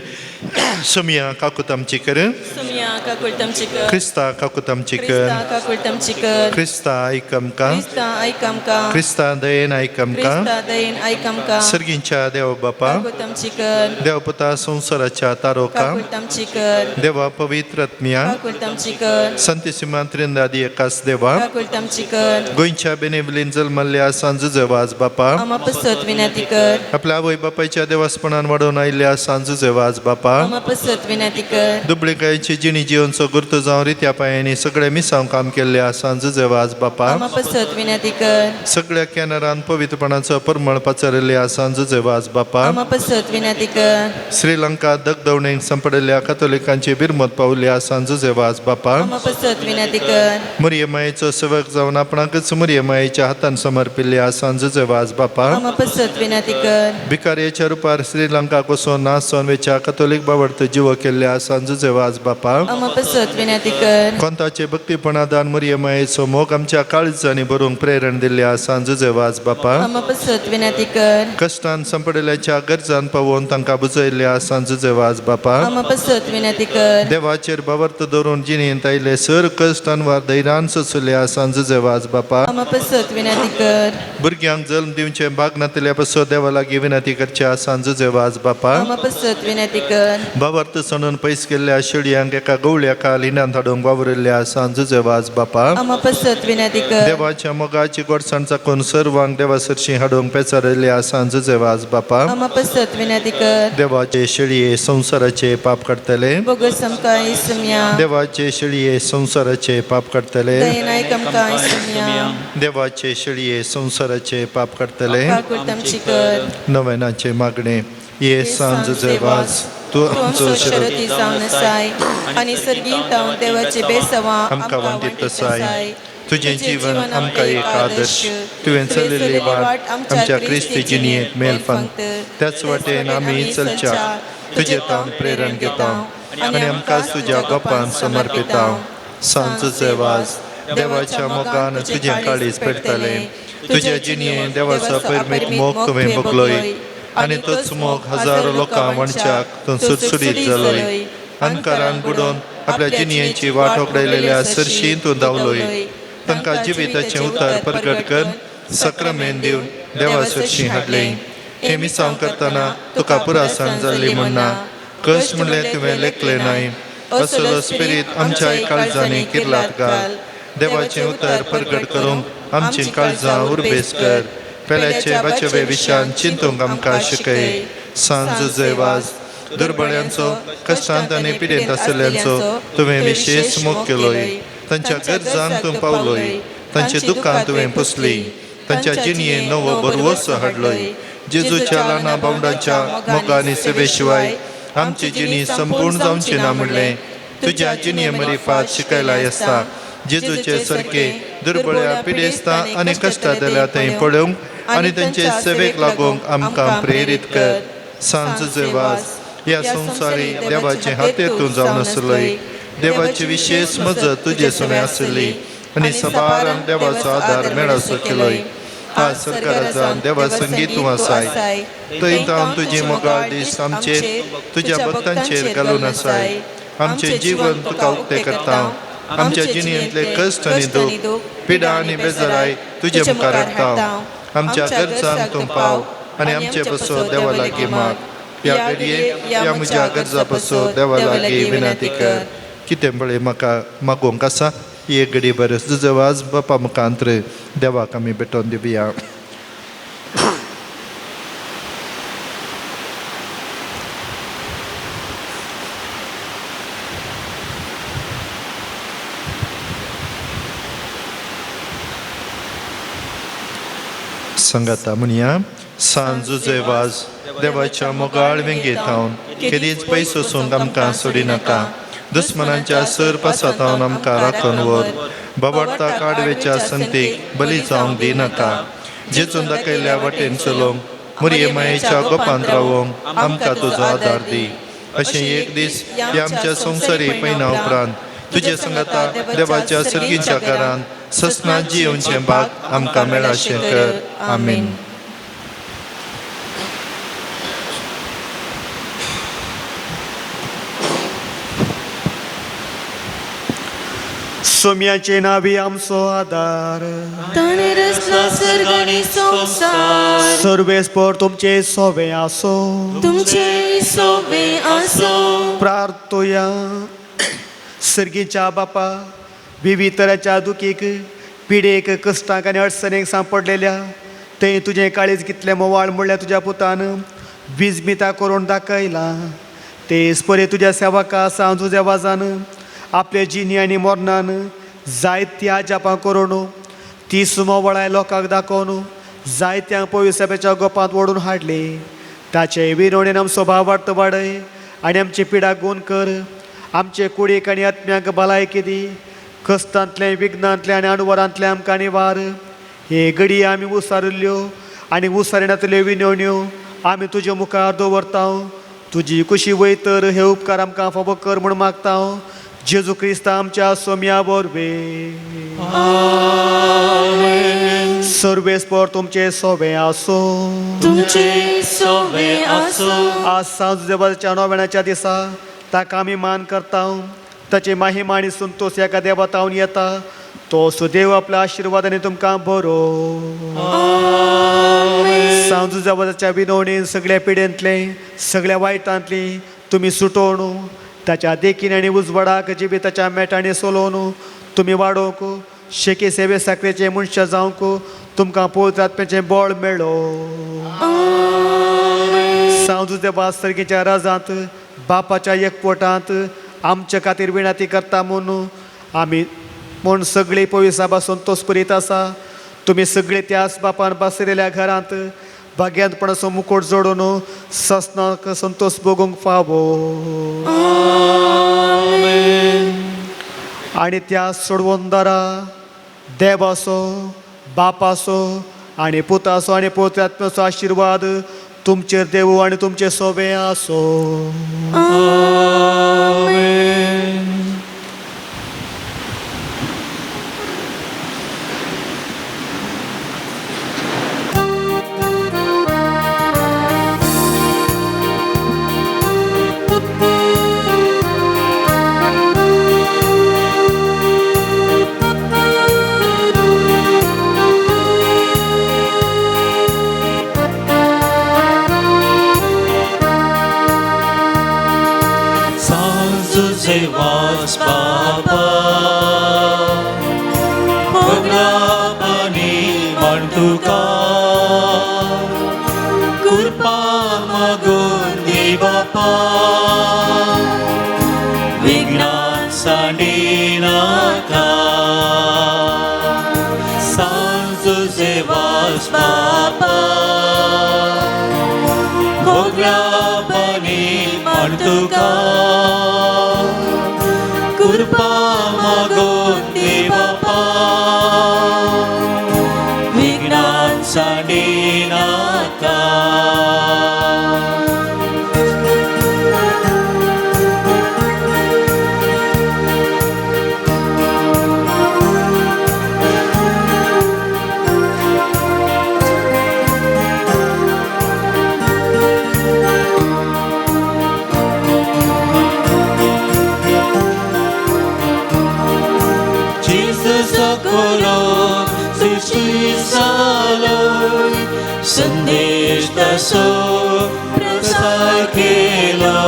सुमया काकूत आमची कर, सुमया काकुळट आमची कर, क्रिस्ता काकूत आमची कर, क्रिस्ता काकुळट आमची कर, क्रिस्ता आयक आमकां, क्रिस्ता आयक आमकां, क्रिस्ता दयेन आयक आमकां, क्रिस्ता दयेन आयक आमकां, सर्गींच्या देव बापा, काकुळट आमची कर, देवपुता संवसाराच्या तारोका, काकुळट आमची कर, देवा पवित्र आत्म्या, काकुळट आमची कर, संतीसिमा त्रिंदादी एकास देवा, काकुळट आमची कर, गोंयच्या बेनेवलीन जल्मल्ल्या सांजू जेवाज बापा, आमा पसत विनंती कर, आपल्या आवय बापायच्या देवासपणान वाडोवन आयिल्ल्या सांजू जेवाज बापा, आमा पसत विनंती कर, दुबळीकायेची जिणी जिवनचो गुर्त जावन रित्या पांयांनी सगळे मिसांव काम केल्ल्या सांजू जेवाज बापा, आमा पसत विनंती कर, सगळ्या कॅनरान पवित्रपणाचो परमळ पाचारिल्ल्या सांजू जेवाज बापा, आमा पसत विनंती कर, श्रीलंका दगदवणेक सांपडिल्ल्या कथोलिकांची बिरमत पावल्या सांजू जेवाज बापा, आमा पसत विनंती कर, मुरयमायेचो सेवक जावन आपणाकच मुरयमायेच्या हातान समर्पिल्ल्या सांजू जेवाज बापा, आमा पसत विनंती कर, भिकाऱ्याच्या रुपार श्रीलंका कोसोन नासोन वेच्या कथोलीक बावडत जीव केल्ल्या सांजू जेवाज बापा, आमा पसत विनंती कर, कोंताचे भक्तीपणादान मुरयमायेचो मोग आमच्या काळजांनी भरूंक प्रेरण दिल्ल्या सांजू जेवाज बापा, आमा पसत विनंती कर, कश्टान सांपडिल्ल्याच्या गरजान पावोवन तांकां बुजयल्ल्या सांजू जेवाज बापा, आमा पसत विनंती कर, देवाचेर बावर्त धरून जिणेंत आयिल्ले सर कश्ट अनवार धैर्यान सोंसुल्या सांजू जेवाज बापा, आमा पसत विनंती कर, भुरग्यांक जल्म दिवचे भाग नातिल्ल्या पासत देवा लागीं विनंती करच्या सांजू जेवाज बापा, आमा पसत विनंती कर, बावर्त सणून पयस केल्ल्या शेळयांक एका गवळ्याका लिनांत हाडूंक वावरिल्ल्या सांजू जेवाज बापा, आमा पसत विनंती कर, देवाच्या मोगाची गोडसाण चाकून सर्वांक देवा सरशी हाडूंक पेचारिल्ल्या सांजू जेवाज बापा, आमा पसत विनंती कर, देवाचे शेळये संवसाराचे पाप काडटले, बोगस आमकां इसुमया, देवाचे शेळये संवसाराचे पाप काडटले, दयेन आयक आमकां इसुमया, देवाचे शेळये संवसाराचे पाप काडटले. काकुळट आमची कर, नवेनाचे मागणे. ये सांज जेवाज तूं आमचो शरती जावन आसाय आनी सर्गींत तावन देवाचे बेसवा आमकां वांटीत आसाय. तुजें जीवन आमकां एक आदर्श, तुवें चलयल्ली वाट आमच्या क्रिस्ती जिणेंत मेलफान, त्याच वाटेन आमी चलच्या तुजें तावन प्रेरण घेता आनी आमकां तुज्या गोपान समर्पिता. सांज जेवाज देवाच्या मोगान तुजें काळीज पेटतलें. तुज्या जिणेंत देवाचो परमीत मोग तुवें भोगलोय आनी तोच मोग हजारो लोकां वणच्याक तूं सुडसुडीत जालोय. अंकारान बुडोवन आपल्या जिणेची वाट होगडायलेल्या सरशी तूं धांवलोय. तांकां जिविताचें उतर परगट कर सक्रामेन दिवन देवा सरशी हाडलें. हें मिसांव करतना तुका पुरासाण जाल्ली म्हणना कश्ट म्हणलें तुवें लेखलें न्हय. असलो स्पिरीत आमच्या काळजांनी किर्लात घाल. देवाचें उतर परगट करूंक आमचीं काळजां उर्बेस कर. पेल्याचे बाचवे विशयान चिंतूंक आमकां शिकय. सांज जेवाज दुर्बळ्यांचो, कश्टांत आनी पिडेंत आशिल्ल्यांचो तुवें विशेश मोग केलोय. तांच्या गरजांक तूं पावलोय, तांची दुकां तुवें पुसली, तांच्या जिणेंत नवो भरवंसो हाडलोय. जेजूच्या ल्हाना भावंडांच्या मोगा आनी सेवे शिवाय आमची जिणी संपूर्ण जावची ना म्हणलें तुज्या जिणे मरिफात शिकयला आसता. जेजूचे सारके दुर्बळ्या पिडेस्तां आनी कश्टां जाल्या थंय पळोवंक आनी तांचे सेवेक लागूंक आमकां प्रेरीत कर. सांज जेवाज ह्या संवसारी देवाचे हातेर तूं जावन आसलोय. देवाची विशेश मजत तुजे सुणे आसली आनी सबारांक देवाचो आदार मेळसो केलोय. आज सरकाराचा देवा संगीत तूं आसाय, थंय तावन तुजी मोगाळ दीस आमचेर तुज्या भक्तांचेर घालून आसाय. आमचें जीवन तुका उक्तें करता. आमच्या जिणेंतले कश्ट आनी दूख, पिडा आनी बेजाराय तुजे मुखार हाडटा. आमच्या गरजांक तूं पाव आनी आमचे पसो देवा लागीं माग. ह्या घडये ह्या म्हज्या गरजा पसो देवा लागीं विनंती कर. कितें पळय म्हाका मागोवंक आसा एक घडी बरें तुजो वाज बापा मुखांत देवाक आमी भेटोवन दिवया. सांगाता म्हणया सांज वाज देवाच्या मोगाळ वेंगेत हांव केदीच पयस वचूंक आमकां सोडिनाका दुस्मनांच्या सर पासात हांव आमकां राखून व्हर बाबार्ता काडवेच्या संगतीक बली जावंक दिनाका जेजून दाखयल्ल्या वाटेन चलोवंक मुरये मायेच्या गोपांत रावोंक आमकां तुजो आदार दी अशें एक दीस ह्या आमच्या संवसारी पयना उपरांत तुजे संगाता देवाच्या सर्गीच्या घरांत ससना जियेवचें भाग आमकां मेळाशें कर. आमीन. सोम्याचे नावी आमचो आदार ताणें रचला सर्ग आनी संवसार सर्वेस्पर तुमचे सोवे आसो तुमचे सोवे आसो. प्रार्थोया. सर्गीच्या बापा विविध तराच्या दुखीक पिडेक कश्टांक आनी अडचणीक सांपडलेल्या थंय तुजें काळीज कितलें मोवाळ म्हणल्यार तुज्या पुतान विजमिता करून दाखयलां तेच परी तुज्या सेवका सांजू वाजान आपले जिनी आनी मरणान जायत्या जापां करून ती सुमोवळाय लोकांक दाखोवन जायत्या पविसाब्याच्या गोपांत ओडून हाडली. ताचे विरोणेन आमचो भावार्थ वाडय आनी आमची पिडा गुण कर. आमचे कुडीक आनी आत्म्याक भलायकी दी. कश्टांतलें विघ्नांतलें आनी अणवरांतलें आमकां निवार. हे घडये आमी उसारिल्ल्यो आनी उसारिणांतल्यो विनवण्यो आमी तुजे मुखार दवरता. तुजी कुशी वयतर हे उपकार आमकां फावो कर म्हूण मागता. जेजू क्रिस्ता आमच्या सोम्या वरवीं. सर्वेस्पर तुमचे सोवे आसो. तुमचे सोवे आसो. आज सांज देवाच्या नव्याच्या दिसा ताका आमी मान करता. ताची महिमा आनी संतोष एका देवा तावन येता. तो सुदेव आपल्या आशिर्वादाने तुमकां बरो. सांजू देवाच्या विनवणीन सगळ्या पिडेंतले सगळ्या वायटांतली तुमी सुटोवन ताच्या देखीन आनी उजवाडाक जिविताच्या मेटांनी सोलोवन तुमी वाडोवंक शेकी सेवे साकरेचे मनशां जावंक तुमकां पवित्र आत्म्याचें बळ मेळो. सांजू देवा सर्गीच्या राजांत बापाच्या एकवटांत आमच्या खातीर विनंती करता म्हूण आमी म्हूण सगळीं पविसाबा संतोष करीत आसा. तुमी सगळे त्याच बापान बसलेल्या घरांत भाग्यांतपणाचो मुकोट जोडून ससनाक संतोष भोगूंक फावो. आनी त्या सोडवंदारा देवाचो बापाचो आनी पुताचो आनी पवित्र आत्म्याचो आशिर्वाद तुमचेर देवू आनी तुमचे सोबे आसो. तुझे वास बापा भगलापणी म्हण तुका कृपा मागून दी बापा विघ्नान सांडिनाका सांज तुझे वास बापा भगलापणी म्हण तुका कृपा मागून दी बापा विघ्नान सांडिनाका. संदेश तसो प्रसार केलो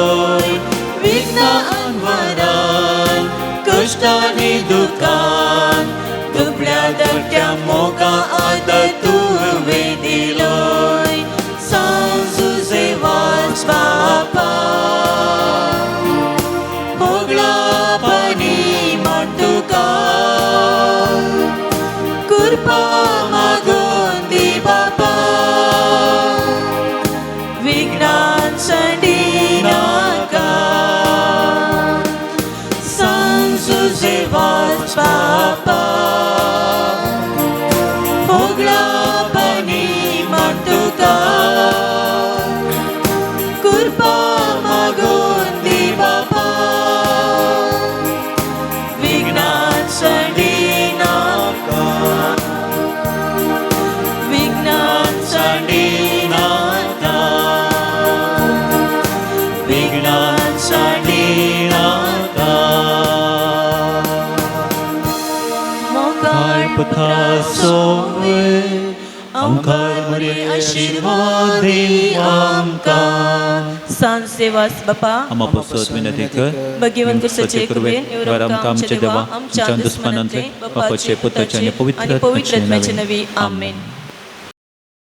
विघ्न अनवरान कश्टांनी दुकान दुबळ्या धाकट्या मोगा आदर तुवें दिलोय सांजुजे वास बापा होगळापणी म्हण तुका कृपा मागून दी बापा पुता सोवे आमकार मरे आशीर्वाद दी आमकां. सांज सेवास बापा. आमा पसत विनंती कर. भगिवन क्रिस्ताचे कृपेन निवार आमकां आमचे देवा, आमच्या दुस्मानांतले, बापाचे, पुताचे आनी पवित्र आनी पवित्र आत्म्याचे आत्म्याचे नांवान. नवी. आमेन.